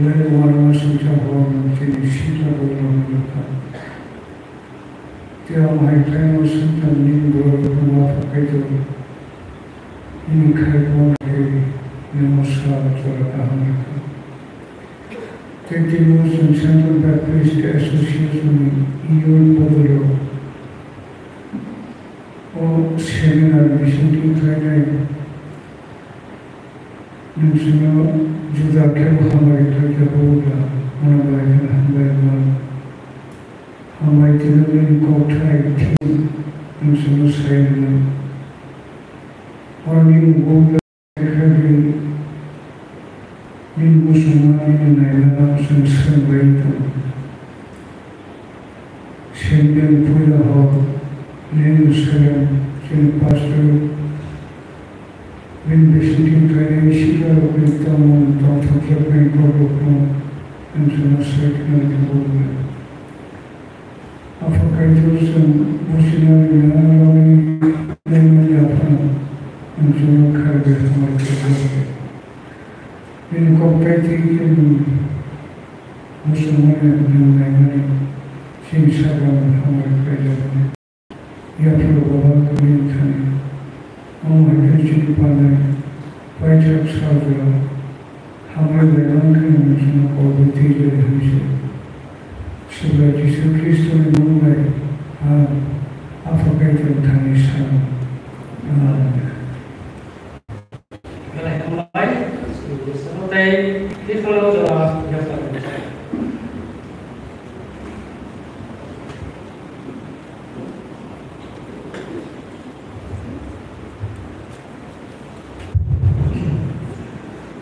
lai warma songcha hor, tini sita bokno nukha. Tei ang hai khlaino songcha ni borok no ma phakai to. Ini khai bon hai nemo sal chora kaham nukha. Tei tini o chwng Central Baptist Association ni youth bodolo o seminar bisingtwi khlainai. Nwng chwngno juda khe bo hambai khlai khe bo wngkha, mwnang bai khe hambai wngmano. Hambai twiwi nini kokthai thik nwng chwngno sai rwnai. Horni ung bo wngkha khe nini bosongma nini naimano chwng swrwngbai tongo. Sendeng puila hor, nini bwskango chini pastor, bini bisingtwi khlainai sikarokni tongmung tongthokjaknai borokno nwng chwngno sai khna libo wngkha. Apha Kaitor chwng businani nangmani naimani aphano nwng chwngno kharwi hambai khlaijak. Nini kok tei twi khe nwng muchungmani nwng naimani chini sakno hambai khlaijakmani. Yaphuru baba kwrwi thani. Omo hai khe chini panai paithak sal jora hambai bai mankhe nwng chwngno kolbui twijlai hwnwi se. Subrai Jisu Khristoni mung bai ang Apha Kaitor thani sano. Amen. Belai hambai, tei twiphano jora yapharwi.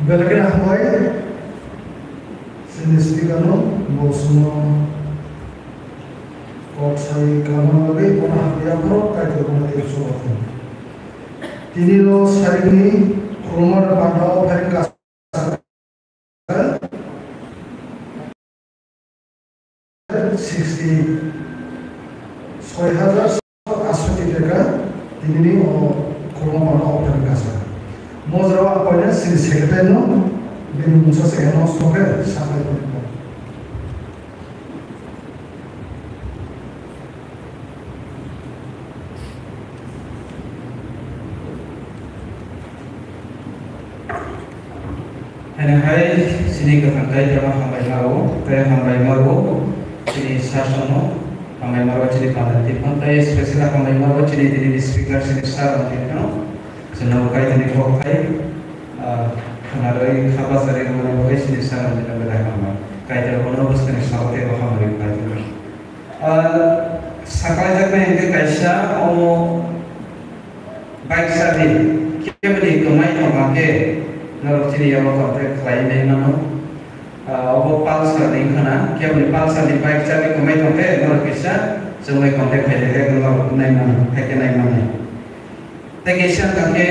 Belai kheno hambai, chini speaker no, bo chwngno kok sai kama bagwi bono hamya phoro Kaitor bono tei chubakhung. Tini no sarikni khulumani panda o phaikha. Sixty, soi hajar sotto astotti taka tinini o khulumani panda o phaikha. Mojra o apaina sini secretary no bini mungsa se no soke sakai. Haino hai chini kwthang Kaitorno hambai ma rwo, tei hambai ma rwo chini sasongno, hambai ma rwo chini panel team-no, tei specially hambai ma rwo chini tini speaker chini sir-no tini phano. Chwngno bo Kaitorni kok hai, ah, khwnarwi kha bachari rwmani bagwi chini sakni bagwi belai hambai. Kaitor bono bwskangni salo teibo hambai rwkha. Ah, Saklaijaknai hwnkhe kaisa omo bike charni keboni kwmai tongkha khe norok chini yago contact khlaiwi nai mano. Ah, obo Pulsar ni wngkha na, keboni Pulsar ni bike charni kwmai tongkhe norok kisa chwngwi contact khlai khe norok nai mano, hai khe nai mano. Tei kaisa wngkha khe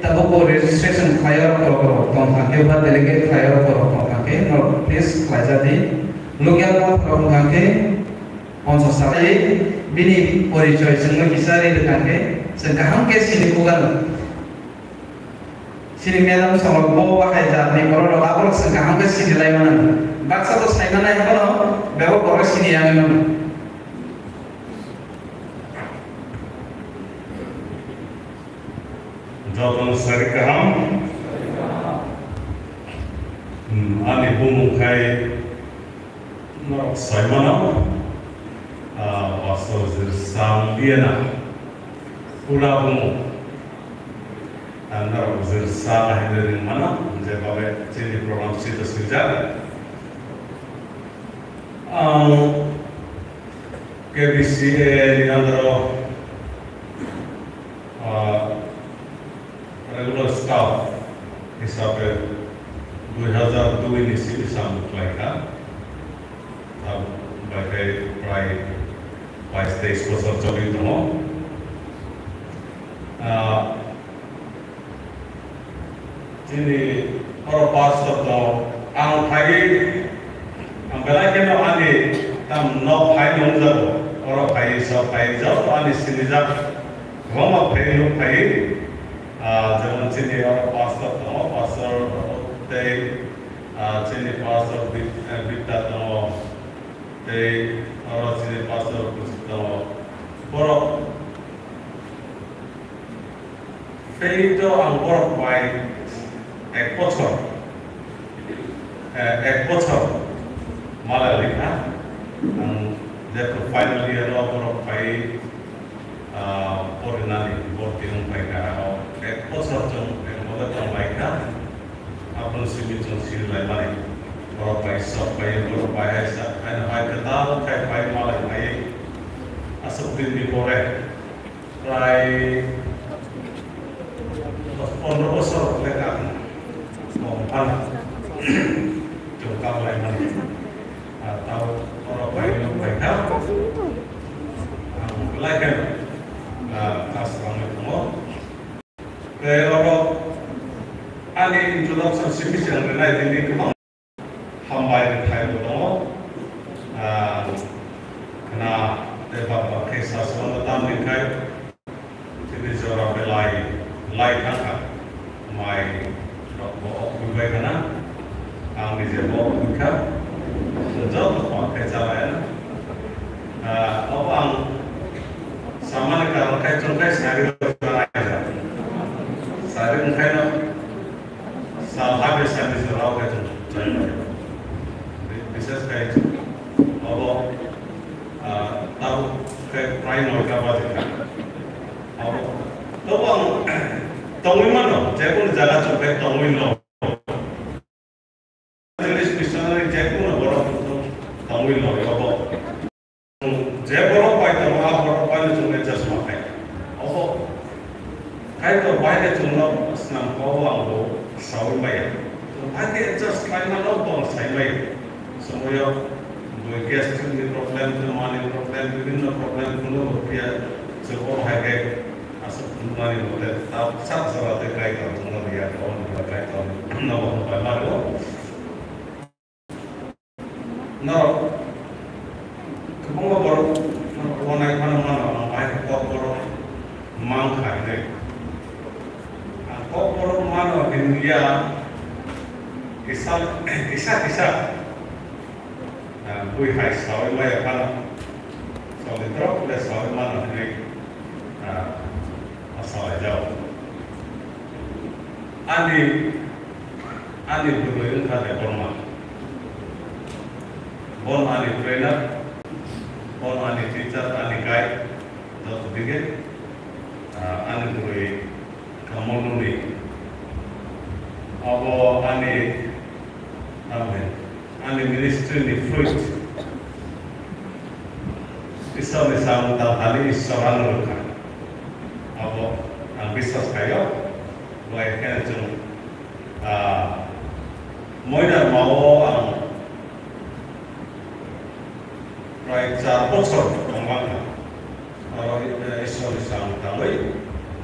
tabukbo registration khlai rok borok rok tongkha khe ba delegate khlai rok borok tongkha khe norok please khlaijak di. Local mapha rok wngkha khe ponchas salai bini porichoi chwngno kisa ri rwkha khe chwng kaham khe sini kugan. Sini madam songrok bo bahai jatni borok rok aborok chwng kaham khe sini lai mano. Baksa bo sai manai abono bebak borok sini ya wngwi mano. Jotono sari kaham. Hmm, ani bumung khai norok sai mano, ah, Pastor Jirsang Liana. Pura bumung. Ah, norok Jirsang hai ring mano, je babe chini program sita swijak. Ang K B C A ni under o, ah, regular staff hisabe dui hazar dui ni simi samung khlaikha. Abo bai khe prai bais teis bosor choli tongo. Ah, Chini oro pastor tongo. Ang phaiwi, ang belai kheno ani tam nok phai nungjago. Oro phaiwi, sok phaiwi, joto ani sinijak kwbangma phaiwi nuk phaiwi. Ah, jemon chini oro pastor tongo, pastor tei, ah, chini pastor Bit-, eh, Bitta tongo. Tei oro chini pastor Kuchuk tongo. Borok Tei to ang borok bai ek bochor, eh, ek bochor malai likha. Ang jeto final year o borok bai, ah, porinani borti wng pai kha. O ek bochor chwng ek bochor tong lai kha. Aboni simi chwng siri lai mani. Borok bai sok bai, borok bai hai sa, hai no hai kwtal khai bai malai bai. Aswk din ni pore. Prai dos pondro bosor lekha kong phano chwng kam lai mani. Ah, tao oro bai nuk bai kha. Ang belai khe, ah, kas langwi tongo. Tei oro ani introduction simi se ang rinai tini kwbang. Hambai rwthai bo tongo. Ah, khna tei bak bak khe sa swrwngno tamni khai chini jora belai lai thang kha. Mai rok bo ok bai khna. Ang nije bo ok kha. Joto bak khe chalai na. Ah, obo ang samani karon khai chwng khai sari rok chalaijak. Sari wngkhaino Sal ha besa ni jora o kaitor chai bai. Bises kai obo, ah, tau kai prai noita baje kha. Obo, tobo ang tongwi mano, jekunu jaga chwng kai tongwi no. English missionary jekunu borok tongwi no obo. Je borok bai tongo, a borok bai no chwng adjust ma khai. Obo Kaitor bai khe chwngno snam kok o ang bo saui maya. Chwng bai khe adjust khlai mano bo ang sai maya. Somoyo boi gastric ni problem, tei mani problem, bibhinno problem, kuno bo phiya chwng o hai khe aswk phunuknani mote ta sak jora tei Kaitor chwngno riya khe, o ni Kaitor no bo bai mano. Norok kwbangma borok wanai phano mano, ang bahai khe kokborok mang kha hinwi. Ang kokborok mano hinwi ya kisa, kisa, kisa, ah, bui hai saui maya phano, songni drop le saui mano hinwi, ah, ma salai jao. Ani, ani bwrwi wngkha Debbarma. Bon ani trainer, bon ani teacher, ani guide, joto dige, ah, ani bwrwi Kamoluni. Abo ani, ani, ani ministry ni fruit. Isor ni sam Ang tang thani Iswar ano rwkha. Abo ang biswas khaio. Bo ekheno chwng, ah, moina mao ang prai char bochor tongmangkha. Oro, eh, Iswar ni sam tangwi.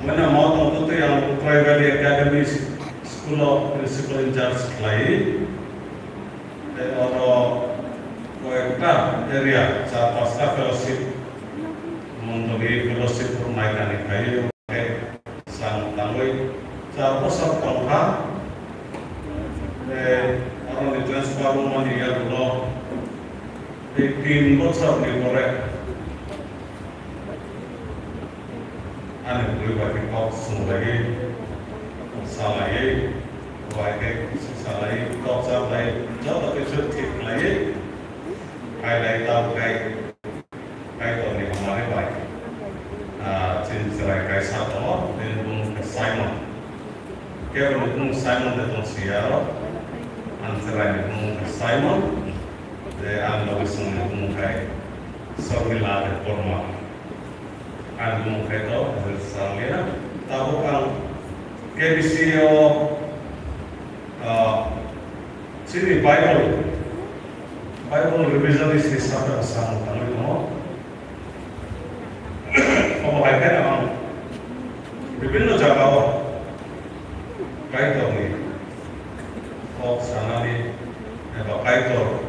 Moina mao tongtwi ang Tribal Academy School o principal in charge khlaiwi. Tei oro koyekta area, char pasta fellowship, mondoli fellowship rok naikani khai, hwnkhe chwng tangwi char bosor tongkha. Tei aroni transfer wngmani yagulo tei tin bosorni pore ani bwrwi bai khe kok swng laiwi, sa laiwi, bai khe sa laiwi, kok sa laiwi, joto khe thik khlaiwi, phai lai tabuk khai Kaitorni hamari bai, ah, chini chwrai kaisa tongo, bini bumung khe Simon. Kebo ni bumung Simon de tong si aro, ang chwraini bumung khe Simon, je ang logisongni bumung khe Sormila de Korma. Ang bumung khe to Israelia. Tabuk ang K B C o, ah, chini Bible, Bible revision ni si saka samung tangwi tongo. Omo hai khe ang bibhinno jagao Kaitorni kok sanani eba Kaitor,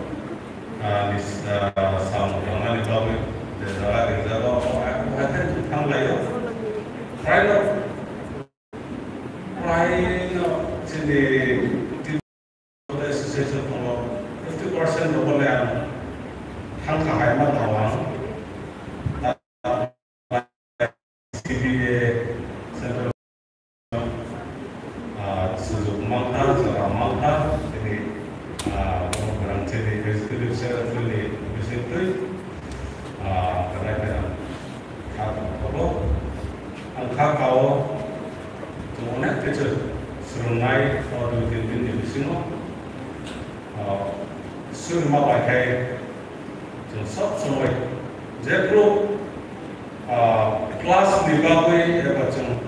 ah, ni, ah, samung tangnani bagwi je jaga ringjak o, omo hai khe thang laio. Phraino, phraino chini Association tongo, fifty percent rok le ang thangkha hai ma tongo ang. C B A Central, ah, sujuk mangkha, jora mangkha, tini, ah, borok rang chini executive secretary ni bisingtwi, ah, kwrak kwrak kha tongkha bo. Ang kha kao chwng onek khe swrwngnai o dui tin din ni bisingo, ah, swrwngma bai khai chwng sob somoi jephru, ah, class ni bagwi eba chwng,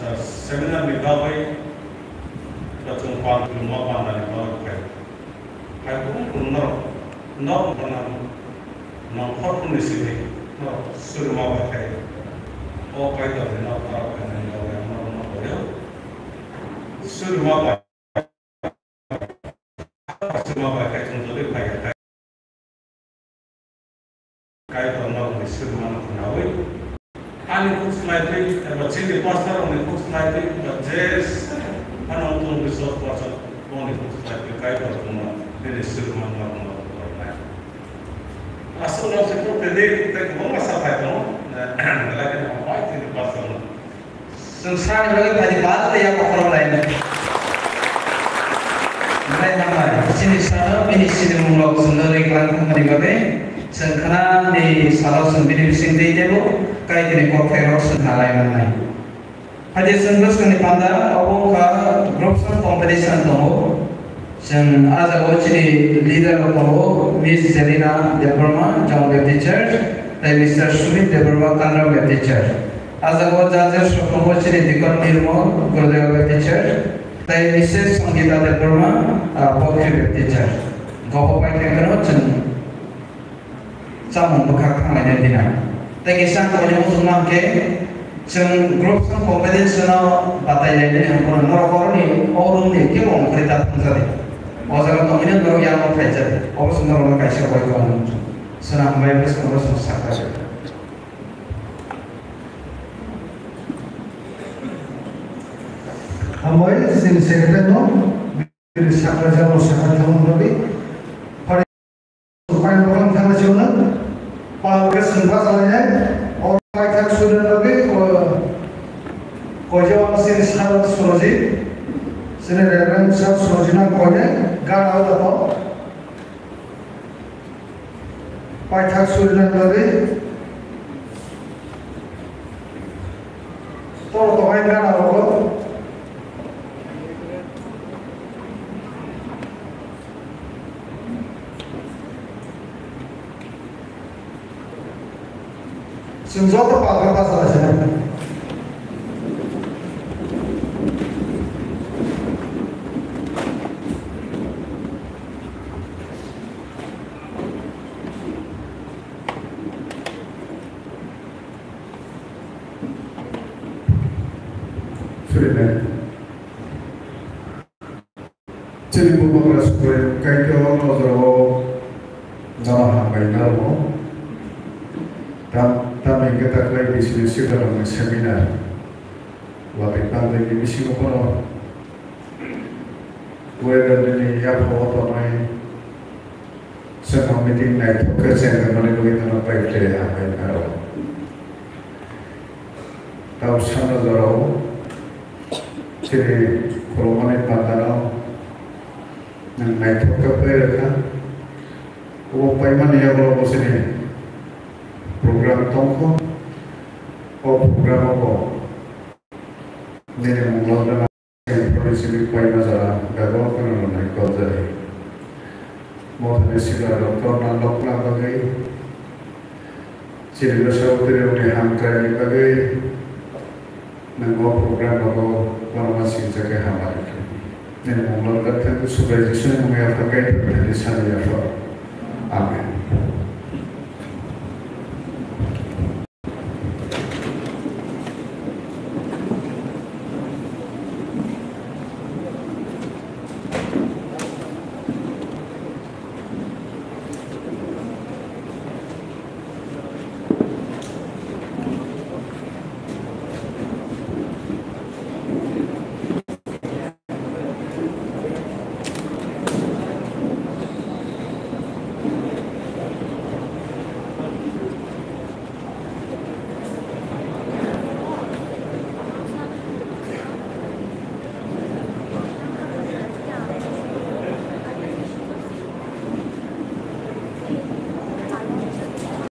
ah, seminar ni bagwi eba chwng pal khulumma panda ni bagwi khai. Hai kubun kubun norok, nok gana nongkhor phunni simi norok swrwngma bai khai. O Kaitor ni nok norok khainani bagwi ang norok no boyo. Swrwngma bai, swrwngma bai khai chwng tongwi phai ya khai. Kaitor norokni swrwngmano khnaui, ani kuk swlaitwi eba chini pastor rokni kuk swlaitwi eba je phano wngtong resource person boni kuk swlaitwi Kaitor chwngno nini swrwngmano khnaui. Aswk no se kuk tei tei kwbangma sa phai tongo, belai kheno hambai chini pastor no. Chwng sani bagwi phaidi bal tei yak bokhorok lainai. Belai hambai. Chini salo bini sinimung rok chwngno riklang thangmani bagwi chwng khwnani salo chwng bini bising tei teibo Kaitorni kokthai rok chwng ha lai mannai. Phaidi chwng bwskangni panda obo wngkha group song competition tongo. Chwng ah jagao chini leader rok tongo, Miss Zelina Debbarma, John Baptist Church, tei Mister Sumit Debbarma, Kanram Baptist Church. Ah jagao judges rok tongo chini Deacon Nirmal, Gurudeva Baptist Church, tei Missus Sangita Debbarma, ah, Bokri Baptist Church. Gobo pai khe kheno chwng chamung bwkhak thanglainai dina. Tei kisa ang koinwi muchungma hwnkhe, chwng group song competition-o batai lainani hwnkhe norok oroni o room-ni kebo ongkhorwi ta thangjadi. O jaga tongwino norok yakno phaijadi. Obo se norokno kaisa koi kok muchung. Swnam bai bwskango chwng sakha. Hambai, chini secretary-no, bini sakha jabo sakha thamani bagwi. Pai bokang thangna chwngno pal khe chwng bachalainai, o paithak surina bagwi, o, koijawa chini sir Surojit, chini Reverend Sir Surojit no koinai gana o dato. Paithak surina bagwi toro tongnai gana rogo. Chwng joto palka bachalaisano. Chini Bubagra Supreme Kaitor nojoro jono hambai narwkgo. Tam-, tamni hwnkhe takhwlai bisini sikharokni seminar watwi tangtwini bisingo phano weather nini yaphao tongnai chwngno meeting naithok khe chengmani bagwi nono pai khlai hambai narwkgo. Tau sano jorao chini khulumani bandano nwng naithok khe pai rwkha. Obo paimani yagulo bo chini program tongkho. O programo bo nini munglo gana chini paima jora bebak kheno rwnai kok jari. Mothani sikla rok torna lokna bagwi chini bwsao twrwngni hamkraini bagwi nwng o program rogo kwbangma singjak khe hamari kha. Nini munglo gana thang Subrai Jisuni mungwi Apha Kaitor thani sani Apha. Amen.